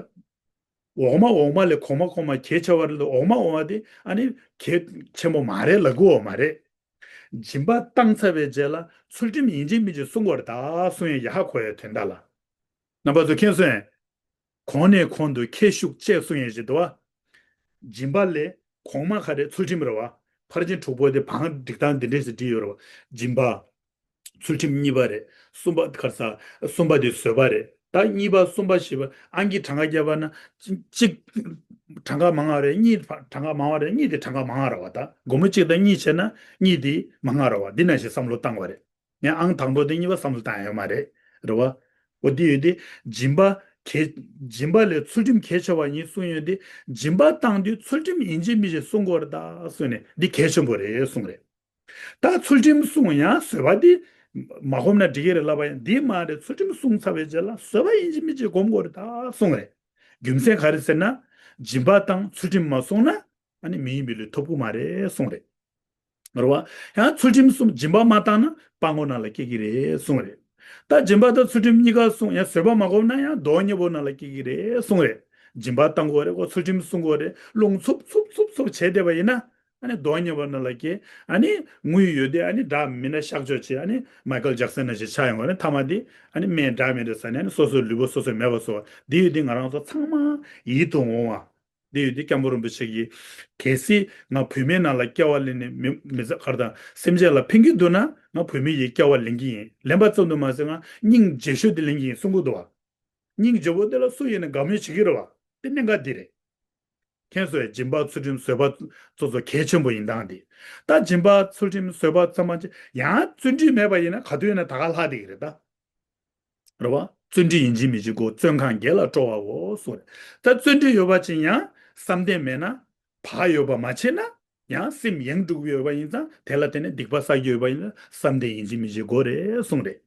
འོག་མ་འོག་མ་ལས་གོང་མ་གོང་མ་གལ་ཆེ་བ་རེད་འདུག་འོག་མ་འོག་མ་དེ་ཨ་ནི་གལ་ཆེན་པོ་མ་རེད་ལབ་དགོས་པ་མ་རེད། སྦྱིན་པ་བཏང་ཚར་བའི་རྗེས་ལ་ཚུལ་ཁྲིམས་ཡིན་གཅིག་མིན་གཅིག་སྲུང་དགོས་རེད་ད་གསུང་ཡས་ཡ་ཧ་གོ་ཡ་དོན་དག་ལ། རྣམ་པ་ཚོ་མཁྱེན་སོང་ངས། གོང་ནས་གོང་དུ་ཁྱད་ཞུགས་བཅས་གསུང་ཡས་ཞིག་འདུག་བ། སྦྱིན་པ་ལས་གོང་མ་ག་རེ་ཚུལ་ཁྲིམས་རེད་བ། ཕར་ཕྱིན་དྲུག་པོ་དེ་བང་སྒྲིག་སྟངས་འདི་འདྲས་སུ་བྲིས་ཡོད་རེད་བ། སྦྱིན་པ། ཚུལ་ཁྲིམས་གཉིས་པ་རེད། གསུམ་པ་ག་རེ་ཟ། གསུམ་པ་དེ་བཟོད་པ་རེད། ད་གཉིས་པ་གསུམ་པ་བཞི་པ་ཨང་ཀི་གྲངས་ཀ་བརྒྱབ་པ་ན་གཅིག་གྲངས་ཀ་མང་བ་རེད། གཉིས་གྲངས་ཀ་མང་བ་རེད། གཉིས་དེ་གྲངས་ཀ་མང་བ་རེད་བ། ད་སྒོར་མོ་གཅིག་དང་གཉིས་བྱས་ན་གཉིས་དེ་མང་བ་རེད་བ། འདི་ནང་བཞིན་བསམ་བློ་བཏང་བ་རེད། ངས་ཨང་དང་པོ་དེ་གཉིས་པ་བསམ་བློ་བཏང་ཡ་ཡོད་མ་རེད། རེད་བ། འོ་དེ་ཡོད་དེ་སྦྱིན་པ་གལ་སྦྱིན་པ་ལས་ཚུལ་ཁྲིམས་གལ་ཆེ་བ་ཡིན་གསུངས་ཡོད་དེ་སྦྱིན་པ་བཏང་དུས་ཚུལ་ཁྲིམས་ཡིན་གཅིག་མིན་གཅིག་སྲུང་དགོས་རེད་ད་གསུངས་ནས་འདི་གལ་ཆེན་པོ་རེད་གསུངས་རེད། ད་ཚུལ་ཁྲིམས་སྲུང་ཡང་བཟོད་པ་འདི་མ་སྒོམ་ན་འགྲིག་གི་རེད་ལབ་པ་ཡང་འདི་མ་རེད། ཚུལ་ཁྲིམས་སྲུང་ཚར་བའི་རྗེས་ལ་བཟོད་པ་ཡིན་གཅིག་མིན་གཅིག་སྒོམ་དགོས་རེད་ད་གསུངས་རེད། རྒྱུ་མཚན་ག་རེ་ཟེར་ན། སྦྱིན་པ་དང་ཚུལ་ཁྲིམས་མ་བསྲུངས་ན་ཨ་ནི་མི་ཡི་མི་ལུས་ཐོབ་ཀྱི་མ་རེད་གསུངས་རེད། རེད་བ། ཡང་ཚུལ་ཁྲིམས་སྲུང་སྦྱིན་པ་མ་བཏང་ན་སྤྲང་པོ་ནང་ལ་སྐྱེ་གི་རེད་གསུངས་རེད། ད་སྦྱིན་པ་དང་ཚུལ་ཁྲིམས་གཉིས་ཀ་སྲུང་ཡང་བཟོད་པ་མ་སྒོམ་ན་ཡང་གདོན་གཉེན་པོ་ནང་ལ་སྐྱེ་གི་རེད་གསུངས་རེད། སྦྱིན་པ་བཏང་དགོས་རེད་ཁོ་ཚུལ་ཁྲིམས་སྲུང་དགོས་རེད་རླུང་འཚུབ་འཚུབ་འཚུབ་འཚུབ་བྱས་བསྡད་པ་ཡིན་ན། ཨ་ནི་གདོན་གཉེན་པོ་ནང་ལ་སྐྱེ། ཨ་ནི་དངུལ་ཡོད་དེ་ཨ་ནི་འདྲ་མི་འདྲ་གཤག་བཅོས་བྱེད་ཨ་ནི་མའི་ཁལ་ཇེག་སན་ནང་བཞིན་ཆགས་ཡོང་བ་རེད་མཐའ་མ་དེ། ཨ་ནི་སྨན་འདྲ་མི་འདྲ་ཟ་ནས་ཨ་ནི་སོ་སོའི་ལུས་པོ་སོ་སོས་མེད་པ་བཟོ་བ་དེ་ཡོད་དེ་ང་རང་ཚོ་ཚང་མ་ཡིད་དུ་འོང་བ། དེ་ཡོད་དེ་སྐྱབས་མགོན་རིན་པོ་ཆེ་གིས། གལ་སྲིད་ང་བུད་མེད་ནང་ལ་སྐྱེ་བ་ལེན་ནས་མི་མི་ཚེ་གར་དང་སེམས་ཅན་ལ་ཕན་གྱི་འདུག་ན་ང་བུད་མེད་ཡི་སྐྱེ་བ་ལེན་གྱི་ཡིན་ལེན་པ་ཙམ་དུ་མ་ཟད་ང་སྙིང་རྗེ་ཤོས་དེ་ལེན་གྱི་ཡིན་གསུང་གི་འདུག་བ། སྙིང་རྗེ་པོ་དེ་ལ་སུ་ཡིན་ན་དགའ་མོས་བྱེད་ཀྱི་རེད་བ། དེ་གནད་འགག་འདི་རེད། མཁྱེན་སོང་ཡ་སྦྱིན་པ་ཚུལ་ཁྲིམས་བཟོད་པ་ཚོ་ཚོ་གལ་ཆེན་པོ་ཡིན་སྟངས་དེ། ད་སྦྱིན་པ་ཚུལ་ཁྲིམས་བཟོད་པ་ཚང་མ་ཅི་ཡང་བརྩོན་འགྲུས་མེད་པ་ཡིན་ན་ག་དུས་ཡིན་ན་ད་ག་ལྷག་བསྡད་ཀྱི་རེད་ད། རེད་བ། བརྩོན་འགྲུས་ཡིན་གཅིག་མིན་གཅིག་དགོས་བརྩོན་གང་དགེ་ལ་སྤྲོ་བའོ་གསུངས་རེད། ད་བརྩོན་འགྲུས་ཡོད་པ་ཅིག་ཡང་བསམ་གཏན་མེད་ན། བག་ཡོད་པ་མ་བྱས་ན། ཡང་སེམས་ཡེངས་འགྲོ་གི་ཡོད་པ་ཡིན་ཙང་དེ་ལ་བརྟེན་ནས་སྡིག་པ་བསགས་ཀྱི་ཡོད་པ་ཡིན་ན་བསམ་གཏན་ཡིན་གཅིག་མིན་གཅིག་དགོས་རེད་གསུངས་རེད།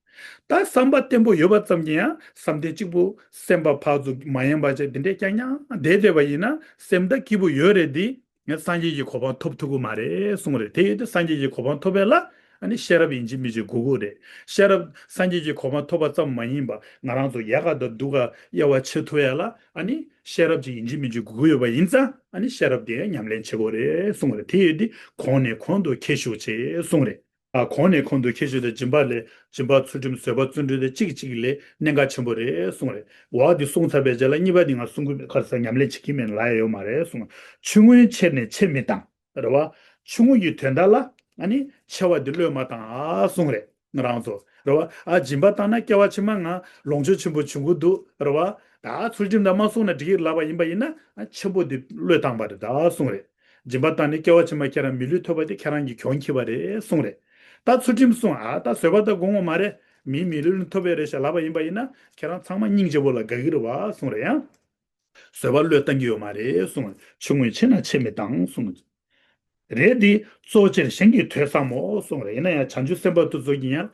ད་བསམ་པ་བརྟན་པོ་ཡོད་པ་ཙམ་གྱིས་ཡང་བསམ་གཏན་གཅིག་པུ་སེམས་པ་ཕར་ཚུར་མ་ཡེངས་པ་བྱས་དེ་འདྲས་རྐྱང་རྐྱང་བསྡད་བསྡད་པ་ཡིན་ན་སེམས་ད་སྐྱིད་པོ་ཡོད་རེད་དེ། ངས་སངས་རྒྱས་ཀྱི་གོ་འཕང་ཐོབ་ཐུབ་ཀྱི་མ་རེད་གསུངས་རེད། དེ་ཡོད་དུས་སངས་རྒྱས་ཀྱི་གོ་འཕང་ཐོབ་པ་ལ་ཨ་ནི་ཤེས་རབ་ཡིན་གཅིག་མིན་གཅིག་དགོས་ཀྱི་རེད། ཤེས་རབ་སངས་རྒྱས་ཀྱི་གོ་འཕང་ཐོབ་པ་ཙམ་མ་ཡིན་པ་ང་རང་ཚོ་ཡག་ག་དང་སྡུག་ག་དབྱེ་བ་ཕྱེ་ཐུབ་ཡ་ལ་ཨ་ནི་ཤེས་རབ་ཅིག་ཡིན་གཅིག་མིན་གཅིག་དགོས་ཀྱི་ཡོད་པ་ཡིན་ཙང་ཨ་ནི་ཤེས་རབ་དེ་ཉམས་ལེན་བྱེད་དགོས་རེད་གསུངས་རེད། དེ་ཡོད་དུས་གོང་ནས་གོང་དུ་ཁྱེར་ཤོག་ཅེས་གསུངས་རེད། ཨ་གོང་ནས་གོང་དུ་ཁྱེར་ཤོག་དེ་སྦྱིན་པ་ལས་སྦྱིན་པ་ཚུལ་ཁྲིམས་བཟོད་པ་བརྩོན་འགྲུས་དེ་གཅིག་གཅིག་ལས་གནད་འགག་ཆེན་པོ་རེད་གསུངས་རེད། འོ་དེ་གསུངས་ཚར་བའི་རྗེས་ལ་གཉིས་པ་དེ་ང་གསུང་གི་མེད་ཁར་ས་ཉམས་ལེན་བྱེད་ཀྱི་མེད་ལ་ཡ་ཡོད་མ་རེད་གསུངས། ཆུང་ངུའི་ཆེད་ནས་ཆེ་མི་བཏང་། རེད་བ། ཆུང་ངུ་ཡི་དོན་དག་ལ་ཨ་ནི་ཆེ་བ་འདི་བློས་མ་བཏང་ཨ་གསུངས་རེད་ང་རང་ཚོ། རེད་བ། ཨ་སྦྱིན་པ་བཏང་ན་སྐྱེ་བ་ཕྱི་མ་ང་ལོངས་སྤྱོད་ཆེན་པོ་བྱུང་གི་འདུག་རེད་བ། ད་ཚུལ་ཁྲིམས་དང་མ་བསྲུངས་ན་འགྲིག་གི་ལབ་པ་ཡིན་པ་ཡིན་ན་ཨ་ཆེན་པོ་འདི་བློས་བཏང་པ་རེད་ད་གསུངས་རེད། སྦྱིན་པ་བཏང་ནས་སྐྱེ་བ་ཕྱི་མ་ཁྱེད་རང་མི་ལུས་ཐོབ་པ་དེ་ཁྱེད་རང་གི་གྱོང་ཁྱེར་བ་རེད་གསུངས་རེད། ད་ཚུལ་ཁྲིམས་བསྲུང་ཨ་ད་བཟོད་པ་ད་སྒོམ་དགོས་མ་རེད། མིའི་མི་ལུས་ཐོབ་པ་རེད་ཤག་ལབ་པ་ཡིན་པ་ཡིན་ན་ཁྱེད་རང་ཚང་མ་སྙིང་རྗེ་པོ་ལ་དགའ་གི་རེད་བ་གསུངས་རེད་ཡང་། བཟོད་པ་བློས་བཏང་གི་ཡོད་མ་རེད་གསུངས། ཆུང་ངུའི་ཆེད་ན་ཆེ་མི་བཏང་གསུངས། རེད་དེ་གཙོ་ཆེར་གཞན་གྱི་དོན་བསམ་མོ་གསུངས་རེད། ཡིན་ན་ཡང་བྱང་ཆུབ་སེམས་དཔའ་དེ་ཚོ་གིས་ཡང་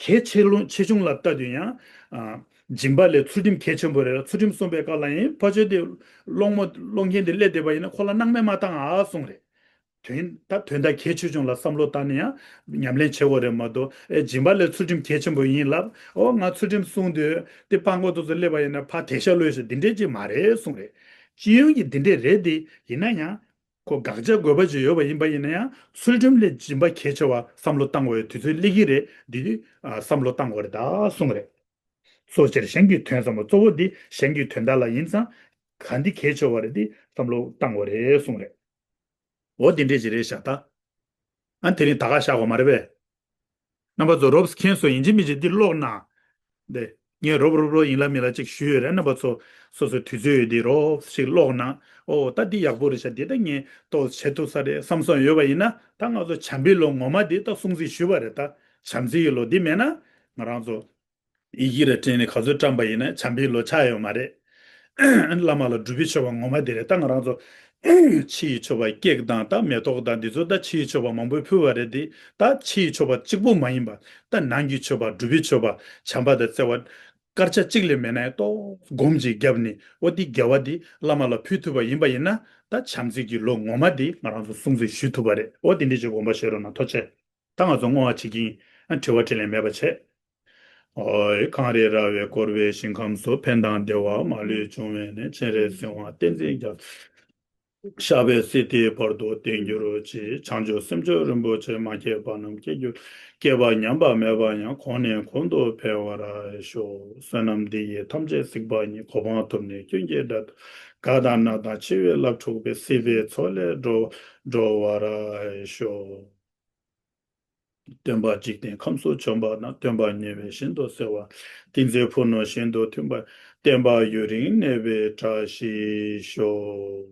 གལ་ཆེ་ལོ་ཆེ་ཆུང་ལ་ལྟ་དུས་ཡང་། ཨ། སྦྱིན་པ་ལས་ཚུལ་ཁྲིམས་གལ་ཆེན་པོ་རེད་ལ་ཚུལ་ཁྲིམས་བསྲུངས་པའི་སྐབས་ལ་ཡང་ཕ་ཆོས་དེ་སློང་མོ་སློང་མཁན་དེ་སླེབས་བསྡད་པ་ཡིན་ན་ཁོ་ལ་སྣང་མེད་མ་བཏང་ཨ་གསུངས་རེད། དོན་ད་དོན་དག་གལ་ཆེ་ཆུང་ལ་བསམ་བློ་བཏང་ནས་ཡང་ཉམས་ལེན་བྱེད་དགོས་རེད་མ་གཏོགས་ཨེ་སྦྱིན་པ་ལས་ཚུལ་ཁྲིམས་གལ་ཆེན་པོ་ཡིན་ལབ་ཨོ་ང་ཚུལ་ཁྲིམས་བསྲུངས་དུས་དེ་སྤྲང་པོ་དེ་ཚོ་སླེབས་པ་ཡིན་ན་ཕ་དེ་ཤ་ལོས་ཤ་འདི་འདྲས་ཅིག་མ་རེད་གསུངས་རེད། སྤྱི་ཡོངས་ཀྱི་འདི་འདྲས་རེད་དེ་ཡིན་ན་ཡང་། ཁོ་དགག་བྱ་དགོས་པ་ཅིག་ཡོད་པ་ཡིན་པ་ཡིན་ན་ཡང་ཚུལ་ཁྲིམས་ལས་སྦྱིན་པ་གལ་ཆེ་བ་བསམ་བློ་བཏང་དགོས་ཡོད་དུས་ཚོད་སླེབས་ཀྱི་རེད་འདི་དུས་བསམ་བློ་བཏང་དགོས་རེད་ད་གསུངས་རེད། གཙོ་ཆེར་གཞན་གྱི་དོན་བསམ་པ་གཙོ་བོ་འདི་གཞན་གྱི་དོན་དག་ལ་ཡིན་ཙང་ག་འདི་གལ་ཆེ་བ་རེད་འདི་བསམ་བློ་བཏང་དགོས་རེད་གསུངས་རེད། འོ་འདི་འདྲས་ཅིག་རེད་ཤག་ད། ཨ་དེ་རིང་ད་ག་བཞག་དགོས་མ་རེད་པས། རྣམ་པ་ཚོ་རོབ་མཁྱེན་སོང་ཡིན་གཅིག་མིན་གཅིག་འདི་ཀློག་ན། འདི། ངས་རོབ་རོབ་རོབ་ཡིན་ལ་མིན་ལ་ཅིག་ཞུས་ཡོད་རེད། རྣམ་པ་ཚོ་སོ་སོའི་དུས་ཚོད་ཡོད་དེ་རོབ་ཞིག་ཀློག་ན། ཨོ་ད་འདི་ཡག་པོ་རེད་ཤག་འདི་ད་ངས་ཏོག་བྱེད་ཐུབ་ས་རེད་བསམ་སོང་ཡོད་པ་ཡིན་ན་ད་ང་ཚོ་བྱམས་པའི་ལོ་ངོ་མ་འདི་ད་སྲུང་བརྩི་ཞུས་པ་རེད་ད། བྱམས་བརྩེ་ཡི་ལོ་འདི་མེད་ན་ང་རང་ཚོ་ཡི་གེ་ར་སྤྲད་ནས་ག་ཚོད་བཀྲམ་པ་ཡིན་ན་བྱམས་པའི་ལོ་ཆགས་ཡོད་མ་རེད། བླ་མ་ལ་སྒྲུབ་པའི་མཆོད་པ་ངོ་མ་དེ་རེད། ད་ང་རང་ཚོ་ཕྱི་ཡི་མཆོད་པ་ཀེག་དང་ད་མེ་ཏོག་དང་འདི་ཚོ་ད་ཕྱི་ཡི་མཆོད་པ་མང་པོ་ཕུལ་བ་རེད་དེ། ད་ཕྱི་ཡི་མཆོད་པ་གཅིག་པུ་མ་ཡིན་པ་ད་ནང་གི་མཆོད་པ་སྒྲུབ་པའི་མཆོད་པ་བྱམས་པ་དང་བརྩེ་བ་སྐར་ཆ་གཅིག་ལས་མེད་ན་ཡང་ཏོག་སྒོམ་གྱིས་བརྒྱབ་ནས་འོ་དེ་དགེ་བ་དེ་བླ་མ་ལ་ཕུལ་ཐུབ་པ་ཡིན་པ་ཡིན་ན་ད་བྱམས་བརྩེ་གི་ལོ་ངོ་མ་དེ་ང་རང་ཚོ་སྲུང་བརྩི་ཞུ་ཐུབ་པ་རེད། འོ་དེ་འདྲ་ཅིག་དགོངས་པ་བཞེས་རོགས་གནང་། ཐུགས་རྗེ་ཆེ། ད་ང་ཚོ་བསྔོ་བ་བྱེད་ཀྱིན་དྲི་བ་དྲིས་ལན་མེད་པ་བྱེད། ཨོའི། གངས་རི་ར་བས་བསྐོར་བའི་ཞིང་ཁམས་སུ། ཕན་དང་བདེ་བ་མ་ལུས་འབྱུང་བའི་གནས། སྤྱན་རས་གཟིགས་དབང་བསྟན་འཛིན་རྒྱ། ཞབས་པད་སྲིད་མཐའི་བར་དུ་བརྟན་གྱུར་ཅིག་བྱང་ཆུབ་སེམས་མཆོག་རིན་པོ་ཆེ། མ་སྐྱེས་པ་རྣམས་སྐྱེ་གྱུར། སྐྱེས་པ་ཉམས་པ་མེད་པ་ཡང་། གོང་ནས་གོང་དུ་འཕེལ་བར་ཤོག་བསོད་ནམས་འདི་ཡིས་ཐམས་ཅད་གཟིགས་པ་ཉིད། གོ་འཕང་ཐོབ་ནས་ཀུན་གྱི་བདག་ཏུ། གང་དག་ན་དང་འཆི་བའི་རླབས་འཁྲུགས་པའི། སྲིད་པའི་མཚོ་ལས་སྒྲོལ་སྒྲོལ་བར་ཤོག་སྟོན་པ་འཇིག་རྟེན་ཁམས་སུ་བྱོན་པ་དང་། སྟོན་པ་ཉེ་བའི་ཞིང་དུ་གསལ་བ། ཏིང་འཛིན་ཕུ་ནུ་ཞིང་དུ་ཐིམ་པ། བསྟན་པ་ཡུན་རིང་གནས་པའི་བཀྲ་ཤིས་ཤོག